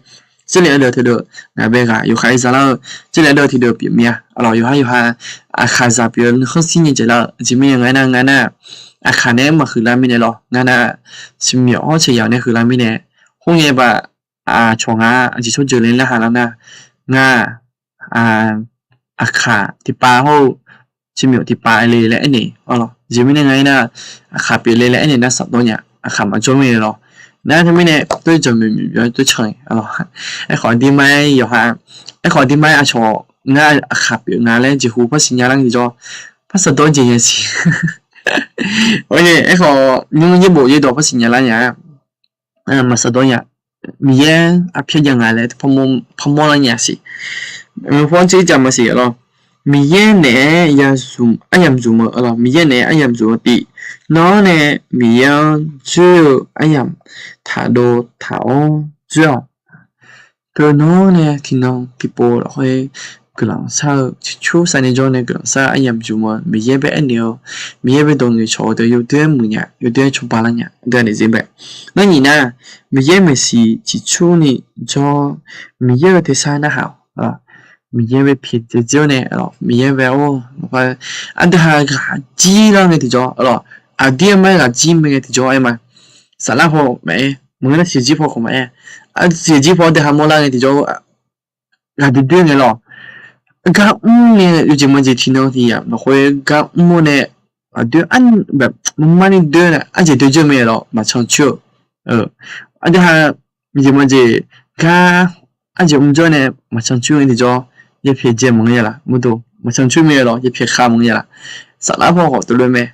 Jarlif ardeuv teudeuv ngaq bae ghaq yawqha-ir zalar-eu Jarlif ardeuv tiqdeuv pyeuf mir-a. Arlawq yawqha yawqha aqkaqzaq pyeuf-eu nuikhanr shir nya dzaeqlar-eu jeq mirnae nga aernar, nga nar aqkaq nae-aer maqhuiqlar mirnae lawr. Nga nar siqmyawf hawr ceuq yawq nae huiqlar mirnae, khoerngae baq aqcawq ngaq aqjeq tsawrjeuq le lar haq lar nar, nga aqkaq tiqpav hawr-eu siqmyawf tiqpav le laer aernaeq-awr lawq. Jeq mirnae nga aernar, aqkaq pyeuf le laer aernaeq nar safdawr nya, aqkaq maqjawr mirnae lawr. Nar teumirnae toer jaqmyawf myawf bya toer can-a lawq. Aerkhawf dirma-aer yawqha, aerkhawf dirma-aer aqcawq ngar aqkaq pyeuf nga laer jeqhu par siqnya lar ngae jawr, par safdawr jeq nya siq. Aerkhawf nymr yaerbof yaerdawq par siqnya lar nya-a, maqsafdawr nya. Miqyaer arpyar jav nga laer parmawr lar nya siq. Maqpar tser jaq maqsiq lawr. Miqyaer naeq-aer aryamq zmq-eu, Miqyaer naeq-aer aryamq zmq-eu tiv. Nawr nae Miqyaer-anr dzoer-eu aryamq taqdov taq-awr dzoer-awq. Teu nawr nae tiqnan tiqpov lafkhoer guiqlanq shar-eu ciqcur sar nae jawr nae guiqlanq shar-eu aryamq zmq-eu Miqyaer bae aernaeq-eu, Miqyaer bae dawq ngaeqcawq-eu deuq yawdoer-aer muiq nya, yawdoer-aer cawba lar nya. Aqdui aqnaeq zir bae, nar nyiq nar, Miqyaer maeqshi ciqcurni jawr, Miqyaer-euq tersar narhaq-awq. Miqyaer bae pyaeq dzaeq dzir-awr nae, Miqyaer bae-or, aqdui ha ghaq jir lar ngae tiqjawr, arlawq, Aqdir-aer ma-aer ghaq jir mae ngae tiqjawr aer ma. Saflar paw maqaer, maqngeur nar siqjir paw khawf maqaer. Siqjir paw-awr deuq ha mawrlar ngae tiqjawr ghaqdoer doer ngae lawr. Gar mr nae yawjeq maqjeq tiqnan tiq yamq lafkhoer gar mr-awr nae aqdoer-anr maqmar ni doer nae arjeq doer jeur mae lawr maqcan coer-eu. Aqdui ha yawjeq maqjeq gar arjeq mr jawr nae maqcan coer ngae tiqjawr, yapyaeq jae maqngeur ya laf, maqcan coer mae lawr, yapyaeq khav maqngeur ya laf. Saflar paw khawf teulof mae.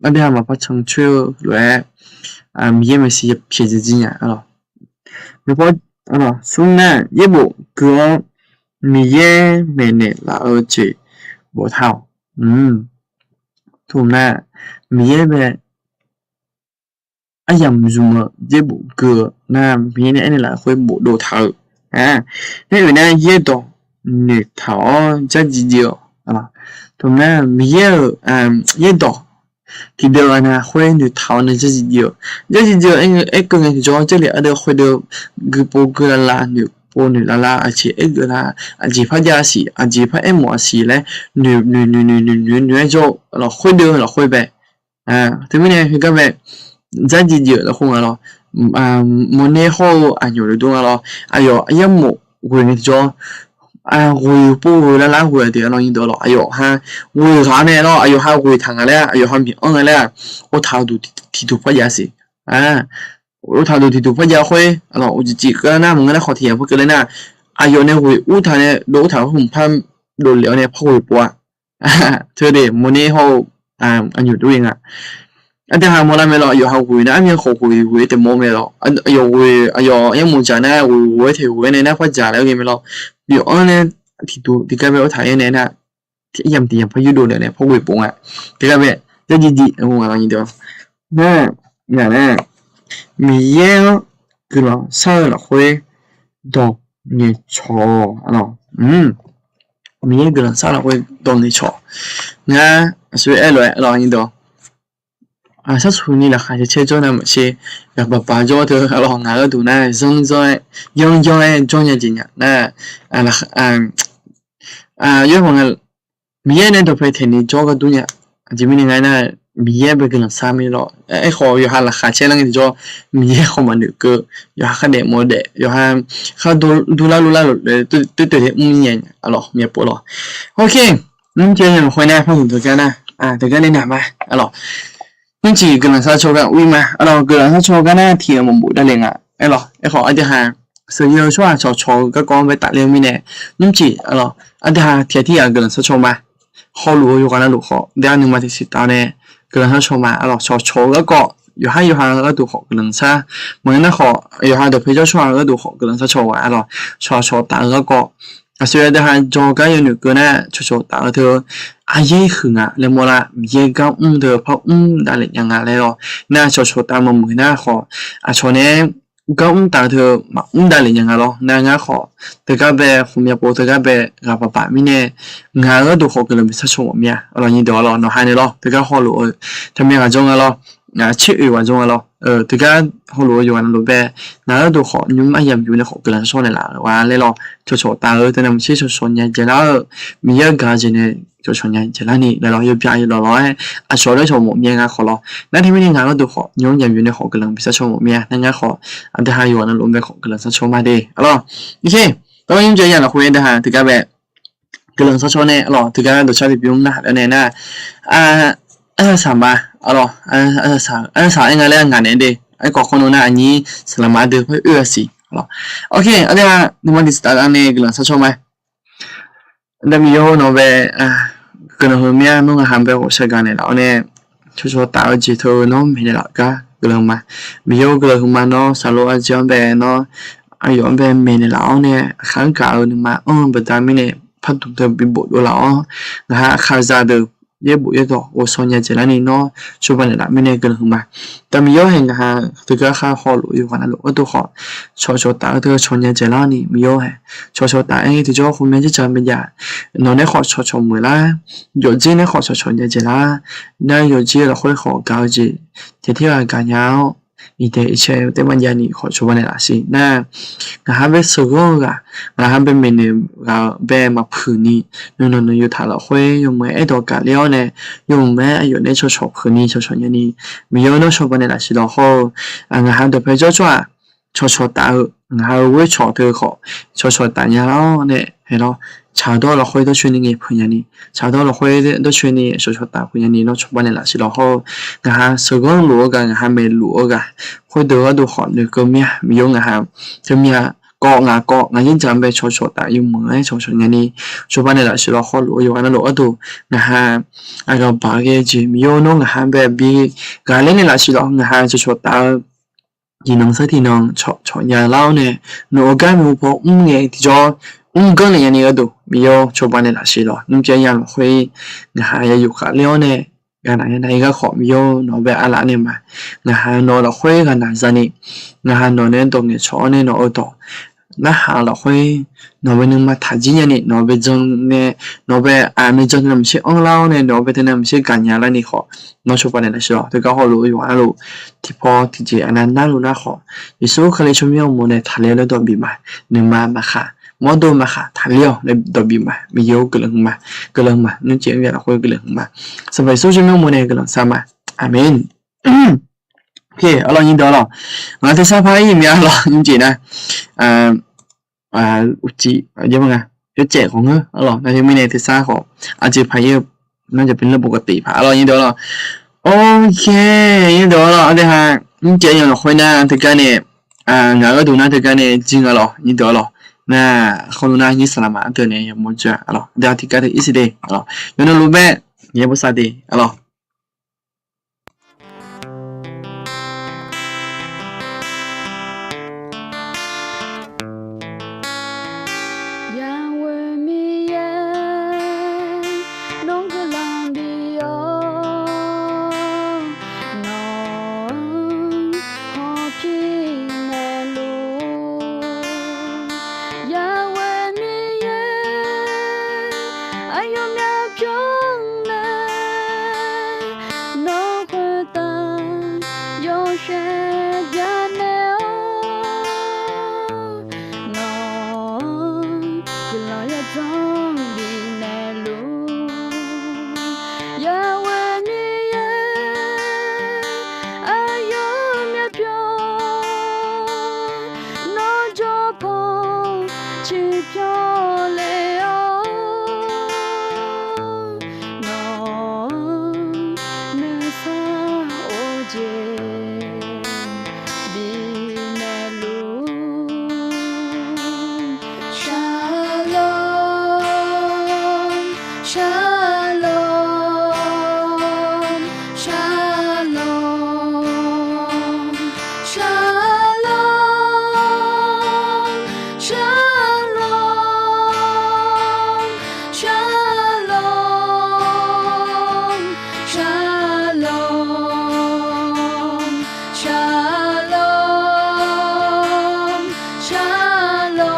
Aqdui ha maqpar can coer-eu lof-aer, Miqyaer maeqshi yapyaeq jae jir nya lawr. Smr nar, yaerbof gui-awr Miqyaer maeqnaeq laf-eu jeq boftaq-awq. Tmq nar, Miqyaer bae aryamq zmq-eu yaerbof gui-eu nar, Miqyaer nae aernaeq laf-eu khoer bofdov taq-eu. Nae oeq nar, yaerdawq noeqtaq-awr dzardziv dziv-awq. Tmq nar, Miqyaer-euq yaerdawq tiqdeuv-aq nar khoer noeqtaq-awr nae dzardziv dziv-eu. Dzardziv dziv-eu aerkeuv ngae tiqjawr, Jarlif ardeuv khoerdeuv guipov guilavlav, noeqpov noeqlavlav, aqjeq aergeuf lar, aqjeq par jav siq, aqjeq par aermawf-a siq laer noeq noeq noeq noeq noeq noeq-aer jawr-eu lafkhoer deuv lafkhoer bae. Teumirnae heugar bae dzardziv dziv-euq lafkhoer nga lawr. Mawrner hawr-eu aqnyoq lof dur nga lawr. Aqyawf yaermof ghoe ngae tiqjawr, ghoe pov ghoe lavlav ghoe-a deuq-a lawr nyirdeuq lawr. Aqyawf ha ghoe ghaq-awr nae lawr, aqyawf ha ghoe taq nga laer-aq, aqyawf ha miq-anr nga laer-aq, ortaq duq tiqduq par jav siq. Ortaq duq tiqduq par jav khoer, uqcif cif keuvlar nar maqngeur nar khawf tiq yamq par keuvle nar, aqyawf nae ghoe ur taq nae dov ur taq-eu hmq par dovlef-awr nae par ghoe pov-a. Teu de mawrner hawr-eu aqnyoq dur-ir nga. Aqdui ha mawrlar mae lawr, aqyawf ha ghoe nar armyan khawf ghoe ghoe-aer taef mawr mae lawr. Aqyawf ghoe, aqyawf yaermof dzaq nar ghoe ghoe-aer taef ghoe-aer nae nar par dzaq laer ghae mae lawr. Miq-anr nae tiqduq tiqgar bae ortaq-aer nae nar, yamq tiq yamq par yurdov nae nae par ghoe pov nga. Tiqgar bae dzardziv dziv nga lawr nyirdeuq. Nar, ngaq nar, Miqyaer-anr guiqlanq shar-eu lafkhoer dawq ngaeqcawq-awq. Miqyaer guiqlanq shar lafkhoer dawq ngaeqcawq. Ngar aqsur aer lof-aer lawr nyirdeuq, sharsuq ni laqkhaq caer caer jawr nar maqtser, ghaqbaq baq jawr teu lawr, ngaq gharduq nar zanr zanr-aer yanr yanr-aer jawr nya jeq nya nar, yaerhawq nga, Miqyaer nae dawqpae taeq ni jawr gharduq nya. Aqjeq mirnae nga nar, Miqyaer bae guiqlanq shar mir lawr. Aerkhawf yawqha laqkhaq caer lar ngae tiqjawr, Miqyaer khawf maqnoeq keuv, yawqha khardaef mawr daef, yawqha khar durlar lurlar lof-aer toer toeq tae mr nya nya lawr, myav pov lawr. Oke, nymr caev nya lafkhoer nar par dmq deuq gar nar, deuq gar nae naq ma. Nymrcif guiqlanq shar caw gar ur-ir ma. Guiqlanq shar caw gar nar tiq yamq maqbof davle nga. Aerlawr, aerkhawf aqdui ha sheuqyae-eu tsawrhaq cawqcawq-eu garkawv-anr bae tafler-eu mirnae, nymrcif aqdui ha tiq ghaq tir ghaq guiqlanq shar caw ma. Hawluf-eu yawqghaq navluf khawf, deuq-anr nuima tiqsiq taf-awr nae guiqlanq shar caw ma. Aqlawq, cawqcawq-eu garkawv, yawqhar yawqha-eu gharduq khawf guiqlanq shar. Maqngeur nar khawf, yawqha dawqpae jawr tsawrhaq-eu gharduq khawf guiqlanq shar caw ghaq. Aqlawq, cawqcawq taf-eu garkawv, aqsur aqdui ha jawrgar yawnoeq keuv nar, cawqcawq taf-eu teu aryaer huiq nga laer mawrlar, Miqyaer gar mr teu par mr davlef nya nga laer lawr. Nar cawqcawq taf maqmuiq nar khawf, aqcawq nae gar mr taf-eu teu maqmr davlef nya nga lawr. Nar ngar khawf teugar bae khofmya pov teugar bae ghaq baq baq mirnae, ngaq-euq gharduq khawf guiqlanq bi shar caw mawf mir-a. Aqlawq nyiq dawq lawr nawq ha nae lawr teugar hawluf-eu taqmya ghaq jawr nga lawr, ngaq caer oeq ghaq jawr nga lawr, teugar hawluf-eu yawqghaq navluf bae ngaq-euq gharduq khawf nymr aryamq yuf nae khawf guiqlanq shar caw naeqlaf-euq ghaq laer lawr, cawqcawq taf-eu teu nar maqtser cawqcawq nya dzaeqlar-eu, Miqyaer-anr gaq-eu jeq nae cawqcawq nya dzaeqlar ni laer lawr, yawbyav yawlawq lawr-aer aqcawq laer cawq mawf mir-a ngar khawf lawr. Nar teumirnae ngaq-euq gharduq khawf nymr aryamq yuf nae khawf guiqlanq bi shar caw mawf mir-a. Nar ngar khawf aqdui ha yawqghaq navluf bae khawf guiqlanq shar caw ma de. Aqlawq, tawr nymr jaev ya lafkhoer aqdui ha teugar bae guiqlanq shar caw nae aqlawq teugar dawqcar tiqbymr narhaq laer nae nar, arsaq saq ma, aqlawq, arsaq saq aer nga laer ngaq naeq de. Aerkhawf khawf nawr nar aqnyir saqlaqma ardeuv par oe-a siq. Aqlawq, oke, aqdui ha nuima tiqsiq taf nae guiqlanq shar caw ma. Aqda Miqyaer-or, nawq bae guiqlanq heu mir-a. Nawr ngaq ha bae ghawqshaq gaq naeqlaf-awr nae cawqcawq taf-eu jeq teu nawr maeqnaeq laf gar guiqlanq ma. Miqyaer-or, guiqlanq huiqma nawr saqlor ardzae-anr bae nawr aqyawf-anr bae maeqnaeq laf-awr nae aqkaq-anr gaq-eu nuima anr-eu baqda mirnae pardmq teu bi bofdov laf-awr, ngaq ha aqkaqzaq deuq yaerbof yaerdawq ghovshaw nya dzaeqlar ni nawr cawba naeqlaf mirnae guiqlanq huiqma. Aqda Miqyaer-or, haeq ngaq ha teugar khar hawluf-eu yawqghaq navluf gharduq khawf cawqcawq taf-eu teu cawq nya dzaeqlar ni Miqyaer-or, haeq cawqcawq taf-aer tiqjawr khoermyav jarja baejav nawq nae khawf cawqcawq muiqlar, yawqdzer nae khawf cawqcawq nya dzaeqlar. Nar yawqdzer lafkhoer khawf gaq-eu jeq tiq tir ghaq gaq nya-awr, iqdaeq iqcae teumar jav ni khawf cawba naeqlaf siq nar, ngaq ha bae sheuqghanr-eu ghaq, ngaq ha bae maeqnaeq ghaq-eu bae maqpuiq ni, nuinanq nuiyu taq lafkhoer yawmuiq-aer aerdawq gaqler-awr nae, yawmuiq-aer aqyawf nae cawqcawq puiq ni cawqcawq nya ni, Miqyaer nawr cawba naeqlaf siq lawq hawr-eu, ngaq ha dawqpae jawrjawr-aq, cawqcawq taf-eu, ngaq ha-eu ghoer cawq teu khawf cawqcawq taf nya lar-awr nae, hae lawr, tsaqdawr lafkhoer dawrcoeni ngae puiq nya ni, tsaqdawr lafkhoer dawrcoeni cawqcawq taf puiq nya ni nawr cawba naeqlaf siq lawq hawr-eu, ngaq ha sheuqghanr luf-eu ghaq, ngaq ha maeqluf-eu ghaq, khoerdeuq gharduq khawf noeqkeuv mir-a. Miqyaer ngaq ha teu mir-a, kawv ngaq kawv ngaq yaerdzaq bae cawqcawq taf yawmuiq-aer cawqcawq nya ni, cawba naeqlaf siq lawq hawr luf-eu yawqghaq navluf gharduq, ngaq ha aqgaq baq ghae jeq Miqyaer nawr ngaq ha bae bi ghaqler naeqlaf siq lawq, ngaq ha cawqcawq taf-eu tiqnan sar tiqnan cawqcawq nya lar-awr nae, nawq-euq gar maqpaw mr ngae tiqjawr mr ganr naeq nya ni gharduq Miqyaer cawba naeqlaf siq lawq. Nymrcaev ya lafkhoer ngaq ha ya yuf khaqler-awr nae, ghaqnaq ya nav-ir gar khawf Miqyaer nawq-eu bae arlaf nae ma, ngaq ha nawq lafkhoer ghaqnaq za ni, ngaq ha nawq nae dawq ngaeqcawq-awr nae nawq-eu dawq narhaq lafkhoer nawq bae nuima taqjir nya ni, nawq bae jan nae, nawq bae aqmyan jan nae maqtser anr lar-awr nae, nawq bae teunae maqtser gaqnya lar ni khawf, nawr cawba naeqlaf siq lawq. Teugar hawluf-eu yawqghaq navluf tiqpaw tiqjeq aqnav narluf nar khawf, Yeqsur Kali tsawrmyanr uqmov nae taqler-eu laer dawqbif ma. Nuima maqkhaq, mawrdo maqkhaq taqler-awq laer dawqbif ma. Miqyaer-or guiqlanq hmq ma, guiqlanq hmq ma, nymrcaev mr ya lafkhoer guiqlanq hmq ma. Sanqpaq Yeqsur tsawrmyanr uqmov nae guiqlanq shar ma. Aqmeq. Arlawr nyir deuq arlawq, ngaq tersar par ir mya arlawq nymrcaev nar, uqcif, yawcaef khawf ngeur arlawq, nar teumirnae tersar khawf aqjeq paq ir-eu nar jaqpyr lar bawq kawv tif paq arlawq nyir deuq arlawq. Oke, nyir deuq arlawq, aqdui ha nymrcaev yawq lafkhoer nar teugar nae, ngaq gharduq nar teugar nae jir nga lawq nyir deuq arlawq. Nar khawf luf nar nyir saqlaq ma ardeuv nae yamawr jir-a arlawq, aqdui ha tiqgar teu irsir de arlawq, yawqnan luf bae yaer bawrsav de arlawq. Yawqghaq Miqyaer, nawr guiqlanq bif-awr, nawq-anr hawpir naeqluf. Yawqghaq Miqyaer, aqyawf myavpyawr nae nawr khoertav yawshaef byannaeq-awr, nawq-anr guiqlanq yawdzanr bifnaeq luf. Yawqghaq Miqyaer, aqyawf myavpyawr nawr jawrpanq ciqpyawr le-awr, nawq-anr nuisar of jeq bifnaeq luf. Shalom, shalom, shalom, shalom, shalom, shalom, shalom, shalom, shalom,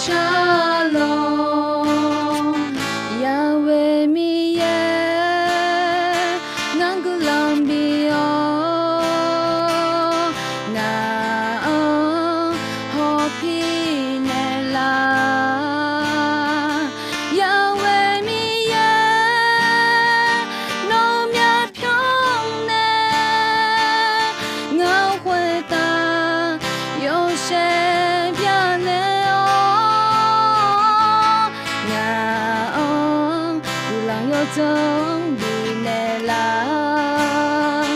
shalom. Yawqghaq Miqyaer, ngar guiqlanq bif-awr, ngaq-anr hawpir naeqlaf. Yawqghaq Miqyaer, nawr myavpyawr nae ngaq khoertav yawshaef byannaeq-awr, ngaq-anr guiqlanq yawdzanr bifnaeq laf.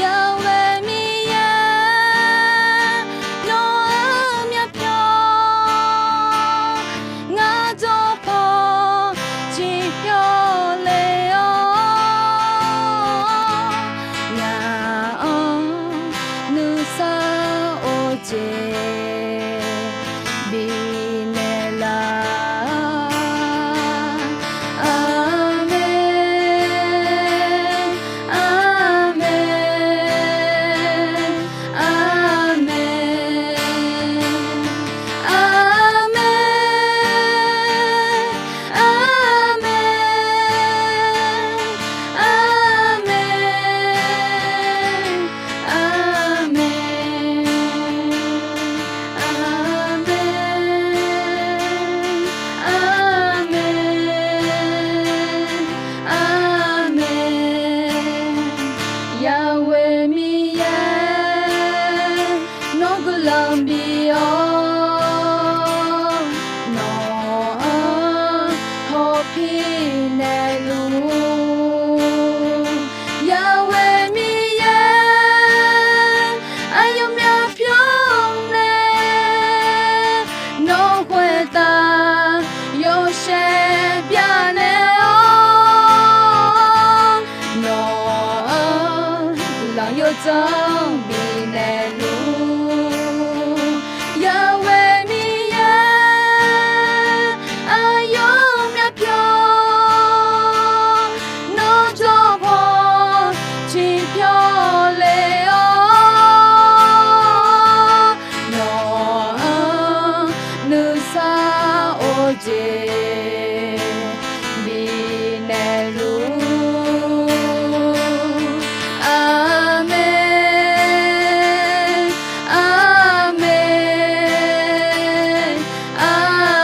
Yawqghaq Miqyaer, nawr-anr myavpyawr, ngar jawrpanq ciqpyawr le-awr, ngaq-anr nuisar of jeq bifnaeq laf. Aqmeq, aqmeq, aqmeq, aqmeq, aqmeq, aqmeq. lanqbif-awr, nawq-anr hawpir naeqluf-ur. Yaweh Miqyaer, aqyawf myavpyawr nae nawr khoertav yawshaef byanaeq-awr, nawq-anr guiqlanq yawdzanr bifnaeq luf-ur. Yaweh Miqyaer, aqyawf myavpyawr nawr jawrpaw ciqpyawr le-awr, nawq-anr nuisar or-jeq bifnaeq luf-ur. Aqmeq, aqmeq, aqmeq,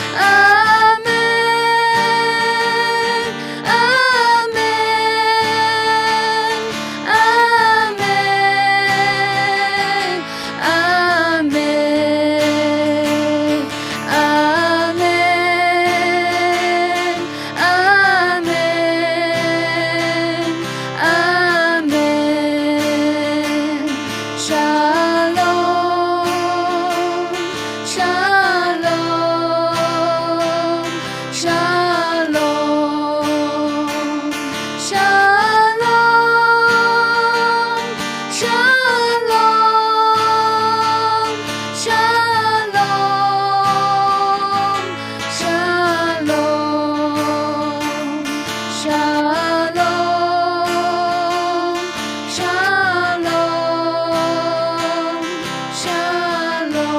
aqmeq, aqmeq, aqmeq, aqmeq, aqmeq, aqmeq, aqmeq. Shalom, shalom, shalom, shalom, shalom, shalom, shalom, shalom, shalom.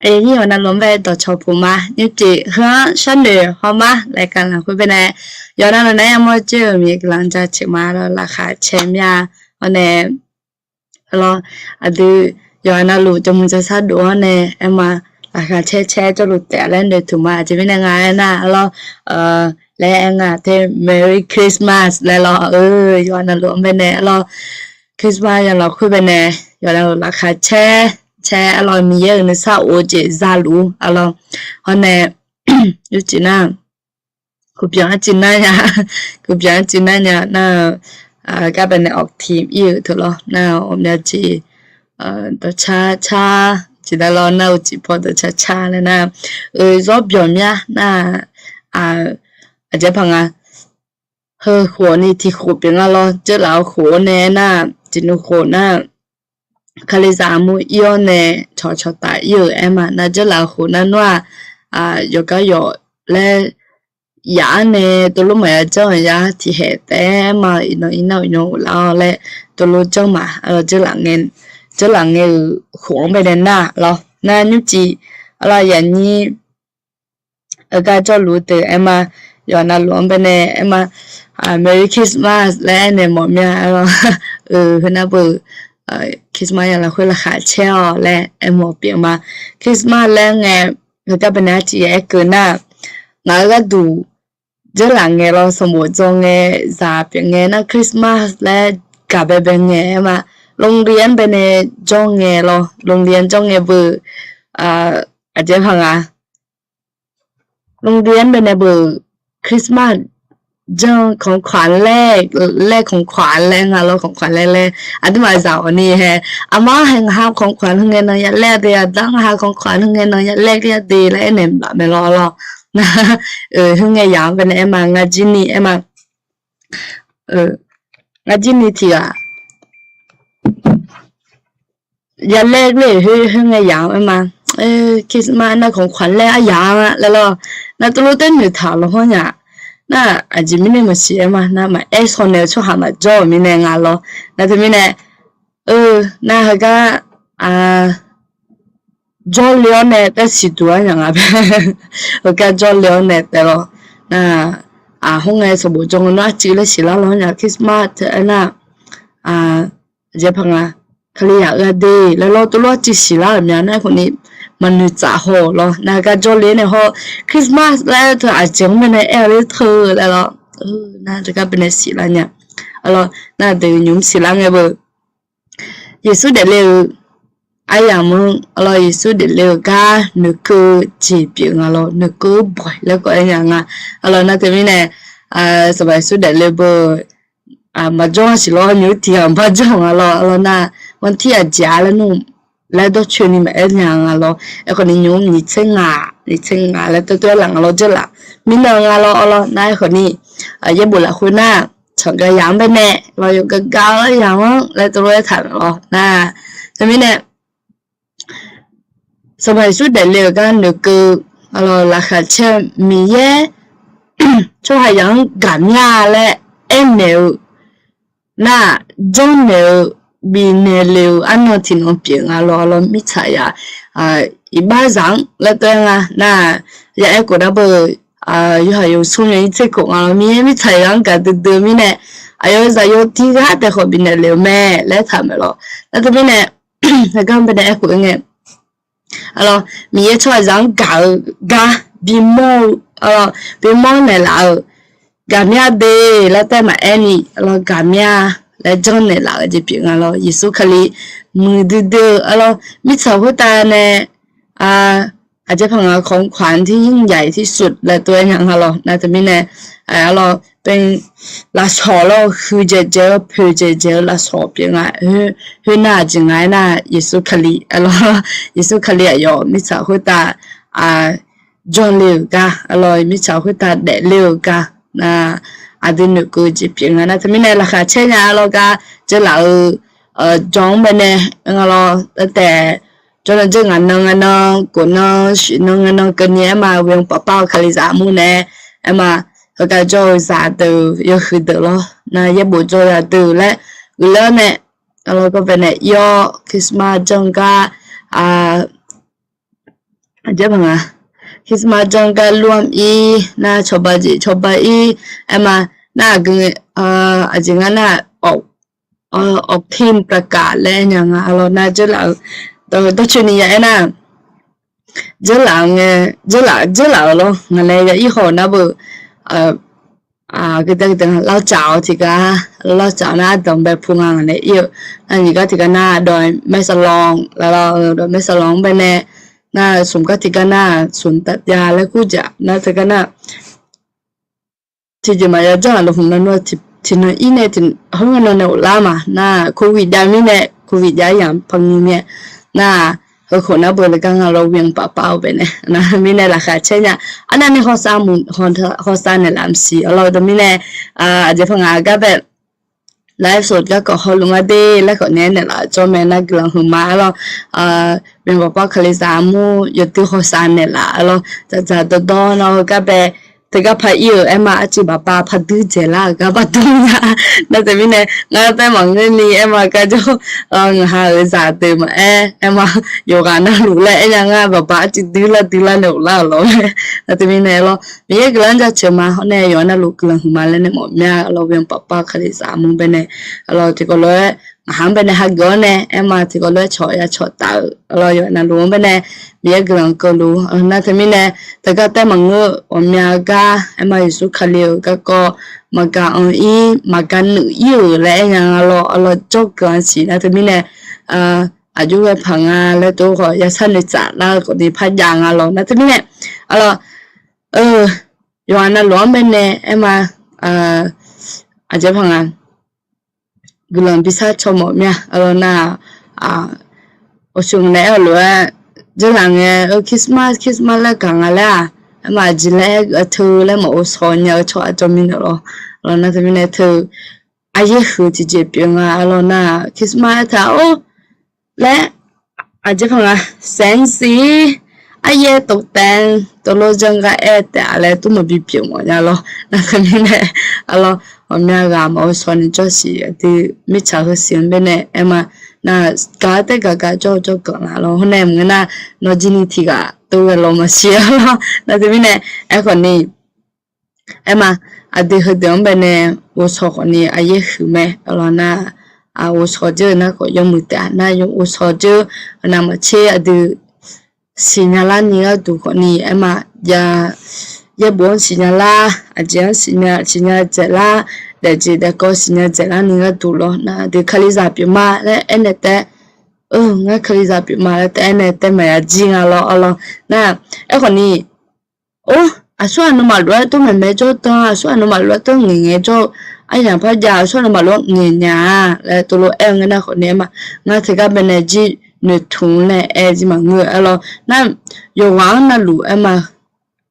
Aqyuif aqnyir yawqha navluf-anr bae dawqcawq puq ma. Nymrcif heu-anr sharnoeq haw ma. Laeqkaq lafkhoer baenae yawqha navluf nar yamawr jir-euq Miqyaer guiqlanq jaceuq ma lawr, laqkhaq caer mir-a. Hawr nae, arlawr, aqdui yawqha navluf jawrmuiq jawrshar dov-awr nae aerma, laqkhaq caer caer jawrluf taef-a laer noeqtmq ma. Aqjeq mirnae nga aernar, arlawr, laer aer nga te, Merry Christmas laer lawr, yawqha navluf-anr baenae arlawr, Christmas ya lafkhoer baenae yawqha navluf laqkhaq caer caer arlawr, Miqyaer-euq nuisar of-eu jeq zaluf arlawr. Hawr nae, nymrcif nar, kuqbyan arciv nar nya, kuqbyan arciv nar nya nar-eu, gar baenae awq tiq ir-euq teu lawr nar-eu, awq myav jeq dawqcar car ciqdar lawr nar-eu, ciqpaw dawqcar car laer nar-eu, zawr byawq mya nar-aq, aqjeq paq nga, heu khof ni tiq khof pyeuf nga lawr, dzeurlaf-eu khof-awr nae nar, tiqnui khof nar, Kalizaq armur ir-awr nae cawqcawq taf ir-euq aerma nar, dzeurlaf-eu khof nar nmr-aq, yawqgar yawq laer yaf-ar nae teulof maqya janr-euq yar tiqhaeq taef-aer aerma, iqnan irnar-euq nymr ghoflar-awr laer teulof janr ma. Dzeurlaf ngae, dzeurlaf ngae-euq khof-anr baenae nar lawr nar, nymrcif arlawr yaqnyir heugar jawrluf-eu deuq aerma, yawqha navluf-anr baenae aerma, Merry Christmas laer aernaeq mawf mya arlawr. Heunar beu, Christmas ya lafkhoer laqkhaq caer-awq laer aermawf pyeuf ma. Christmas laer ngae, heugar baenae arciv ya aerkeuv nar, ngaq-euq gharduq dzeurlaf ngae lawr, sanqbof dzaw ngae, zaq pyeuf ngae nar, Christmas laer gaq baebae ngae aerma, โรงเรียน baenae jawr ngae lawr, โรงเรียน jawr ngae beu, aqjeq paq nga, โรงเรียน baenae beu Christmas Janr ของขวัญ laer, laer ของขวัญ laer nga lawr, ของขวัญ laer laer. Aqduimaf zaq awq ni hae. Aqma hae ngaq ha ของขวัญ heu ngae nan ya laer de, aqda ngaq ha ของขวัญ heu ngae nan ya laer de laer aernaeq laf mae lawr lawr. Heu ngae yaq-anr baenae aer ma, ngar jir ni aer ma. Ngar jir ni tiq ghaq ya laer le, heu ngae yaq-anr aer ma. Christmas nar ของขวัญ laer aryaq-anr laer lawr. Nar tov lof taer noeqtaq lawq hawr nya. Nar aqjeq mirnae maqsiq aer ma, nar maqaer shaw naeq-eu tsawrhaq maqjawr-euq mirnae nga lawr. Nar teumirnae, nar heugar jawrle-awr nae taer siqduq-ar nya nga bae. Heugar jawrle-awr nae taev lawr. Nar, hawr ngae sanqbof jawr nga nar arcuiv laer siqlar lawr nya, Christmas teu aernar, aqjeq paq nga, Kalizaq-eu ade laer lawr, tov lof arcuiv siqlar-euq mya nar aerkhawf ni maqnoeq tsaf haw lawr. Nar gar jawrle nae hawr, Christmas laer teu aqjeq-anr baenae aer-eu ler teu laer lawr. Nar teugar baenae siqlar nya. Nar deuq nymq mr siqlar ngae beu. Yeqsur daefle-euq aryamq-anr lawr, Yeqsur daefle-euq gar noeqkeuv jeq pyeuf nga lawr, noeqkeuv bawq laer kawv-aer nya nga. Lawr nar teumirnae, Sanqpaq Yeqsur daefle beu maqjawr-a siq lawr, nymq mr tiq ghaq maqbar jawr nga lawr. Lawr nar, manrtir aqjeq-a laer nmr laer dawrcoeni maqaer nya nga lawr. Aerkhawf ni nymq mr nyiq tser ngaq, nyiq tser ngaq laer tov tov-aer laf nga lawr, jeurlaf mirnan nga lawr. Lawr nar aerkhawf ni, yaerbof lafkhoer nar, tsawq gaq yaq-anr baenae lawr, yawqgaq gaq-eu yaq-anr laer tov lof-aer taq lawr nar. Teumirnae, Sanqpaq Yeqsur daefle-euq gar noeqkeuv, laqkhaq caer-eu Miqyaer tsawrhaqzaq-anr gaqmya laer aernaeq-eu nar, janrnaeq-eu bifnaeq le-eu arnan tiqnan pyeuf nga lawr. Lawr mirtsaq yaq iqbaxzaq-anr laer tov-aer nga nar, ya aer khof nar beu, yawhaq yawq smr yawnyir tser khof nga lawr, Miqyaer mirtsaq yaq-anr gaqdui dui-eu mirnae, aqyawf-euq zaqyo tiq ghaq taef khawf bifnaeq le-eu mae laer taq maeq lawr. Nar teumirnae, heugar baenae aer khof-aer ngae, Miqyaer tsawrhaqzaq-anr gaq-eu gar bimawr-eu, bimawr naeqlaf-euq gaqmya de laer taef maqaer ni, gaqmya laer janrnaeq laf-eu jeq pyeuf nga lawr. Yeqsur Kali muiqdui dui-eu lawr, mirtsaq khoertav nae aqjeq paq nga ของขวัญที่ยิ่งใหญ่ที่สุด laer tov-aer nya nga lawr. Nar teumirnae, lawr, lafsawq lawr, huiqdzaeq dzaeq-eu poeqdzaeq dzaeq-eu lafsawq pyeuf nga. Khoernar aqjeq nga aernar, Yeqsur Kali lawr, Yeqsur Kali aqyawf mirtsaq khoertav jawrle-euq gar lawr, mirtsaq khoertav daefle-euq gar nar, aqdui noeqkeuv jeq pyeuf nga. Nar teumirnae laqkhaq caer nya lawr gar, jeurlaf-eu jawr-anr baenae nga lawr, taef jawrnan dzeur ngaq nan ngae nan, khof nan shif nan ngae nan keuvni aer ma, Ghoe-anr pafpar-eu Kalizaq armur nae aer ma, heugar jawr-eu zaqdeuq yawhuiq deuq lawr nar, yaerbof jawr zaqdeuq laer guiqlanq nae, lawr gar baenae ir-awr Christmas janr-eu gar, Christmas janr-eu gar lur-anr ir nar, cawba jeq cawba ir aer ma, nar aqgeu aqjeq nga nar, ออกพรรษา ประกาศ laer nya nga lawr. Nar jeurlaf-eu dawrcoeni ya aer nar, jeurlaf ngae, jeurlaf, jeurlaf-euq lawr ngaq nae ya ir haw nar beu, geuda geuda lavcaf-awr tiqgar, lavcaf nar ardanq bae pu nga ngaq nae ir-eu. Nar nyiq gar tiqgar nar dawq maersaqlawq laf lawr, dawq maersaqlawq-anr baenae, nar smq gar tiqgar nar smq taf jav laer kur jaq nar teugar nar, tiqjeq maqya janr-aq lafhmq nar nar tiqnan ir nae tiq hawr ngae nan nae ghoflar ma nar, covid jav mirnae, covid jav-aer yamq paqngi mae nar, heukhof nar beu le gar nga lawr, Ghoe-anr pafpar-eu baenae nar mirnae laqkhaq caer nya. Arnavni hawsav muiq, hawsav naeqlaf maqsiq lawr, dawq mirnae aqjeq paq ngaq gar bae ไลฟ์สด garkawv hawluf nga de laer khawf nae naeqlaf jawr mae nar guiqlanq huiqma lawr. Ghoe-anr pafpar Kalizaq armur yawdui hawsav naeqlaf lawr, dzaqdzaq dawrdawr nar heugar bae, teugar par ir-euq aer ma, arcuiv baqpav par duir dzaeqlar-euq gar par dur nya. Nar teumirnae ngar taer maqngeur ni aer ma, garjawr ngaq ha-euq zaqdeuq maqaer aer ma, yawqghaq navluf laer aer nya ngar baqpav arcuiv duirlar duirlar nae ghoflar-euq lawr mae. Nar teumirnae lawr, Miqyaer guiqlanq jaceuq ma hawr nae yawqha navluf guiqlanq huiqma laer nae mawf mya lawr. Ghoe-anr pafpar Kalizaq armur baenae lawr, tiqkawv lof-aer ngaq ha-anr baenae hageuf-awr nae aer ma, tiqkawv lof-aer cawq ya cawq taf-euq lawr, yawqha navluf-anr baenae Miqyaer guiqlanq keuvluf. Nar teumirnae teugar taer maqngeur-eu ghawqmya gar aer ma, Yeqsur Kali-euq garkawv maqgaq anq ir maqgaq nuif ir-euq laer aer nya nga lawr. Lawr jawrkeuv-anr siq nar teumirnae aqjox ghae paq nga laer tov khawf yashar noeqtsaf lar-eu khawf ni par jav nga lawr. Nar teumirnae lawr, yawqha navluf-anr baenae aer ma, aqjeq paq nga, guiqlanq bi sar caw mawf mir-a. Arlawr nar-aq, awqshoq nae aer-awq lof-aer, dzeurlaf ngae-eu Christmas, Christmas laer gaq nga laer-aq, aerma aqjeq laer aer-eu teu laer maqghovshaw nya-eu tsawrhaq jawr mirnae lawr. Arlawr nar teumirnae teu aryaer huiq tiqjeq pyeuf nga. Arlawr nar-aq, Christmas aertaq-or laer, aqjeq paq nga, saeq-anr siq-ir, aryaer tov taev-anr tov lor janr gar aer taef-a laer tov maqbi pyeuf mawf nya lawr. Nar teumirnae, arlawr, ghawqmya ghaq maqghovshaw ni jawr siq aqdui mirtsaq heu siq-anr baenae aerma, nar gaq-aer taef gaq gaq jawr jawr ganq la lawr. Khoernae maqngeur nar, nawr jir ni tiq ghaq tov ghae lawr maqsiq-a lawr. Nar teumirnae, aerkhawf ni, aerma, aqdui heudeuq-anr baenae ghovshaw khawf ni aryaer huiq mae. Arlawr nar, ghovshaw dzeur-eu nar khawf yawmuiq taef-a. Nar ghovshaw dzeur-eu navmaqtser aqdui siqnya lar ni gharduq khawf ni aerma, ya, yaerbof-anr siqnya lar, aqjeq-anr siqnya, siqnya dzaeqlar, daefjeq daefkawv siqnya dzaeqlar ni gharduq lawr. Nar aqdui kalizaq pyeufma laer aernaeq taef, ngar kalizaq pyeufma laer taef aernaeq taef maqya jir nga lawr. Arlawr nar, aerkhawf ni, or, aqsur aqnuimaf lof-aer tov maeqmaeq jawr dan, aqsur aqnuimaf lof-aer tov ngaeqngae jawr-eu, aryamq par jav, aqsur aqnuimaf lof-aer ngaeqnya-a laer tov lof aer-eu ngae nar khawf ni aerma, ngar teugar baenae jir noeqtmq-anr nae aer jir maqngeur-eu. Arlawr nar, yawqghaq-anr navluf aerma,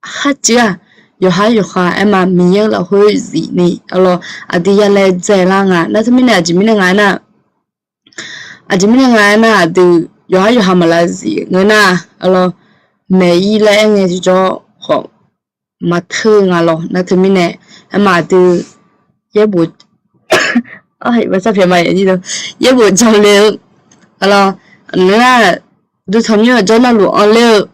kharcuiv-aq, yawqhar yawqha aerma Miqyaer-eu lafkhoer zifni, arlawr, aqdui ya laedzae lar nga. Nar teumirnae aqjeq mirnae nga aernar, aqjeq mirnae nga aernar, aqdui yawqhar yawqha maqlav zif ngeur nar, arlawr, maeq-ir laer aer ngae tiqjawr khawf maqteu nga lawr. Nar teumirnae, aerma aqdui yaerbof, yaerbof jawrle-eu, arlawr, ngeur nar, duqtanqnymr-eu jawr navluf anrler-eu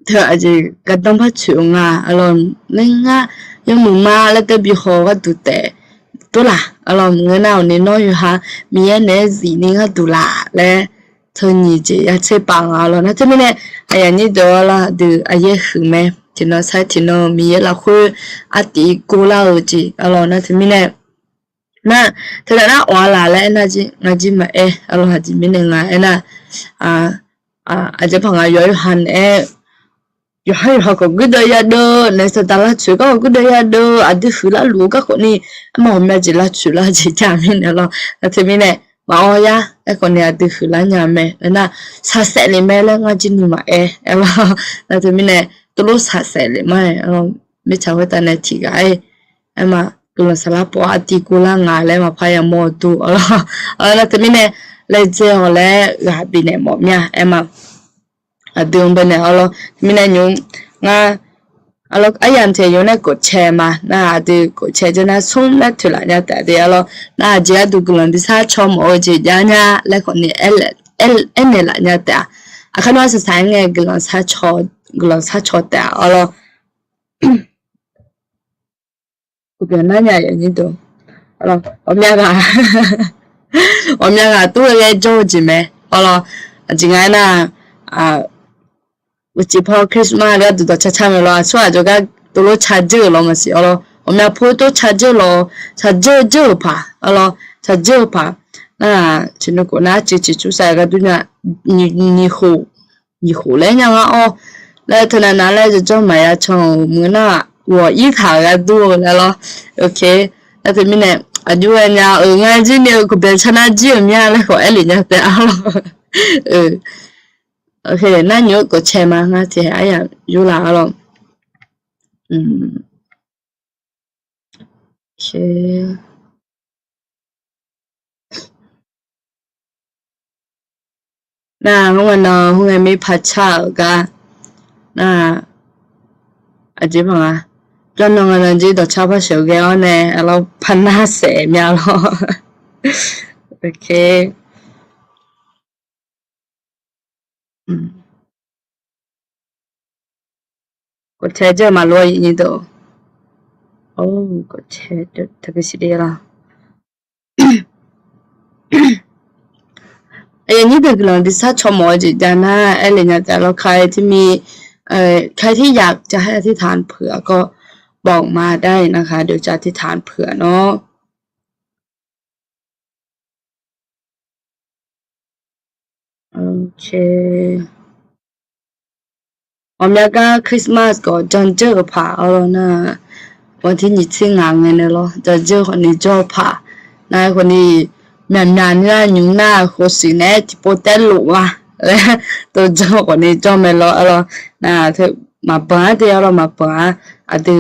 teu aqjeq gardanr par tsoeq-eu nga. Arlawr, laer ngar yawmuiq ma laer tae bi haw-eu gharduq taef tov laq. Arlawr, maqngeur nar-awq ni nawr yawqha Miqyaer naeq-aer zifni gharduq laq laer teu nyiq jeq ya tser pav nga. Arlawr nar teumirnae, aqyuif aqnyir deuq-awr, arlawr, aqdui aryaer huiq mae. Tiqnan sar tiqnan Miqyaer lafkhoer artiv gor lar-eu jeq. Arlawr nar teumirnae, nar, teudaq nar awq-a laq laer aernar jir ngar jir maqaer. Arlawr aqjeq mirnae nga aernar, aqjeq paq nga yawqha yawqha naeq-aer, yawqha yawqha khawf guirdeuv yadeuv nae, saqdaq lavtsoeq gar khawf guirdeuv yadeuv, aqdui huiqlar luf-eu gar khawf ni, aerma ghawqmya jeq lavtsoeq lar jeq jav mirnae lawr. Nar teumirnae, maqawr yar aerkhawf ni aqdui huiqlar nya mae. Aernar, saqsaef lef mae laer ngar jir ni maqaer. Arlawr, nar teumirnae, tov lof saqsaef lef ma-aer, mirtsaq khoertav nae tiqghaq-aer, aerma, guiqlanq saflar pov artiv gor lar nga laer maqpar yamawr-eu dur. Arlawr, nar teumirnae, laedzae-awq laer ghaq bifnaeq mawf mir-a. Aerma, aqdui-anr baenae arlawr mirnae nymr, ngar, arlawr aryamq taeq nymr nae kofcae ma. Nar aqdui kofcae jawr nar smr laer toeqlaf nya taef de. Arlawr nar aqjeq gharduq guiqlanq bi sar caw mawf-eu jeq jav nya laer khawf ni aernaeq laf nya taef-a. Aqkar nawr saqsaq-aer ngae guiqlanq sar caw, guiqlanq sar caw taef-a. Arlawr, nar nya aqnyir deuq, ghawqmya ghaq, ghawqmya ghaq tov-aer ghae jawr-eu jeq mae. Arlawr, aqjeq nga aernar, uqcif paw Christmas gharduq dawqcar car mae lawr. Aqsur aq jawrgar tov lof car dzeur-euq lawr maqsiq. Arlawr, ghawqmya paw tov car dzeur lawr, car dzeur dzeur-euq paq. Arlawr, car dzeur-eu paq. Nar, ciqnuv khof nar arcuiv ciqcur sar-eu gharduq nya, nyiq khof, nyiq khof laer nya ngar-awr laer teunav nav laer jawrjawr maqya can-euq meuq nar, ghawq ir taq-euq gharduq-eu laer lawr. Ok, nar teumirnae, aqjox ghae nya-euq ngar jir ni-eu kawqbyaeq car nar jir-euq mir-a laer khawf aer lef nya taef-a lawr. Ok, nar nymr kofcae ma, ngar tiqhae aryamq yurlaf-a lawr. Nar, khoerngae nan khoerngae mir paqcar-euq gar nar, aqjeq paq nga, jawrnan nganan jir dawqcar par sheuqghae-awr nae, arlawr, par nar saef mya lawr. Ok. Kofcae jawr maqlof-a aqnyir deuq. Kofcae taqbi siq de lawr. Aqyuif aqnyir deuq guiqlanq bi sar caw mawf-eu jeq jav nar aer lef nya taef lawr. Ka-aer tirmi, ka-aer tiryaq ja haer tiqtaq puiq-a kawr, bawq ma dar-iq nar ka deuq ja tiqtaq puiq-a nawr. Ok. Ghawqmya gar Christmas khawf jan dzeur-euq paq arlawr nar, banq tir nyiq tser ngaq ngae nae lawr, jawrjawr khawfni jawr paq. Nar khawfni myaqmyaq nar nymr nar khofshuif naeq-aer tiqpov taer lof nga laer, dovjawr khawfni jawr mae lawr arlawr. Nar teu maqbanq-ar de arlawr, maqbanq-ar. Aqdui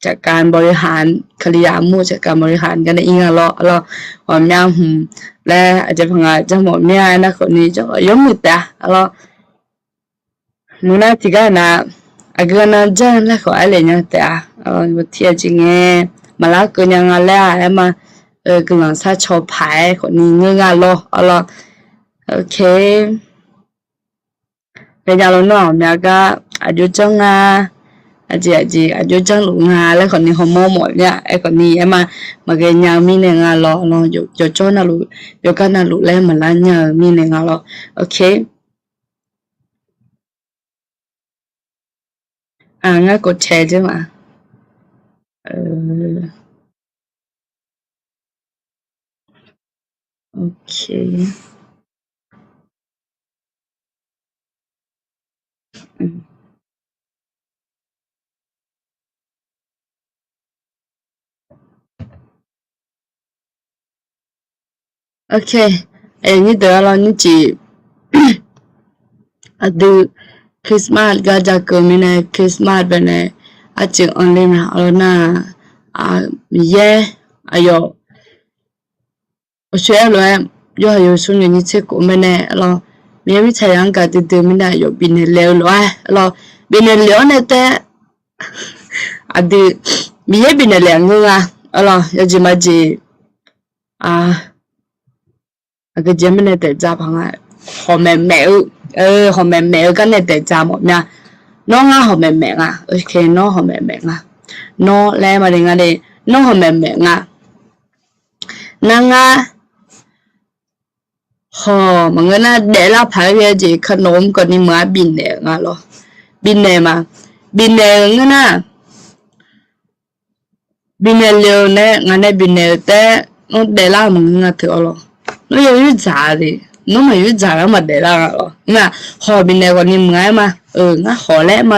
จัดการบริหาร Kalizaq armur จัดการบริหาร gar nae ir nga lawr arlawr. Ghawqmya hmq laer aqjeq paq nga janrmawf mir-a aernar khawfni jawr yawmuiq taef-a arlawr. Maqnar tiqgar nar, aqgeu nan janr laer khawf aer le nya taef-a. Tir aqjeq ngae maqlar keuv nya nga laer-a aer ma. Guiqlanq sharcaw paq-aer khawfni ngeur nga lawr arlawr. Ok. Ghaenya lawr nawr-aq ghawqmya gar aqjox janr nga, aqjeq aqjeq aqjox janrluf nga laer khawfni hawmawr mawf nya aer khawfni aer ma. Maqghae nya-eu mirnae nga lawr, yawqjawr navluf, yawqgar navluf laer maqlar nya-eu mirnae nga lawr. Ok. Ngar กดแชร์ jer ma. Ok. Ok, aqyuif nyir deuq arlawr nyir ciq aqdui Christmas gar ja keuv mirnae Christmas baenae arcuiv anr ler ma arlawr nar, Miqyaer aqyawf aqshoe-aer lof-aer yawhaiq yawsmr nyiq tser khof mirnae arlawr, Miqyaer mirtsaq yamq-anr gaqdui dui mirnae aqyawf bifnaeq le-eu lof-aer arlawr, bifnaeq le-awr nae taef aqdui Miqyaer bifnaeq le-aq ngeur nga arlawr, yawjeq majeq aqgeujeq mirnae daefdzaq paq nga. Hawq maeqmaeq-eu, hawq maeqmaeq-eu gar nae daefdzaq mawf mya. Nawr ngar hawq maeqmaeq nga. Ok, nawr hawq maeqmaeq nga. Nawr laer maqle nga le, nawr hawq maeqmaeq nga. Nar ngar hawq maqngeur nar daeflar paq-aer ghae jeq kanawq mr kawv ni meuq-a bifnaeq nga lawr. Bifnaeq ma, bifnaeq-eu ngeur nar bifnaeq le-eu nae ngaq nae bifnaeq-eu taef, nawr daeflar maqngeur nga teu arlawr. Nawr ya yurdzaq le, nawr maq yurdzaq nar maq daeflar nga lawr. Ngar hawq bifnaeq khawfni meuq-a aer ma. Ngar hawq laer ma,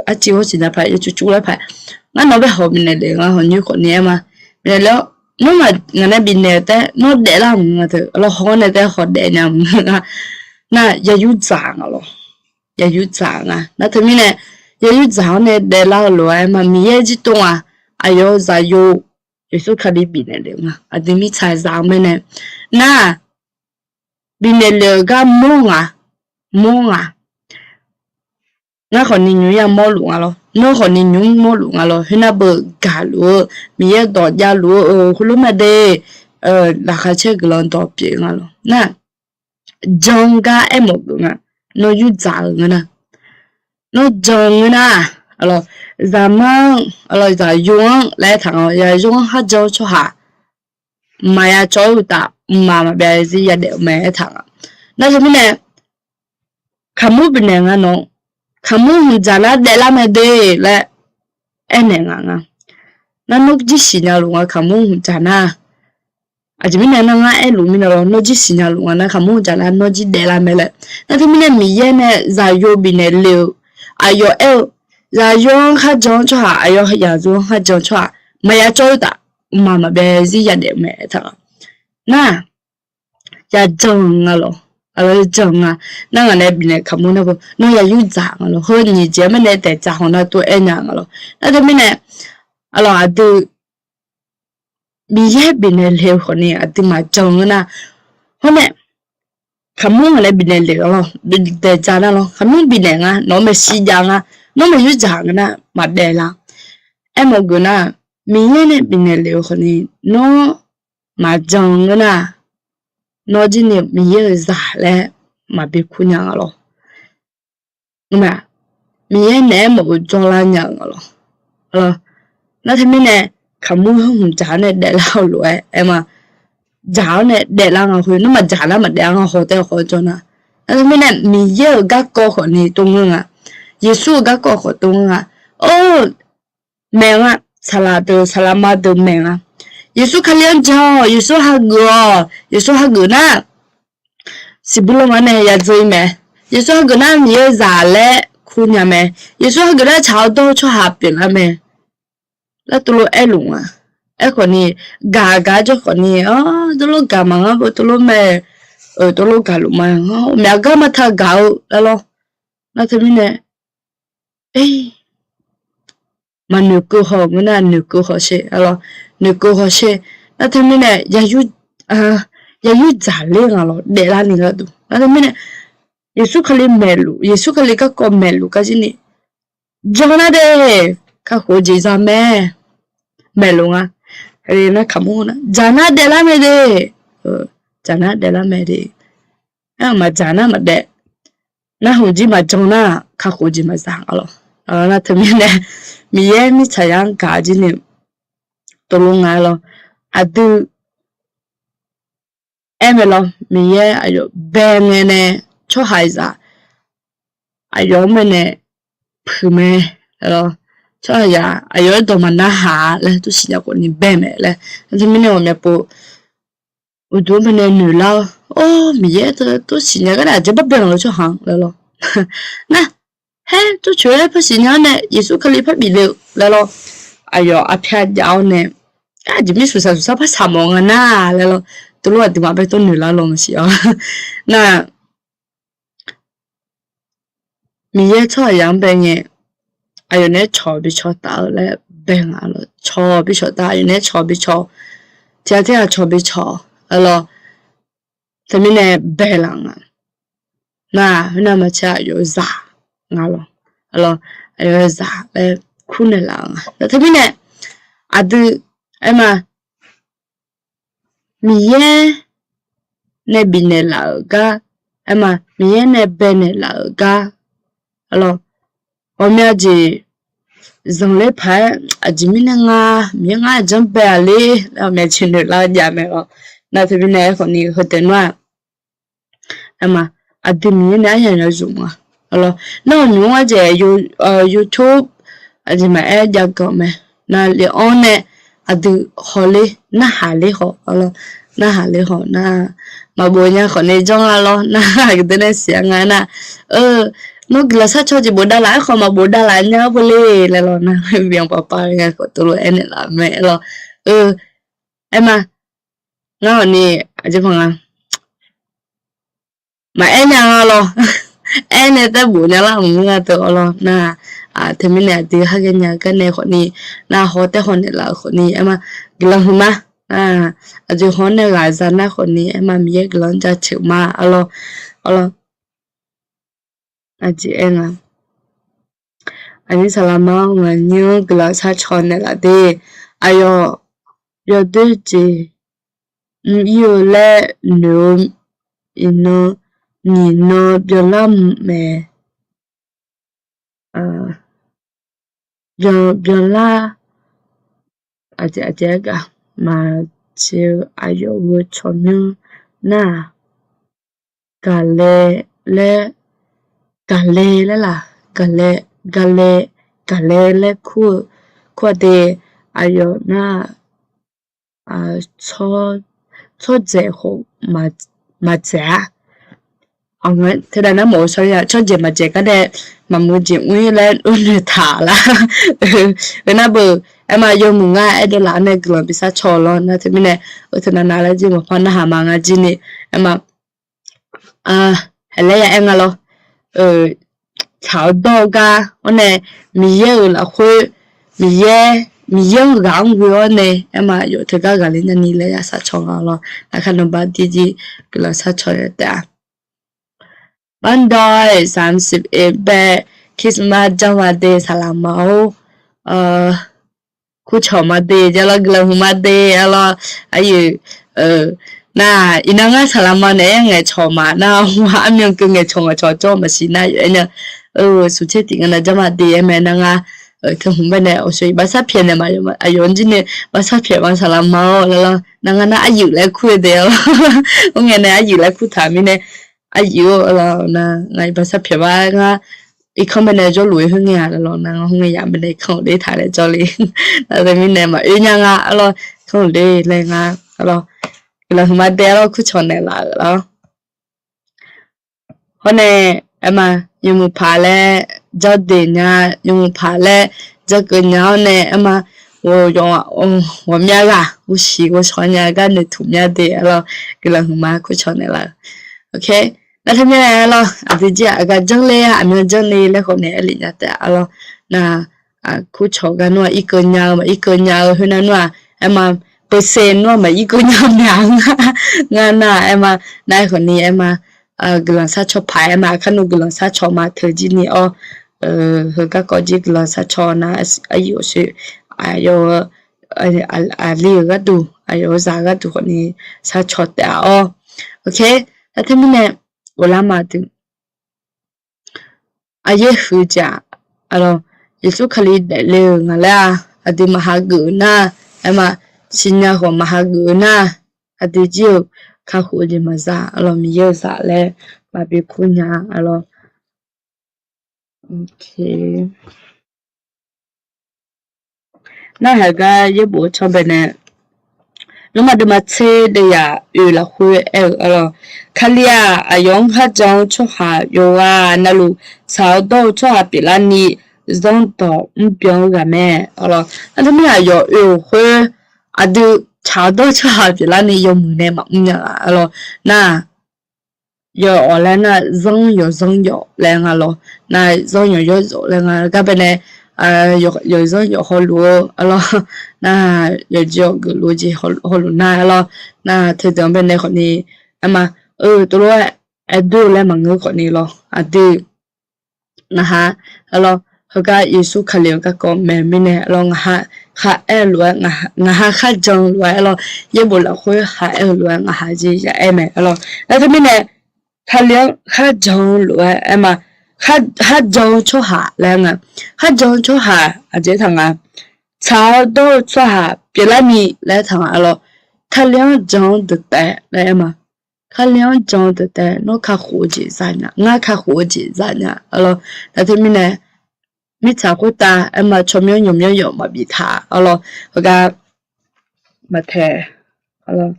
arciv hawr siqnya paq yawcuvcuvlaer paq. Ngar nawq bae hawq bifnaeq le nga hawq nyoer khawfni aer ma. Bifnaeq le-awr nawr maq ngaq nae bifnaeq-eu taef nawr daeflar maqngeur nga teu arlawr, hawq-anr nae taef hawq daefnya maqngeur nga. Nar ya yurdzaq nga lawr. Ya yurdzaq nga. Nar teumirnae ya yurdzaq-awr nae daeflar-eu lof-aer ma Miqyaer jir tov nga. Aqyawf-eu zaqyo Yeqsur Kali bifnaeq le-eu nga. Aqdui mirtsaq zaq-eu mirnae nar bifnaeq le-eu gar mawr nga, mawr nga. Ngar khawfni nymr yamawr luf nga lawr. Nawr khawfni nymr mawr luf nga lawr. Khoernar beu gaqluf-eu Miqyaer dawq javluf-eu heulof ma de. Laqkhaq caer guiqlanq dawq pyeuf nga lawr. Nar jan gar aermawf geuf nga. Nawr yurdzaq-eu ngeur nar, nawr jan ngeur nar, zaqmar-anr, zaqyo-anr laer taq nga. Zaqyo-anr kharjan-eu tsawrhaq maqya cawv-eu uqtaf, mqmaq maqbyav zir yadaef-eu mae aertaq nga. Nar teumirnae kaqmur bifnaeq nga nawq, kaqmur hmq dzaq nar daeflar mae de laer aernaeq nga nga. Nar nawr jir siqnya luf nga kaqmur hmq dzaq nar. Aqjeq mirnae nar ngar aerluf mirnae lawr, nawr jir siqnya luf nga nar kaqmur hmq dzaq nar nawr jir daeflar mae laer. Nar teumirnae Miqyaer nae zaqyo bifnaeq le-eu aqyawf aer-eu, zaqyo-anr kharjan-eu tsawrhaq, aqyawf yaqyo-anr kharjan-eu tsawrhaq maqya cawv-eu uqtaf, mqmaq maqbyav zir yadaef-eu mae aertaq nga. Nar ya jan nga lawr, aqlawq ya jan nga. Nar ngaq nae bifnaeq kaqmur nar-eu nawr ya yurdzaq nga lawr. Heu nyiq jeq-anr mirnae daefdzaq haw nar tov aernya nga lawr. Nar teumirnae aqlawq aqdui Miqyaer bifnaeq le-eu khawfni aqdui maqjan ngeur nar, hawr nae kaqmur ngaq nae bifnaeq le-eu lawr, daefdzaq nar lawr, kaqmur bifnaeq nga, nawq maeqshi jav nga, nawr maeq yurdzaq ngeur nar maqdaef lar. Aermawf geuf nar, Miqyaer nae bifnaeq le-eu khawfni nawr maqjan ngeur nar, nawr jir ni Miqyaer-euq zaq laer maqbi kur nya nga lawr. Miqyaer naeq-aer mawf-eu jawrlar nya-eu nga lawr. Nar teumirnae kaqmur hmq dzaq-awr nae daeflar-eu lof-aer aer ma. Dzaq-awr nae daeflar nga khoer, nawr maqdzaq nar maqdaef-a nga haw taef-aer khawf jawr nar. Nar teumirnae Miqyaer-euq garkawv khawfni tov ngeur nga. Yeqsur-euq garkawv khawf tov ngeur nga. Or, maeq nga. Saqlaq deuq saqlaq ma deuq maeq nga. Yeqsur Kali-anr jan-awq, Yeqsur hageuf-awq, Yeqsur hageuf nar siqbuir lanma nae ya dzeur-ir mae. Yeqsur hageuf nar Miqyaer-euq zaq laer kur nya mae. Yeqsur hageuf nar tsaq-awr dawr-eu tsawrhaq pyeuflar mae. lar tov lof aerluf nga. Aerkhawf ni, gaq gaq jawr khawf ni, a, tov lof gaq maqngar bo, tov lof mae, tov lof gaqluf ma ngar, myaq gar ma taq gaq-eu laer lawr. Nar teumirnae, e, maqnoeqkeuv haw ngeur nar, noeqkeuv haw sher, a lawr, noeqkeuv haw sher. Nar teumirnae, yayur dzaqler nga lawr, daeflar ni gharduq. Nar teumirnae, Yeqsur Kali maeqluf, Yeqsur Kali garkawv maeqluf gar jir ni, jan nar de, kakhof-eu jeq za mae, maeqluf nga. Nar kaqmur nar, dzaq nar daeflar mae de, dzaq nar daeflar mae de. Aer, maqdzaq nar maqdaef, nar hmq jir maqjan nar, kakhof jeq maqza nga lawr. Nar teumirnae, Miqyaer mirtsaqzaq-anr gaq jir ni, tov lof nga lawr. Aqdui aer mae lawr, Miqyaer aqyawf bae ngae nae, tsawrhaqzaq aqyawf-anr mae nae puiq mae, a lawr, tsawrhaqzaq aqyawf-aer dawq maqnarhaq-a laer, tov siqnya khawf ni bae mae laer. Nar teumirnae ghawqmya pov uqduq-anr bae nae noeqlar-awr, or, Miqyaer tov siqnya gar nae aqjeq barbae-anr-eu tsawrhaq-anr laer lawr. Nar, haer, tsawrcoeq-aer par siqnya-awr nae Yeqsur Kali par bif le-eu laer lawr. Aqyawf arpyar jav-awr nae, aqjeq mirsuq saq suq sar par saq mawf nga nar laer lawr. Tov lof aqduimaf bae tov noeqlar lawr maqsiq-awr. Nar, Miqyaer tsawrhaqzaq-anr bae ngae, aqyawf naeq-aer cawq bi cawq taf-eu laer bae nga lawr. Cawq bi cawq taf, aqyawf naeq-aer cawq bi cawq, tiq ghaq tirghaq cawq bi cawq, a lawr, teumirnae bae laf nga. Nar, khoernav maqtser aqyawf-eu zaq nga lawr, a lawr, aqyawf-eu zaq laer kurnaeq laf-eu nga. Nar teumirnae, aqdui, aer ma, Miqyaer nae bifnaeq laf-euq gar, aer ma, Miqyaer nae baenaeq laf-euq gar, a lawr, ghawqmya jeq zanqler paq-aer aqjeq mirnae nga, Miqyaer ngar aqjanr bae-a le laer ghawqmya jeq noeqlar-eu jav mae lawr. Nar teumirnae aerkhawf ni heu taef nar-aq, aer ma, aqdui Miqyaer nae aryamq yawzmq ma, a lawr, nar ghawqnymr-anr ardzaeq YouTube aqjeq maqaer jav ganq mae. Nar le-anr nae aqdui hawler, narhaq ler haw, a lawr, narhaq ler haw nar, maqbof nya khawf ni janr nga lawr nar, aqgeu deuq nae siq-a nga nar, nawr guiqlanq sharcaw jeq bofdav laf-aer khawf maqbofdav laf nya-eu beu le laer lawr nar, byanq pavpav nga khawf tov lof aernaeq laf mae lawr. Aer ma, ngar hawq ni aqjeq paq nga, maqaer nya nga lawr, aernae taerbof nya lar maqngeur nga deuq-a lawr nar, teumirnae aqdui har ghae nya-eu gar nae khawf ni, nar haw taer haw naeqlaf-euq khawf ni, aer ma, guiqlanq huiqma, aqjeq haw-anr nae ghaq za nar khawf ni, aer ma, Miqyaer guiqlanq jaceuq ma, a lawr, a lawr. Aqjeq aer nga, aqnyir saqlaqma-awr nganyir-anr guiqlanq sharcaw naeqlaf de. Aqyawf yawdoer jeq mr ir-eu laer noeq-eu iqnan nyiq nan byanlar mae. Byan, byanlar, aqjeq, aqjeq aer gaq, maqtser-eu aqyawf-euq tsawrmyanr nar-aq, gaqlae laer, gaqlae laer laq, gaqlae, gaqlae, gaqlae laer kur-eu, kur-a de. Aqyawf nar-aq, tsawr, tsawrdzaeq khof maqdzaeq-a. Aq, teunav nar mawf-eu shawr-a, tsawrdzaeq maqdzaeq gar nae maqmuiq jeq mr ir laer noeqtaq lar. Nar beu, aer ma, yawmuiq ngar aerdov laf-anr nae guiqlanq bi sharcaw lawr nar teumirnae, eu teunav nav laer jir maqpar narhaq ma ngar jir ni, aer ma, haqlaer ya aer nga lawr. Tsaq-awr dawr-eu gar-awr nae, Miqyaer-euq lafkhoer, Miqyaer, Miqyaer-anr ghaq-anr ghoe-awr nae, aer ma, yawf teugar ghaqler nyani laer ya sharcaw nga lawr. Narkar nanqbar dir jir guiqlanq sharcaw ya taef-a. Bandawr-iq samsiq eq bae, Christmas janrma de saqlaqma-or, kurcawq ma de, jar lawr guiqlanq huiqma de, a lawr, aqyuif, nar-aq, iqnan ngar saqlaqma naeq-aer ngaeqcawq ma nar, armyan keuv ngaeqcawq ngaeqcawq jawr maqsiq nar, yawf aer nya, suqcaer tiq nga nav janrma de aer mae nar ngar, teu hmq bae nae awqshoq iq baqsar pyaeq naeq ma, aqyawf-anr jir nae baqsar pyaeq ma saqlaqma-or, lar lar, nar ngar nar aqyuif laer kur-eu de-a lawr, khoerngae nae aqyuif laer kurtaq mirnae, aqyuif-or, lar nar ngar iq baqsar pyaeq ma ngar, irkanr bae nae jawrluf-eu khoerngae-aq, lar nar ngar khoerngae yaf bae nae irkanr-euq ler taq laer jawrle. Nar teumirnae maqoe nya nga, a lawr, irkanr-euq ler laer ngar, a lawr, guiqlanq huiqma de, a lawr, kurcawq naeqlaf-euq lar. Hawr nae, aer ma, yawmuiq paq laer janrdeq nya, yawmuiq paq laer janrkeuv nya-awr nae, aer ma, yawf ghawqmya ghaq ghovshiq ghovshaw nya gar noeqtmq mya de arlawr, guiqlanq huiqma kurcaw naeqlaf-eu. Nar teumirnae arlawr, aqdui jir-aq aqgar janrle-a, aqmyan janrle laer khawf nae aer lef nya taef arlawr. Nar, kurcaw gar nmr-aq irkeuv nya-eu maq irkeuv nya-eu khoernar nmr-aq, aerma, peuseq nmr-aq maq irkeuv nya-eu naeq-a nga, ngar nar-aq aerma, nar-aer khawfni aerma, guiqlanq sharcaw paq-aer aerma, aqkar nmr guiqlanq sharcaw ma teu jir ni-awr, heugar kawv jir guiqlanq sharcaw nar, aqyawf sher, aqyawf-eu, aqli-euq gharduq, aqyawf-eu zaq gharduq khawfni sharcaw taef-a-awr. Nar teumirnae, ghoflar ma dui aqyaer huiq jeq-aq, arlawr, Yeqsur Kali daefle-euq ngaq laer-aq, aqdui maq hageuf-eu nar, aerma, siqnya khawf maq hageuf-eu nar, aqdui jir-eu kakhof-eu jeq maqza arlawr, Miqyaer-euq zaq laer maqbi kur nya arlawr. Narhaq gar yaerbof-eu tsawrbae nae, Lormav deuvma tser deuvzaq oeq lafkhoer aer-eu arlawr, Kali-aq, aqyawf-anr kharjan-eu tsawrhaq yawqghaq navluf tsaq-awr dawr-eu tsawrhaq pyeuflarni, zanrdawq mrbyan-eu ghaq mae arlawr. Nar teumirnae aqyawf oe-euq khoer, aqdui tsaq-awr dawr-eu tsawrhaq pyeuflarni yawmuiq nae maqmr nya-a arlawr. Nar, yawf-awq laer nar, zanr yawf zanr yawf laer nga lawr. Nar, zanr yawf zanr yawf laer nga gar bae nae, yawf zanr yawf hawluf-eu arlawr. Nar, yawqjeq yawqgeuf luf-eu jeq hawluf nar arlawr. Nar, teudeuq-anr bae nae khawfni, aerma, eu, tov lof-aer aer doer-eu laer maqngeur khawfni lawr. Aqdui ngaqha arlawr, heugar Yeqsur Kali-euq garkawv maeq-eu mirnae arlawr, ngaqha kharaer-eu lof-aer, ngaqha kharjan-eu lof-aer arlawr, yaerbof lafkhoer kharaer-eu lof-aer ngaqha jeq ya aer mae arlawr. Nar teumirnae, Kali-anr kharjan-eu lof-aer aerma, kharjan-eu tsawrhaq laer nga. Kharjan-eu tsawrhaq aqjeq taq nga, tsaq-awr dawr-eu tsawrhaq pyeuflarni laer taq nga arlawr. Kali-anr jan-eu deuq taef laer aerma, Kali-anr jan-eu deuq taef, nawr kakhof-eu jeq za nya, ngar kakhof-eu jeq za nya arlawr. Nar teumirnae, mirtsaq khoertav aerma tsawrmyanr yawqmyanr yawf maqbif taq arlawr. Heugar maqtaeq arlawr,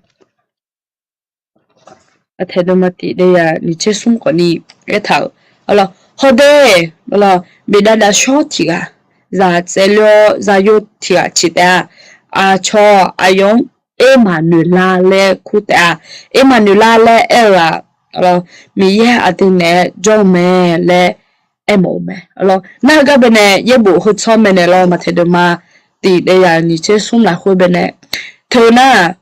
aqtaeq deuvma tiq deuvzaq nyiq tser smr khawfni aertaq-euq arlawr, hawde, arlawr, bidav davshawr tiq ghaq, zaq tsaevle-awr zaqyo tiq ghaq ciq taef-a. Aqcawq aqyawf-anr Ermaqnoeqlar laer kur taef-a. Ermaqnoeqlar laer aer-eu-aq, Miqyaer aqdui naeq-aer jawr-eu mae laer aermawf-eu mae arlawr. Nar heugar bae nae yaerbof heu tsawr mae nae lawr, maqtaeq deuvma tiq deuvzaq nyiq tser smr lafkhoer bae nae, teu nar-aq,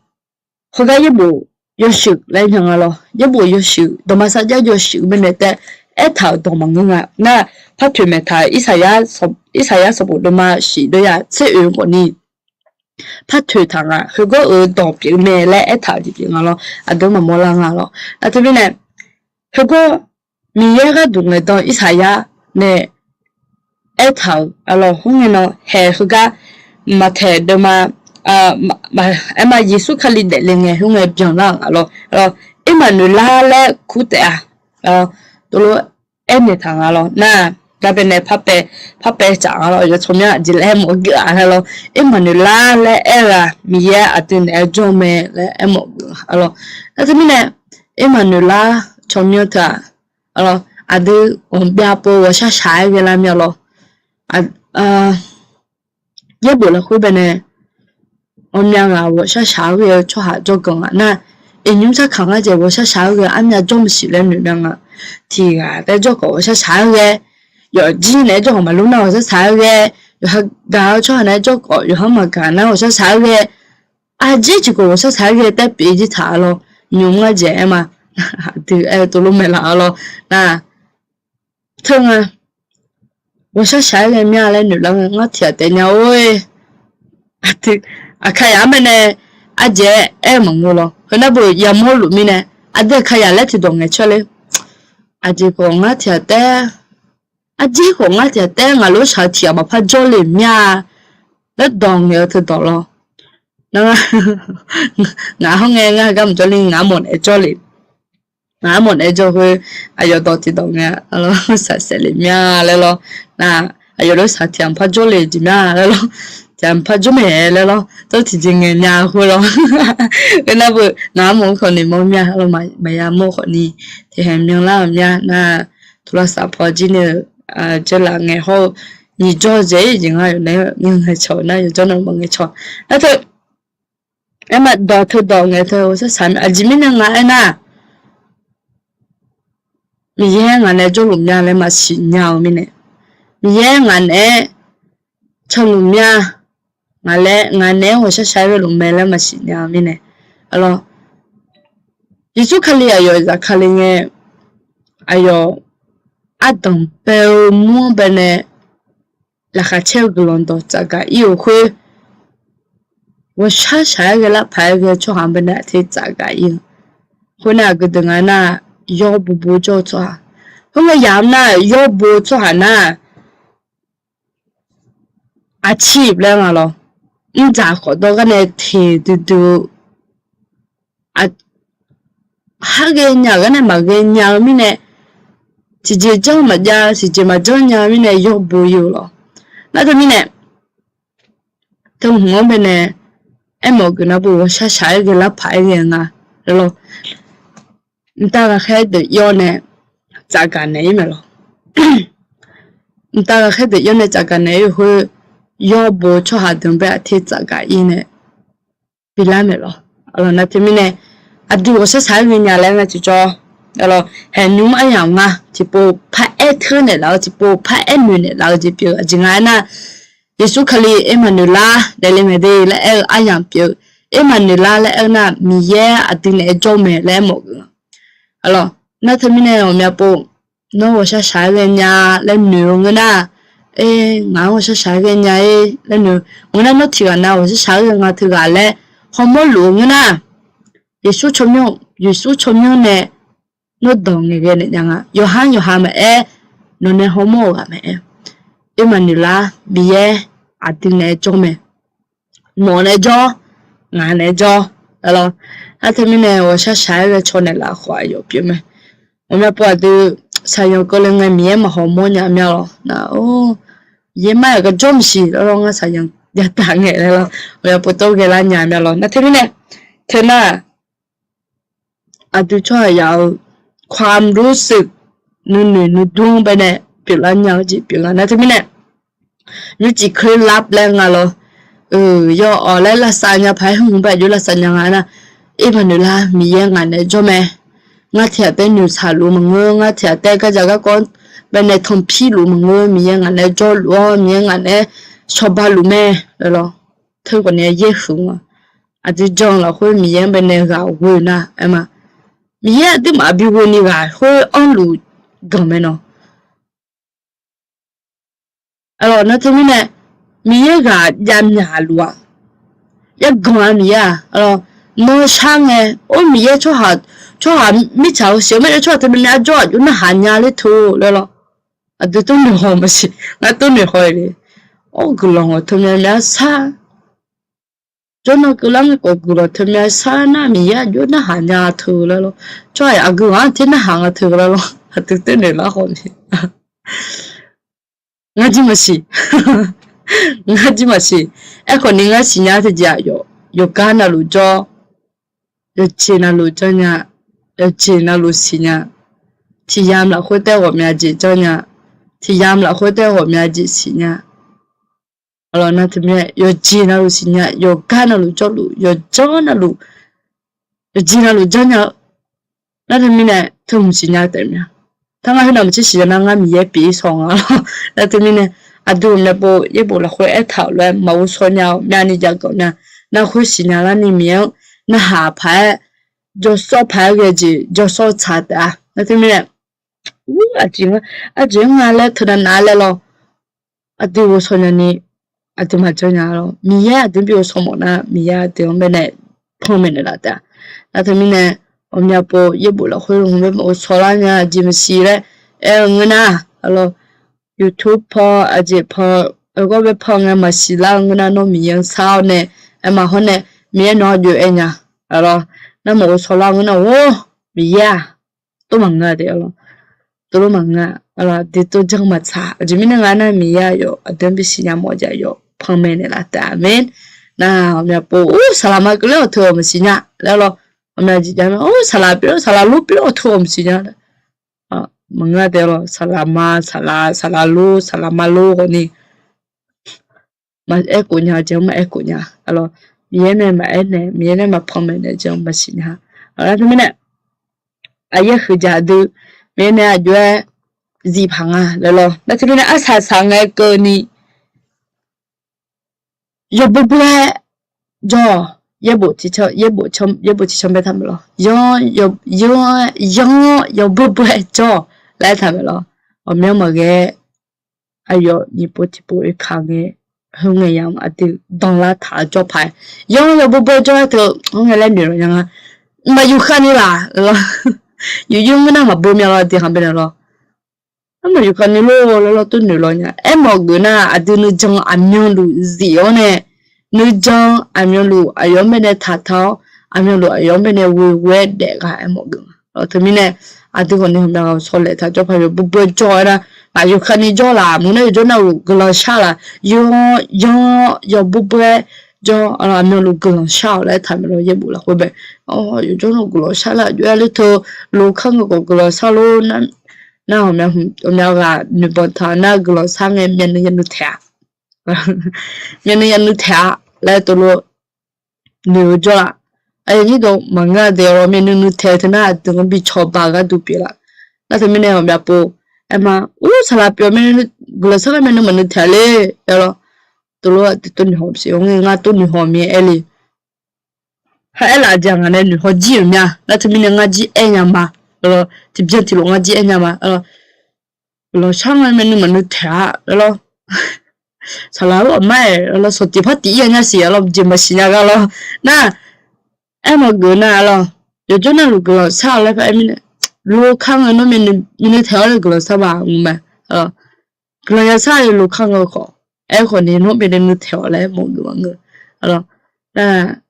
heugar yaerbof yawshuif laer nya nga lawr. Yaerbof yawshuif, dawqma sarjax yawshuif bae nae taef aertaq-euq dawq maqngeur nga. Nar, par toeq maeqtaq-euq Irsaqyar sanqbof deuvma shif deuvzaq tser oeq khawfni par toeq taq nga. Heugawr-euq dawq pyeuf mae laer aertaq-euq jeq pyeuf nga lawr. Aqdui maqmawr lar nga lawr. Nar teumirnae, heugawr Miqyaer gharduq ngaeqdan Irsaqyar nae aertaq-euq arlawr, khoerngae nan haeq heugar maqtaeq deuvma, aerma Yeqsur Kali daefle ngae khoerngae byanlar-euq arlawr, arlawr, Ermaqnoeqlar laer kur taef-a. Tov lof aernaeq taq nga lawr. Nar, gar bae nae par paev tsaf nga lawr. Yawtsawrmyanr aqjeq laer aermawf geuf-a laer lawr. Ermaqnoeqlar laer aer-eu-aq, Miqyaer aqdui naeq-aer jawr-eu mae laer aermawf geuf-a lawr. Nar teumirnae, Ermaqnoeqlar tsawrmyanr teu-aq, aqdui ghawqbyav pov ghawqshar shaq-aer ghae lar mya lawr. Yaerbof lafkhoer bae nae, ghawqmya ghaq ghawqshar shaq-aer ghae-eu tsawrhaq jawrganq-aq nar, iqnymr sarkaq ngar jeq ghawqshar shaq-aer ghae armyav jawr maqsiq laer noeq mya nga. Tiq ghaq taef-aer jawrkhawf ghawqshar shaq-aer ghae, yawfjir naeq-aer jawrkhawf maqlur nar ghawqshar shaq-aer ghae, yawqha gaq-eu tsawrhaq naeq-aer jawrkhawf yawqha maqgaq nar ghawqshar shaq-aer ghae, aqjeq tiqkawv ghawqshar shaq-aer ghae taer pyeuf jir taq-a lawr. Nymq ngar jeq aerma, aqdui aer-eu tov lof maeqlaf-a lawr. Nar, teu nga, ghawqshar shaq-aer ghae mya laer noeqlar ngae ngar tiq ghaq taef nya-or. Aqkaqyaq-anr bae nae ardzaeq-aer aer-eu maqngeur lawr. Heu nar beu yamawr luf mirnae, aqdui aqkaqyaq laer tiqdawq ngaeqcaer ler. Aqjeq khawf ngar tiq ghaq taer, aqjeq khawf ngar tiq ghaq taer ngaq lof-aer shaq-eu tiq ghaq maqpar jawrle mya laer dawq ngaeq-eu teudawq lawr. Nar, ngaq hawr ngae ngar gar maqjawr le, ngaq armawf naeq-aer jawr le. Ngaq armawf naeq-aer jawr khoer, aqyawf dawq tiqdawq ngae, shaqsaef le mya laer lawr. Nar, aqyawf lof-aer shaq tiq ghaq maqpar jawrle jeq mya laer lawr. Tiq ghaq maqpar jawr mae laer lawr. Tawr tiqjeq ngae mya khoer lawr. Khoernar beu ngaq armawf-anr khawf noeqmawr mya lawr, maqya mawr khawfni tiqkhaeq myanlar-euq mya nar, tawlavsaf paw jir ni-eu jeurlaf ngae hawr-eu nyiq jawr dzaeq-ir jeq nga yawf naeq-aer ngaeqcawq-eu nar yawqjawr navluf maqngaeqcawq. Nar teu, aerma dawq teu dawq ngaeq teu ghawqshaq shaq-eu mae. Aqjeq mirnae nga aernar, Miqyaer ngaq naeq-aer jawrluf mya laer maqsiq nya-eu mirnae, Miqyaer ngaq naeq-aer canluf mya, ngaq laer ngaq naeq-aer ghawqshaq shaq-aer ghaeluf mae laer maqsiq nya-eu mirnae, arlawr, Yeqsur Kali aqyawf zafkale ngae, aqyawf ardanq bae-eu mur-anr bae nae laqkhaq caer-eu guiqlanq dawq tsafgaq ir-euq khoer, ghawqshaq shaq-aer ghae lar paq-aer ghae tsawrhaq-anr bae nae aqter tsafgaq ir-eu khoer nar, aqgeu deuq nga nar, yawr bo bo jawr-eu tsawrhaq. Khoerngae yamq nar, yawr bo tsawrhaq nar, aqcir laer nga lawr. Mrdzaq khawf dawr gar nae teq duidui-eu, har ghaenya-euq gar nae maqghae nya-eu mirnae, tiqjeq janr maqjav tiqjeq maqjanr nya-eu mirnae yawr bo ir-eu lawr. Nar teumirnae, teu hmq-anr bae nae aermawf geuf nar bo ghawqshaq shaq-aer ghae lar paq-aer ghae nga lawr. Mqtav ghaqkhaer deuq yawr nae tsafgaq naeq-ir mae lawr. Mqtav ghaqkhaer deuq yawr nae tsafgaq naeq-ir-euq khoer, yawr bo tsawrhaq deuq bae aqter tsafgaq ir nae bilar mae lawr. Arlawr, nar teumirnae, aqdui ghawqshaq shaq-aer ghaenya laer nga tiqjawr, arlawr, haeqnymr aryamq nga tiqpov paraer teunaeq laf-eu tiqpov paraer noeqnaeq laf-eu jeq pyeuf-eu aqjeq nga aernar, Yeqsur Kali Ermaqnoeqlar daefle mae de laer aer-eu aryamq pyeuf-eu, Ermaqnoeqlar laer aer-eu nar Miqyaer aqdui naeq-aer jawr mae laer aermawf geuf nga. Arlawr, nar teumirnae ghawqmya pov, nawr ghawqshaq shaq-aer ghaenya laer noeq-eu ngeur nar, er, ngaq-anr ghawqshaq shaq-aer ghaenya-ir laer noeq-eu ngeur nar, nawr tiqghaq nav ghawqshaq shaq-aer ghae nga teughaq laer hawmawr luf-eu ngeur nar, Yeqsur tsawrmyanr, Yeqsur tsawrmyanr nae nawr dawq ngaeqghae naeq nya nga. Yawqha yawqha maqaer, nawq nae hawmawr-eu ghaq maqaer, Ermaqnoeqlar Miqyaer aqdui naeq-aer jawr mae. Nawq naeq-aer jawr, ngaq naeq-aer jawr, arlawr. Nar teumirnae ghawqshaq shaq-aer ghae caw naeq laf khawf aqyawf pyeuf mae. Ghawqmya pov aqdui shaqyanq keuvle ngae Miqyaer maqhaw mawr nya mya lawr nar, or, Miqyaer mar-aq gar jawr maqsiq lawr, ngar shaqyanq jav taq ngae laer lawr, ghawqmya pov tov ghae lar nya mya lawr. Nar teumirnae, teunar aqdui tsawrhaq yaf-eu ความรู้สึก nuinoeq nuidur-anr bae nae pyeuflar nya-eu jeq pyeuf nga. Nar teumirnae, nymrcif เคล็ดลับ laer nga lawr, yawawq laer lavsav nya paq-aer hmq bae jov lavsav nya nga nar, Ermaqnoeqlar Miqyaer ngaq naeq-aer jawr mae. Ngar tiq ghaq taef noeqtsaq luf maqngeur, ngar tiq ghaq taef gardzaq garkawv bae nae tanqpir luf maqngeur, Miqyaer ngaq naeq-aer jawrluf-awr Miqyaer ngaq naeq-aer cawba luf mae, lawr. Teukhawf ni yaerhuiq nga. Aqdui jan lafkhoer Miqyaer-anr bae nae ghaq ghoe nar aer ma. Miqyaer aqduimaf bi ghoeni ghaq khoer anrluf ganq mae nawq. Arlawr, nar teumirnae, Miqyaer ghaq javmyaq luf-aq, yaerganq-a Miqyaer-aq, arlawr, nawr shar ngae, or Miqyaer tsawrhaq, tsawrhaq mirtsaq-eu siq-eu maer, tsawrhaq teu myavmyav jawr-aq jov narhaq nya ler teu laer lawr. Aqdui tov noeq haw maqsiq, ngar tov noeq haw-eu le. Or guiqlanq-aq teu myavmyav sar jawr nar keuvlar ngae khawf guiqlanq teu myavmyav sar nar Miqyaer-aq jov narhaq nya teu laer lawr. Tsawrhaq aqgeu ghaq-anr ter narhaq nga teu laer lawr. Aqdui tov noeq lar haw le. Ngar jir maqsiq. Ngar jir maqsiq. Aerkhawf ni ngar siqnya teujeq-aq, yawqgar navluf jawr, yawqjeq navluf jawr nya, yawqjeq navluf siqnya, tiqyamq lafkhoer taef ghawqmya jeq jawr nya, tiqyamq lafkhoer taef ghawqmya jeq siqnya. Arlawr, nar teumirnae yawqjeq navluf siqnya, yawqgar navluf jawrluf, yawqjanr navluf, yawqjeq navluf janrnya-eu. Nar teumirnae teuhmq siqnya taef mya. Taq ngar khoernav maqtser siqnya nar ngar Miqyaer pyeuf-ir saw nga lawr. Nar teumirnae aqdui ghawqmya pov yaerbof lafkhoer aertaq-euq lof-aer maqghovshaw nya-awq, myavni jav gawq nya. Nar khoer siqnya larni Miqyaer-anr narhaq paq-aer, jawrsawr paq-aer ghae jeq jawrsawr tsaq taef-a. Nar teumirnae, ur, aqjeq nga, aqjeq nga laer teunav nav laer lawr. Aqdui ghovshaw nyani, aqduimaf janrnya lawr. Miqyaer aqdui bi ghovshaw mawf nar Miqyaer aqdui-anr bae nae panmaeq naeqlaf taef-a. Nar teumirnae ghawqmya pov yaerbof lafkhoer lmqbae maqghovshaw lar nya jeq maqsiq laer aer-eu ngeur nar, arlawr, YouTube paw aqjeq paw, aergawr bae paw ngae maqsiq lar-eu ngeur nar nawr Miqyaer-anr shar-awr nae, aerma hawr nae Miqyaer nawq-anr jov-aer nya, arlawr, nar maqghovshaw lar-eu ngeur nar-or, Miqyaer-aq tov maqngeur-a taef, arlawr, tov lor maqngeur-a, arlawr, aqdui tov janr maqtsaq. Aqjeq mirnae nga nar Miqyaer aqyawf aqdui-anr bisiq nya mawf jeq aqyawf panmaeq naeqlaf taef-a. Aqmeq. Nar ghawqmya pov ur saqlaq ma keuvler-awq teu-awq maqsiq nya laer lawr. Ghawqmya jeq jav ma ur saqlaq pyeuf-awr saqlaq lor pyeuf-awr teu-awq maqsiq nya laer. Maqngeur-a taef, arlawr, saqlaq ma saqlaq, saqlaq lor saqlaq ma lor khawf ni aerkhof nya-eu jeq-anr maqaerkhof nya. Miqyaer nae maqaer nae, Miqyaer nae maqpanmaeq naeq-eu jeq-anr maqsiq nya. Nar teumirnae, aqyaer huiqdzaq dui, Miqyaer nae aqjox-aer zif paq nga laer lawr. Nar teumirnae arsaq saq ngae keuvni yawboer boer-aer jawr-awq. Yaerbof tiq can, yaerbof tiq can bae taq maeq lawr. Yanr, yanr-awr yawboer boer-aer jawr-awq laer aertaq maeq lawr. Ghawqmyanr maqghae, aqyawf nyiq pov tiq pov oekaq ngae, heu ngae yamq aqdui danlar taq-eu jawr paq-aer, yanr yawboer boer jawr-aer teu-eu hawr ngae laer noeq lawq nya nga. Maqyuf khavni laf lawr. Yuf yur ngeur nar maqbeu mya lawr, aqdui khaq bae naeq lawr. Armaf yuf khavni lor laer lawr tov noeq lawq nya. Aermawf geuf nar aqdui nuijan aqmyanluf zif-awr nae, nuijan aqmyanluf aqyawf-anr baenae taqtaq-awr, aqmyanluf aqyawf-anr baenae ghoe ghoe-aer daef ghaq aermawf geuf nga. Teumirnae aqdui khawfni ghawqmya ghaq shawlaeq taq jawr paq yawboer boer jawr-aer nar, maqyuf khavni jawr laf, maqngeur nar yawqjawr navluf guiqlanq shar laf, yanr, yanr-awr yawboer boer-aer jawr, aqmyanluf guiqlanq shar-awq laer aertaq maeq lawr. Yaerbof lafkhoer bae, yawqjawr navluf guiqlanq shar laf, aqjox-aer ler teu, lo kar ngae khawf guiqlanq shar lor. Nar ghawqmya ghaq noeqbanq taq nar guiqlanq shar ngae myavnuiv yavnuiv taeq-a, myavnuiv yavnuiv taeq-a laer tov lof noeq-eu jawr laf. Aqyuif nyir dawq maqngeur-a de lawr, myavnuiv nuiv taeq-eu teu nar aqdui-anr bi cawba-eu gharduq pyeuf laf. Nar teumirnae ghawqmya pov aerma, ur saqlaq pyeuf-eu myavnuiv guiqlanq shar ngae myavnuiv maqnuiv taeq le, aer lawr. Tov lof aqdui tov noeqhaw siq-awr ngae ngar tov noeqhaw mir-aer aer le. Haq aerlaf aqjeq ngaq nae noeqhaw jir-euq mya. Nar teumirnae ngar jir aer nya ma. Tiqbyan tiqlof ngar jir aer nya ma. Guiqlanq shar ngae myavnuiv maqnuiv taeq-a laer lawr. Saqlaq-eu aqmar-aeq lawr, sawqtif par tif-ir-a nya siq-a lawr, jeq maqsiq nya gar lawr. Nar aermawf geuf nar-a lawr, yawqjawr navluf guiqlanq shar-awq laer paraer mirnae, lo kar ngae nawr myavnuiv taeq-awr nae guiqlanq shar ma ngur ma. Guiqlanq yashar-eu lo kar ngae khawf, aerkhawf ni nawr myavnuiv nuiv taeq-awq laer mawf geuf maqngeur. Nar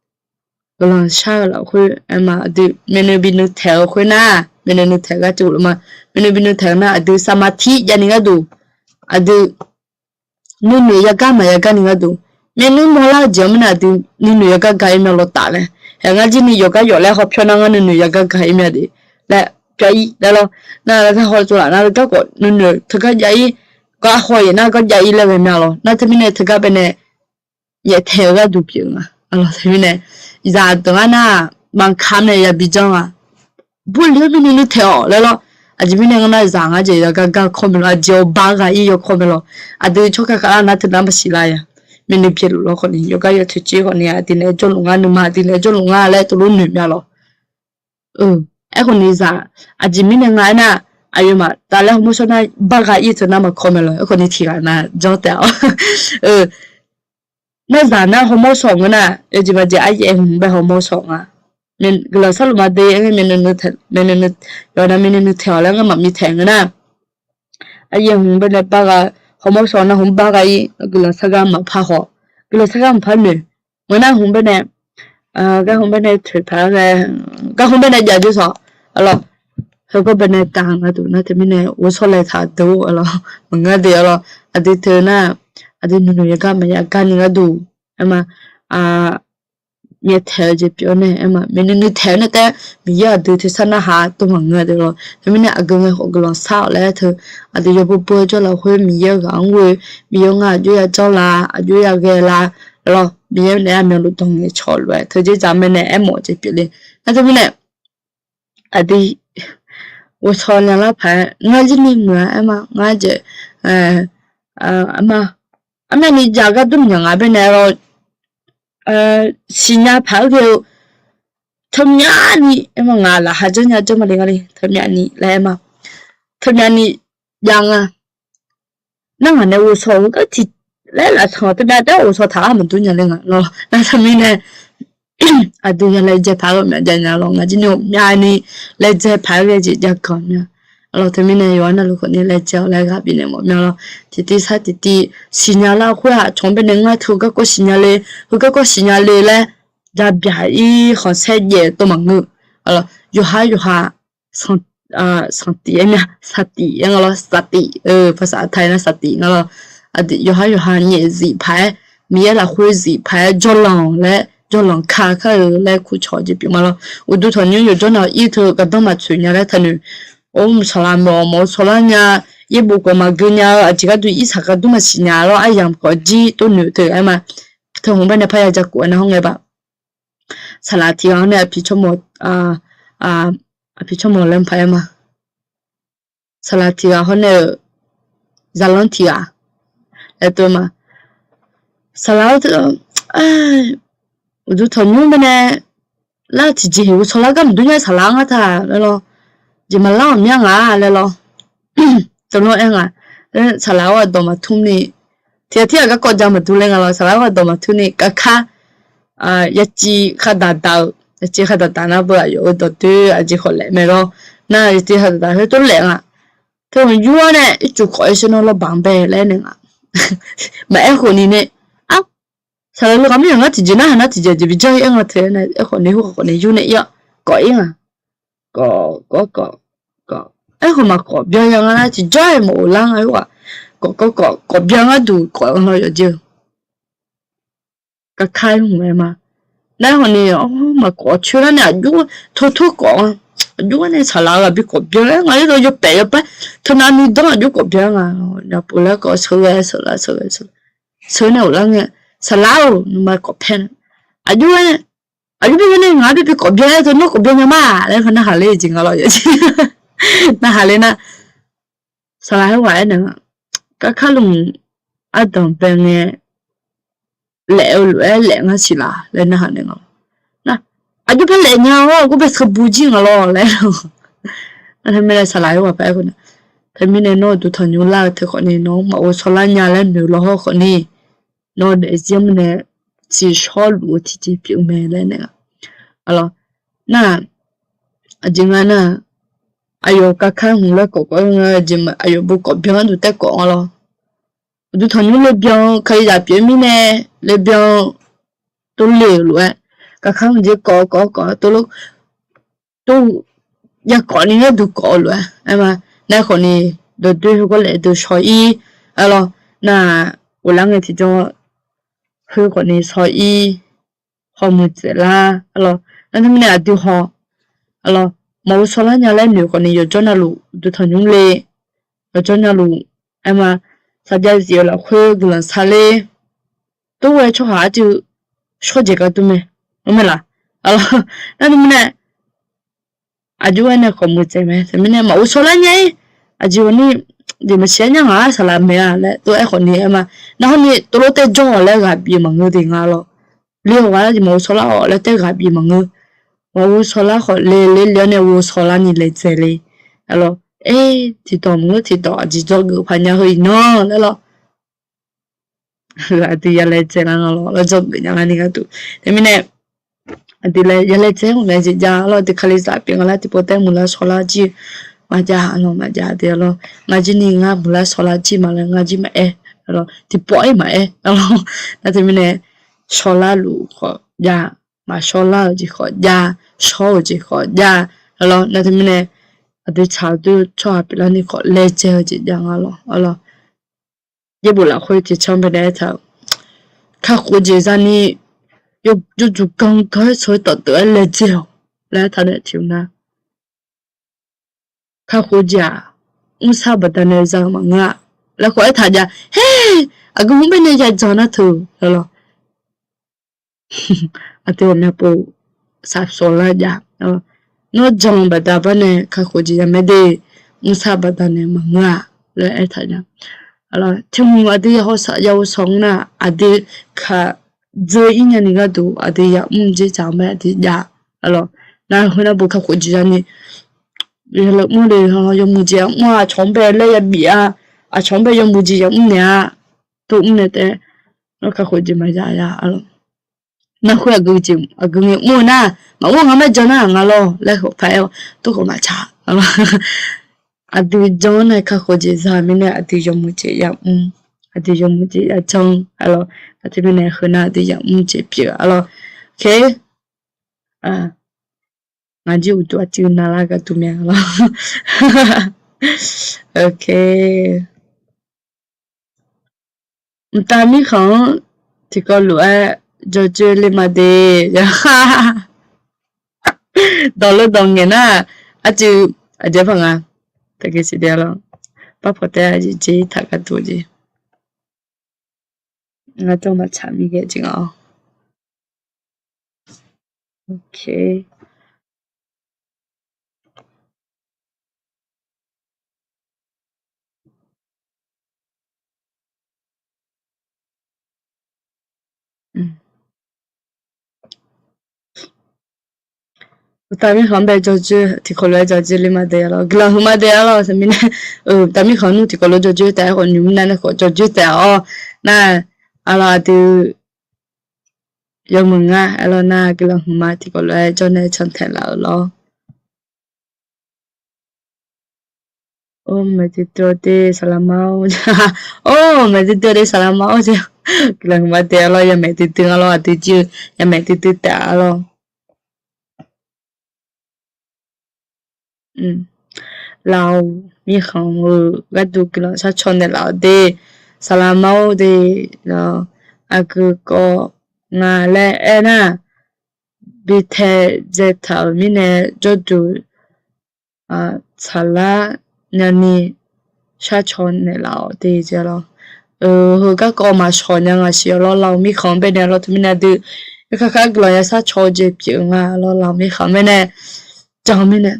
guiqlanq shar-eu lafkhoer aerma aqdui myavnuiv bi nuiv taeq-eu khoer nar, myavnuiv nuiv taeq gar teulof ma. Myavnuiv bi nuiv taeq-eu nar aqdui saqmaqtir javni gharduq, aqdui nuinoeq yagar maqyagar ni gharduq, myavnuiv mawrlar-eu jeq-anr mirnae aqdui nuinoeq yagar ga-ir mya lawr taf laer. Haeq ngar jir ni yawqgar yawf laer hawpyawr nar ngar nuinoeq yagar ga-ir mya de laer pyar-ir laer lawr. Nar gar haw tsov laf nar gar khawf nuinoeq teugar jav-ir, gar haw-iq nar gar jav-ir laer ghae mya lawr. Nar teumirnae teugar baenae nyaeftaeq-eu gharduq pyeuf nga. Teumirnae zaqdeuq-anr nar, maqkaq nae yabi janr-a. Burle-awr myavnuiv nuiv taeq-awq laer lawr. Aqjeq mirnae ngar nar zaq ngar jeq yagar gar kawr mae lawr, aqjeq-awr bar ghaq-ir yawkawr mae lawr. Aqdui tsawrkar khavlar nar teunar maqsiq lar-a. Myavnuiv byaeqluf lawr khawfni yawgar yawtsoeq jir khawfni aqdui naeq-aer jawrluf ngar nuima aqdui naeq-aer jawrluf ngar laer tov lof noeq mya lawr. Aerkhawfni zaq, aqjeq mirnae nga aernar, aqyawfmaf taf laer hawmawr shawr nar bar ghaq-ir teunar maqkawr mae lawr. Aerkhawfni tiqghaq nav janr taef-awr nar zaq nar hawmawr shawr ngeur nar, yawjeq maqjeq aryaev hmq bae hawmawr shawr nga. Guiqlanq sharluf maqde aer ngae, myavnuiv nuiv taeq, yawqnan myavnuiv nuiv taeq-awq laer ngar maqmi taeq ngeur nar, aryaev hmq baenae bar gha, hawmawr shawr nar hmq bar ghaq-ir guiqlanq shargar maqpar haw, guiqlanq shargar maqpar noeq. Ngeur nar hmq baenae, gar hmq baenae toeq paq-aer ghae, gar hmq baenae jav jir shawq, aqlawq, heugar baenae taq nga duq nar teumirnae ghovshaw laeqtaq deuq-awr aqlawq maqngeur de aqlawq. Aqdui teu nar, aqdui nuinoeq yagar maqyagar ni gharduq, aerma, nyaeftaeq-eu jeq pyeuf-awr nae aerma, myavnuiv nuiv taeq-eu nae taef, Miqyaer aqdui tersar narhaq tov maqngeur de lawr. Teumirnae aqgeu ngae khawf guiqlanq shar-awq laer teu, aqdui yawbur bur-aer jawr lafkhoer Miqyaer-eu ghaq-anr ghoe, Miqyaer-eu ngar aqjox ya janr la, aqjox ya ghae la, lawr Miqyaer naeq-aer myavnuiv dawq ngaeq cawq lof-aer teu jerzaq mae nae aermawf jeq pyeuf le. Nar teumirnae aqdui ghovshaw nya lar paq-aer ngar zirni muiq-a aerma, ngar jeq, aerma, armyavni jaq gar dur myaq ngaq baenae lawr, siqnya paq-aer ghae-eu teumyavni aerma, ngaq laqkhaq janrnya janr male ngar le teumyavni laer aerma, teumyavni jav nga. Nar ngaq nae ghovshaw-eu gar tiq laer lafsanq teumyav taef-aer ghovshaw taq lar maqdur nya le nga lawr. Nar teumirnae aqdui ya laejae paq-aer ghawqmya jav nya lawr. Ngaq jir ni ghawqmyani laejae paq-aer ghae jeq jav ganq mya. Aqlawq teumirnae yawqha navluf khawfni laejae-awq laer ghaq bifnaeq mawf mya lawr. Tiqtiv sar tiqtiv siqnya lar khoer-aq, cawq-anr baenae ngar teu garkawv siqnya le, heu garkawv siqnya le laer jav byaq-ir khanqsaer jaev-eu tov maqngeur. Yawqha yawqha sanqtif aer mya, saqtif aer nga lawr, saqtif, paqsaq aqtaq-ir nar saqtif nga lawr. Yawqha yawqha nyaef zif paq-aer, Miqyaer lafkhoer zif paq-aer jawrlanq laer jawrlanq ka kar-eu laer kurcawq jeq pyeuf ma lawr. Uqduq tanqnymr yawqjawr nav-eu ir teu gardanr maqtsoeq nya laer taqnoeq. Or mq saqlaq mawf mawf-eu sawrlar nya, yaerbof khawf maqgeu nya-eu, aqjeq gharduq irsaq gharduq maqsiq nya lawr, aryamq khawf jir tov noeq teu-aer ma. Teu hmq baenae parya ja khof-aer nar hawr ngae ba. Saqlaq tiq ghaq-anr nae aqpiq tsawrmawq, aqpiq tsawrmawq laer paq-aer ma. Saqlaq tiq ghaq hawr nae-euq zaqlanr tiq ghaq laer tov ma. Saqlaq-awr, uqduq tanqnymr baenae lar tiqjeq-iq ghovshaw lar gar maqdur nya saqlaq-anr ngar taq laer lawr. Jeq maqlar-awq myanr nga laer lawr. Teulof-aer nga, saqlaq-awr aqdawq maqtmr ni, tiq ghaq tirghaq garkawv ja maqdur laer nga lawr. Saqlaq-awr aqdawq maqtmr ni kavkar yaciv khavdaq daq-eu, yaciv khavdaq daq nar beu aqyawf-euq dawqdoer aqjeq khawf laef mae lawr. Nar yaciv khavdaq daq khoer tov laef nga. Teu hmq yur-awr nae ircuf khawf-aer shar nawr lawrbaq-anr bae laer nae nga. Maqaer khawf ni nae, ar, saqlaq le ghaq mir-aq ngar tiqjeq narhaq nar tiqjeq jeq bi janr-ir aer nga teu-aer nae aer khawf ni khoer khawf ni yur nae ir-awr kawf-ir nga. Kawf kawf kawf kawf, aer khawf maqkawf byan ya nga nar tiqjawr-aer maqghof lar nga khoer-aq. Kawf kawf kawf kawf byan gharduq kawf-eu lawr yawqjeq-eu. Kavkar-aer hmq-aer ma. Nar khawf ni maqkawf coer lar nae aqjox-aer tawr tawr kawf-a. Aqjox-aer nae saqlaq-eu ghaq bi kawf byan-aer nga, yawpaef yawpaer teunav ni danr aqjox kawf byan nga. Nyapov laer kawf sheuqghae sheuqlar sheuqghae sheuq, sheuq nae ghoflar ngae, saqlaq-or nuima kawf paer nae, aqjox-aer nae, aqjox bae nae ngaq-anr bae bi kawf byan-aer teu nawr kawf byan nya ma laer heu narhaq ler-eu jeq nga lawr yawqjeq. Narhaq ler nar, saqlaq khoerghaq aernaeq nga, kavkar lmq ardanq bae ngae laef-eu lof-aer laef ngar siq laf laer narhaq naeq nga. Nar, aqjox bae laef nya-awr ghov bae sheuqbu jir nga lawr laer. Nar teumirnae saqlaq khoerghaq paq-aer khoer nar, teumirnae nawr uqduq tanqnymr lar-eu teu khawf ni nawq-anr maqghov shawrlar nya laer noeq law hawr khawf ni, nawq daefzir-anr nae tsiqshawr luf-eu tiqjeq pyeuf-eu mae laer naeq nga. Aqlawq, nar, aqjeq nga nar, aqyawf kavkar hmq laer kawf kawf-aer nga, jeq aqyawf bu kawf byan gharduq taef kawf nga lawr. Uqduq tanqnymr le byan-eu kalizaq pyeuf-eu mirnae, le byan-eu tov le-euq lof-aer, kavkar hmq jeq kawf kawf kawf tov lof, tov, ya kawf ni gharduq kawf-eu lof-aer aer ma. Nar khawf ni dawqdoer heugawr laef deuq shaw-ir, aqlawq, nar, ghoflar ngae tiqjawr khoer khawf ni shaw-ir, hawmuiq tsaevlar, aqlawq, nar teumirnae aqdui haw, aqlawq, maqghov shawrlar nya laer noeq khawf ni yawqjawr navluf uqduq tanqnymr le, yawqjawr navluf, aer ma, saqjav zif-eu lafkhoer guiqlanq sar ler, tov ghae tsawrhaq arcuiv shawr jeq gar dur mae, ngar mae laf, aqlawq, nar teumirnae aqjox-aer nae khawf muiq tsaev mae. Teumirnae maqghov shawrlar nya-ir, aqjeq ghawqni jeq maqsiq-aer nya ngaq-ar saqlaq maeq-a laer tov-aer khawf ni aer ma. Nar hawr ni tov lof taer jawr-awq laer ghaq bif maqngeur de nga lawr. Le-awq ghaq-ar jeq maqghov shawrlar-awq laer taer ghaq bif maqngeur. Maqghov shawrlar khawf le le le-awr nae ghov shawrlar ni laejae le. Aqlawq, aer, tiqdawq maqngeur tiqdawq aqjeq dzawgeuf paq nya heu iqnan laer lawr. Aqdui ya laejae lar nga lawr, lawr dzawgeuf nya lar ni gharduq. Teumirnae aqdui ya laejae-aer ghawqmya jeq jav lawr, aqdui kalizaq pyeuf nga lar tiqpov taer muiqlar shawrlar jir maqjav, aqlawq maqjav de lawr. Ngar jir ni ngar muiqlar shawrlar jir maqlaer ngar jir maqaer, aqlawq tiqpov-aer maqaer, aqlawq nar teumirnae shawrlar luf khawf jav, maqshawrlar-euq jeq khawf jav, shawr-euq jeq khawf jav, aqlawq nar teumirnae aqdui tsaq-eu dur tsawrhaq pyeuflar ni khawf laejae-eu jeq jav nga lawr, aqlawq. Yaerbof lafkhoer tiqcanr baenae aertaq-euq, kakhof jeq zani yawjuq ganr ganr-aer shawr-aer tawfdeuv-aer laejae-awq laer aertaq nae tiq nar, kakhof jeq-aq, mrsar baqdanae za-eu maqngeur-a laer khawf aertaq jav. Her, aqgeu mr baenae ya jan nar teu-eu lawr. Aqdui ghawqmya pov saqsawq lar jav. Nawr jan baqda bar nae kakhof jeq ya mae de, mrsar baqdanae maqngeur-a laer aertaq jav. Tiq hmq aqdui ya haw saq ya haw saq-anr nar, aqdui kaq dzeur-ir nyani gharduq aqdui yamr jeq dzaq-anr mae aqdui jav. Aqlawq, nar khoernar bu kakhof jeq zani yawmuiq jeq yamr-a, aqcawq-anr bae laer yabif-a, aqcawq-anr bae yawmuiq jeq yamr naeq-a, tov mr nae taef, nawr kakhof jeq maqya ya. Nar khoer aqgeu jeq aqgeu ngae mr-eu nar, maqmr ngar maer jan nar nga lawr laer khawf paq-aer-awr tov khawf maqtsaq. Aqdui jan-anr nae kakhof jeq za mirnae aqdui yawmuiq jeq yamr, aqdui yawmuiq jeq yajan. Aqlawq, nar teumirnae heunar aqdui yamr jeq pyeuf. Aqlawq, ngaq jir uqduq aqcuiv navlar gharduq mae lawr. Mqtav mirkhanq-anr tiqkawv lof-aer jawrjoer ler ma de. Dawq le dawq ngaeq nar, arcuiv aqjeq paq nga. Taqgeq siq de lawr. Barpawq taef-a jeq jeq taq gharduq jeq. Ngar jawr maqtsaq mir ghae jeq nga-awr. Ok. Uqtaf mirkhanq-anr bae jawrjoer tiqkawv lof-aer jawrjoer le ma de-a lawr. Guiqlanq huiqma de-a lawr. Teumirnae uqtaf mirkhanq nmr tiqkawv lof jawrjoer taef-aer khawf nymq mr nar nae khawf jawrjoer taef-awr nar, arlawr aqdui yawmuiq ngar arlawr nar guiqlanq huiqma tiqkawv lof-aer jawr nae cantaeq laf-euq lawr. Or, maeqdui dui-awr de saqlaq ma-or. Or, maeqdui dui-awr de saqlaq ma-or jeq. Guiqlanq huiqma de-a lawr, yamaeq duidui-a lawr, aqdui jir-eu yamaeq duidui taef-a lawr. Laf-euq mirkhanq-euq gharduq guiqlanq sharcaw naeqlaf-awr de, saqlaq ma-or de, aqgeu kawv nga laer aernar, bi taedzae taq-euq mirnae jawrduq tsaqlar nyani sharcaw naeqlaf-awr de jeq lawr. Heu garkawv maqshawq nya ngaq siq-awr lawr, laf-euq mirkhanq-anr baenae lawr teumirnae aqdui yawkar kar guiqlanq ya sharcaw-eu jeq pyeuf nga lawr, laf-euq mirkhanq-anr baenae jan mirnae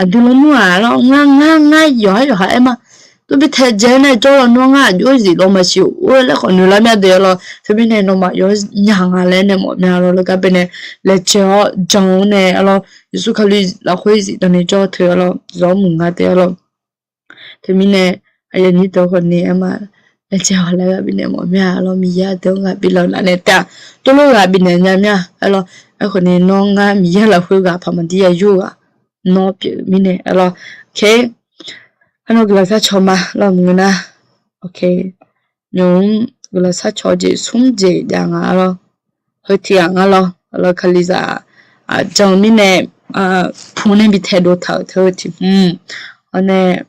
aqdui lawnmr-aq lawr ngar ngar ngar yawqhar yawqha aer ma. Tov bi taedzae-aer nae jawr lawr nawr ngar aqjox-aer zif law maqsiq or laer khawf noeqlar mya de-a lawr. Teumirnae nawmaf yawr nya nga laer nae mawf mya lawr, laqgar baenae laejae-awr jan-awr nae-a lawr, Yeqsur Kali lafkhoer zifdan ni jawr teu-a lawr, zawr muiq nga de-a lawr. Teumirnae aqyawf nyir deuq khawf ni aer ma, laejae-awq laer ghaq bifnaeq mawf mya-a lawr, Miqyaer aqdui-anr ghaq biflanq navnaeq taef-a, tov lof ghaq bifnaeq nya mya-a lawr. Aerkhawf ni nawr ngar Miqyaer lafkhoer ghaq paq maqdir ya yur-eu ghaq nawr pyeuf-eu mirnae-a lawr. Khe, arnan guiqlanq sharcaw ma lawr maqngeur nar. Nymq-mr guiqlanq sharcaw jeq smr jeq jav nga-a lawr. Heu tiq ghaq nga lawr, lawr Kalizaq jan-eu mirnae pur nae bi taedov taq-euq teu-eu tiq hmq-awr nae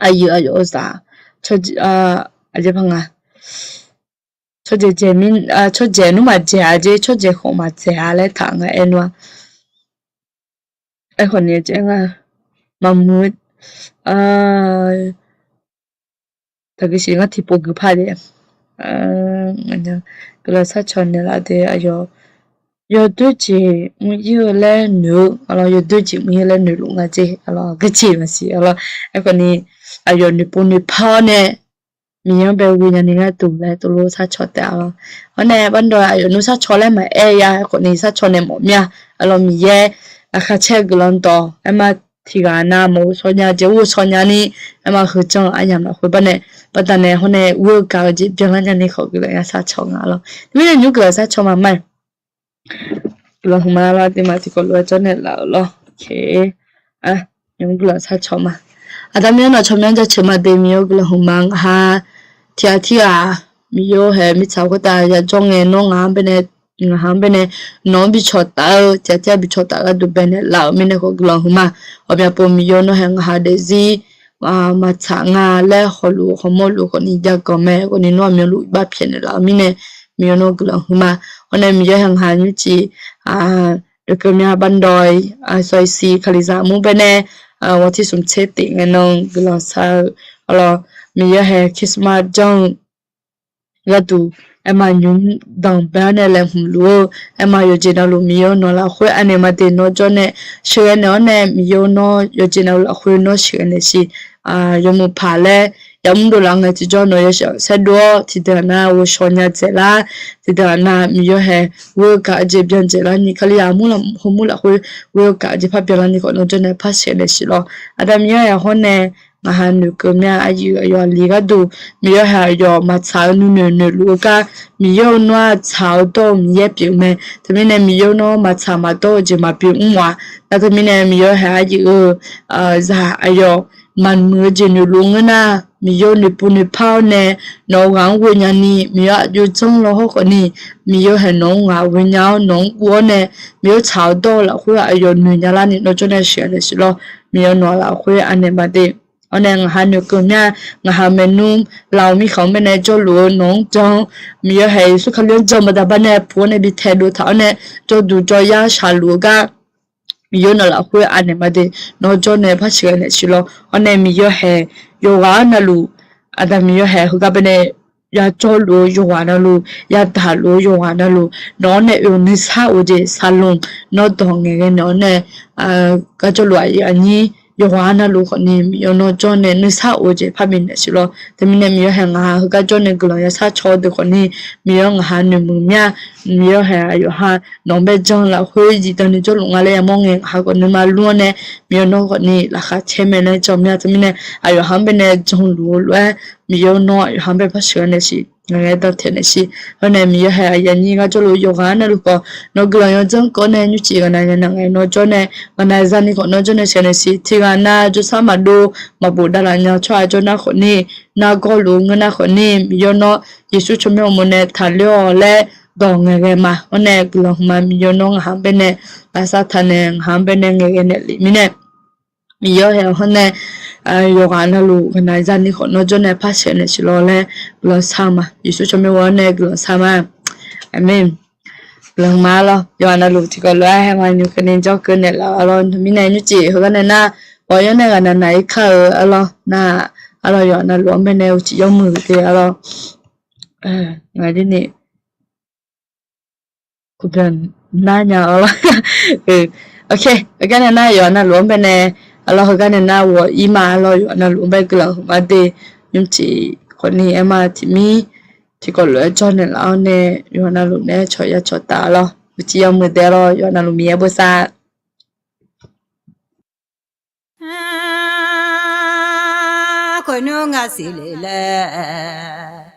aqyuif aqyawf-eu zaq aqjeq par nga, tsawrjaeq nmr maqdzaeq-a jeq, tsawrjaeq khawf maqdzaeq-a laer taq nga aer nar-a. Aerkhawf ni aer nga, maqmuiq taqguq siq ngar tiqpov guiqpar de. Guiqlanq sharcaw naeqlaf de aqyawf, yawdoer jeq mr ir-eu laer noeq-eu, yawdoer jeq mr ir-eu laer noeqluf nga jeq, guiqjeq maqsiq-a lawr. Aerkhawf ni aqyawf noeqpov noeqpar-awr nae Miqyaer-anr bae ghoe nyani gharduq laer tov lof sharcaw taef-a lawr. Hawr nae bardawq aqyawf nmr sharcaw laer maqaer ya, aerkhawf ni sharcaw nae mawf mya-a lawr. Miqyaer aqkhaq caer-eu guiqlanq dawq aer ma, tiq ghaq nav maqghof shaw nya jeq ghof shaw nyani, aer ma heujanr-eu aryamq lafkhoer bar nae, baqdanae hawr nae ghoe-eu gaq-eu jeq byanlar nyani khawf guiqlanq ya sharcaw nga lawr. Mirnae nymq guiqlanq sharcaw ma ma-aer guiqlanq hmq ma lawr, aqduimaf tiqkawv lof-aer jawr naeqlaf-euq lawr. Nymq guiqlanq sharcaw ma. Aqda Miqyaer nawq tsawrmyanr jaceuq ma de, Miqyaer-eu guiqlanq hmq ma. Ngaqha tiq ghaq tirghaq Miqyaer-eu hae mirtsaq khoertav yajawr ngae nawr ngaq-anr baenae, ngaqha-anr baenae nawq-anr bi cawq taf-eu tiq ghaq tirghaq bi cawq taf gharduq baenae laf-euq mirnae khawf guiqlanq hmq ma. Ghawqmya pov Miqyaer nawr hae ngaqha daefzir maqtsaq nga laer hawluf hawmawr luf khawf ni jav ganq mae. Khawf ni nawr aqmyanluf iqbax pyaeqnaeq laf-eu mirnae Miqyaer nawr guiqlanq hmq ma. Hawr nae Miqyaer hae ngaqha nymrcif dawqkeuv mya bardawq-iq, sawq-iq siq Kalizaq mur baenae wawqtir smq tser tif ngae nan guiqlanq shar-eu, arlawr Miqyaer hae Christmas janr-eu gharduq aer ma nymq danqbae-awr nae laeqhmq luf-eu, aer ma yawqjeq navluf Miqyaer nawq lafkhoer anaeq ma de nawr jawr nae sheuqghae naeq-awr nae Miqyaer nawr yawqjeq navluf lafkhoer nawr sheuqghae naeq siq. Yawmuiq paq laer yamr dovlaf ngae tiqjawr nawq yasiq saerdov-awr tiqdeuq aqnav ghovshaw nya dzaeqlar, tiqdeuq aqnav Miqyaer hae ghoe-eu gaq-eu jeq byan dzaeqlar ni Kalizaq mur hawmur lafkhoer ghoe-eu gaq-eu jeq par byanlar ni khawf nawr jawr nae par sheuqghae naeq siq lawr. Aqda Miqyaer hae hawr nae ngaqha noeqkeuv mya aqyuif aqyawf aqli gharduq Miqyaer hae aqyawf maqtsaq-eu nuinoeq noeqluf-eu gar Miqyaer-eu nawr-aq tsaq-eu dawr-eu Miqyaer pyeuf mae. Teumirnae Miqyaer nawr maqtsaq maqdawr-eu jeq maqbi mr-a. Nar teumirnae Miqyaer hae aqyuif-eu zaq aqyawf maqmuiq-eu jeq noeqluf ngeur nar, Miqyaer noeqpov noeqpar-awr nae nawq-eu ghaq-anr ghoe nyani, Miqyaer aqjox janr law hawr khawf ni, Miqyaer hae nawq-anr ngaq ghoe nya-awr nawq-anr guv-awr nae, Miqyaer tsaq-eu dawr-eu lafkhoer aqyawf noeq nya larni nawr jawr nae sheuqghae naeq siq lawr. Miqyaer nawq lafkhoer anaeq ma de. Awr nae ngaqha noeqkeuv mya, ngaqha maeqnmr laf-euq mirkhanq-anr baenae jawrluf-eu nawq-anr jan-awr, Miqyaer hae Yeqsur Kali-anr jan-eu baqda bar nae puq-awr nae bi taedov taq-awr nae jawrduq jawryar shaqluf-eu gar Miqyaer nawq lafkhoer anaeq ma de. Nawr jawr nae par sheuqghae naeq siq lawr. Hawr nae Miqyaer haeq yawqghaq-anr navluf, Aqda Miqyaer haeq heugar bae nae yajawrluf-eu yawqghaq navluf, yadaqluf-eu yawqghaq navluf, nawq-anr nae oe-eu nuisar of-eu jeq saqlmq, nawr dawq ngaeqghae naeq-awr nae, garjawrluf aqyuif aqnyir yawqghaq-anr navluf khawfni Miqyaer nawr jawr nae nuisar of-eu jeq parbi naeq siq lawr. Teumirnae Miqyaer haeq ngaq ha heugar jawr nae guiqlanq yashar caw-eu deuq khawfni, Miqyaer ngaq ha noeqmuiq mir-a. Miqyaer haeq aqyawf ha nawq-anr bae jan lafkhoer zifdan ni jawrluf nga laer yamawr ngae, ngaq ha khawf nuima lmr-awr nae Miqyaer nawr khawfni laqkhaq caer mae laer jan mir-a. Teumirnae aqyawf ha-anr bae nae janluf-eu lof-aer, Miqyaer nawr aqyawf ha-anr bae par sheuqghae naeq siq, ngaq ngae dan taeq naeq siq. Hawr nae Miqyaer haeq aqyuif aqnyir garjawrluf yawqghaq-anr navluf khawf nawr guiqlanq yawdzanr kawv nae nymrcif ghaqnav nya nar ngae nawr jawr nae, ghaqnav zani khawf nawr jawr nae sheuqghae naeq siq. Tiqghaq nav jawrshar maqdov maqbof davlaf nya tsawrhaq jawr nar khawfni, nargawr luf-eu ngeur nar khawfni, Miqyaer nawr Yeqsur tsawrmyanr uqmov nae taqler-awq laer dawq ngaeqghae ma. Hawr nae guiqlanq hmq ma. Miqyaer nawr ngaq ha-anr bae nae lafsar taq nae ngaq ha-anr bae nae ngaeqghae naeq lef mirnae, Miqyaer haeq hawr nae yawqghaq navluf ghaqnav zani khawf nawr jawr nae par sheuqghae naeq siq lawr laer guiqlanq shar-eu ma. Yeqsur tsawrmyanr uqmov-anr nae guiqlanq shar ma. Aqmeq. Guiqlanq hmq ma arlawr. Yawqghaq navluf tiqkawv lof-aer haer ma nymr keuvni jawr keuv naeqlaf-eu arlawr. Mirnae nymrcif heugar nae nar, ghawqyanr nae ghaqnav naq-ir kar-eu arlawr nar, arlawr yawqghaq navluf-anr bae nae uqcif yawmuiq te arlawr. Ngaq dirni nar nya arlawr. Heugar nae nar yawqghaq navluf-anr bae nae arlawr, heugar nae nar ghawq-ir ma arlawr, yawqghaq navluf-anr bae guiqlanq hmq ma de. Nymrcif khawfni aer ma tiqmir tiqkawv lof-aer jawr naeqlaf-awr nae yawqghaq navluf nae cawq ya cawq taf arlawr. Uqcif yawmuiq dae arlawr, yawqghaq navluf Miqyaer bosav Khoernmr ngaq siqle laer,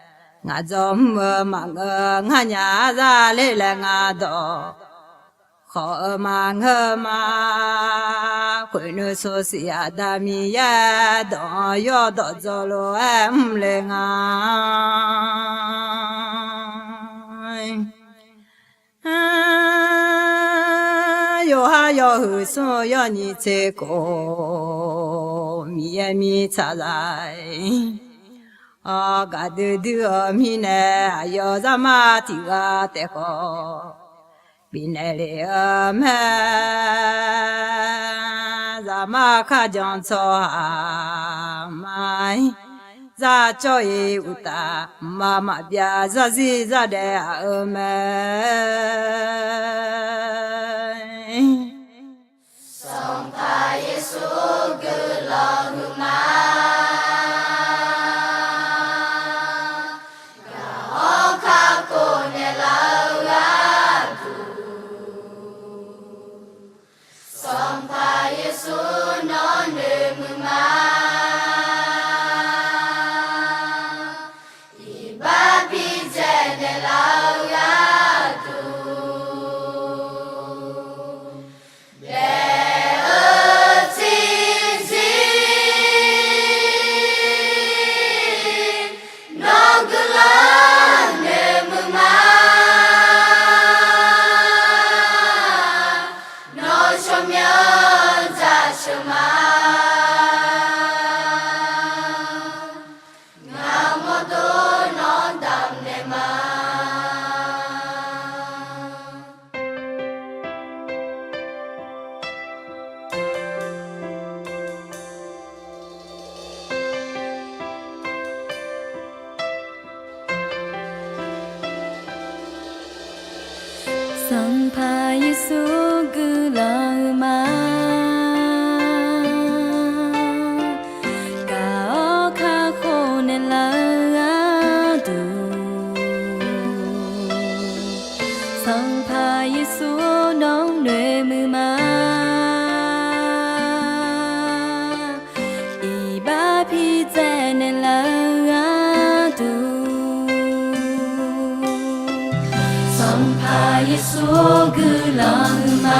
ngaq dzawr mr-eu maqngeur, nganyaf zale laer ngaq dawq khawf-eu maqngeur ma. Khoernmr sosiq Aqda Miqyaer dawq-anr yawdawq dzaw lof-aer mrle nga. Yawqha yawhuiq smr-eu yawnyiq tser khof, Miqyaer mirtsaq zaq-ir, gaqdui dui-eu mirnae aqyawf zaqmar tiq ghaq taef khawf bifnaeq lef-eu mae. Zaqmar kharjan tsawrhaq ma-ir, zar cawv-ir uqtaf, mqmaq maqbyav zarzir zardaef aq-eu mae. Sanqpaq Yeqsur guiqlanq huiqma. Gaq-awr kakhof naeqlaf-eu gharduq, Sanqpaq Yeqsur nawr noeqmuiq ma. Iqbax bidzaeq naeqlaf-eu gharduq, daef-eu tiqzir nawr guiqlanq noeqmuiq ma. Nawr tsawrmyanr dzaqsheuq ma. Ngaq mawrdo nawr damqnaeq ma. Sanqpaq Yeqsur guiqlanq huiqma. Gaq-awr kakhof naeqlaf-eu gharduq, Sanqpaq Yeqsur nawr noeqmuiq ma. Iqbax bidzaeq naeqlaf-eu gharduq, Sanqpaq Yeqsur guiqlanq huiqma.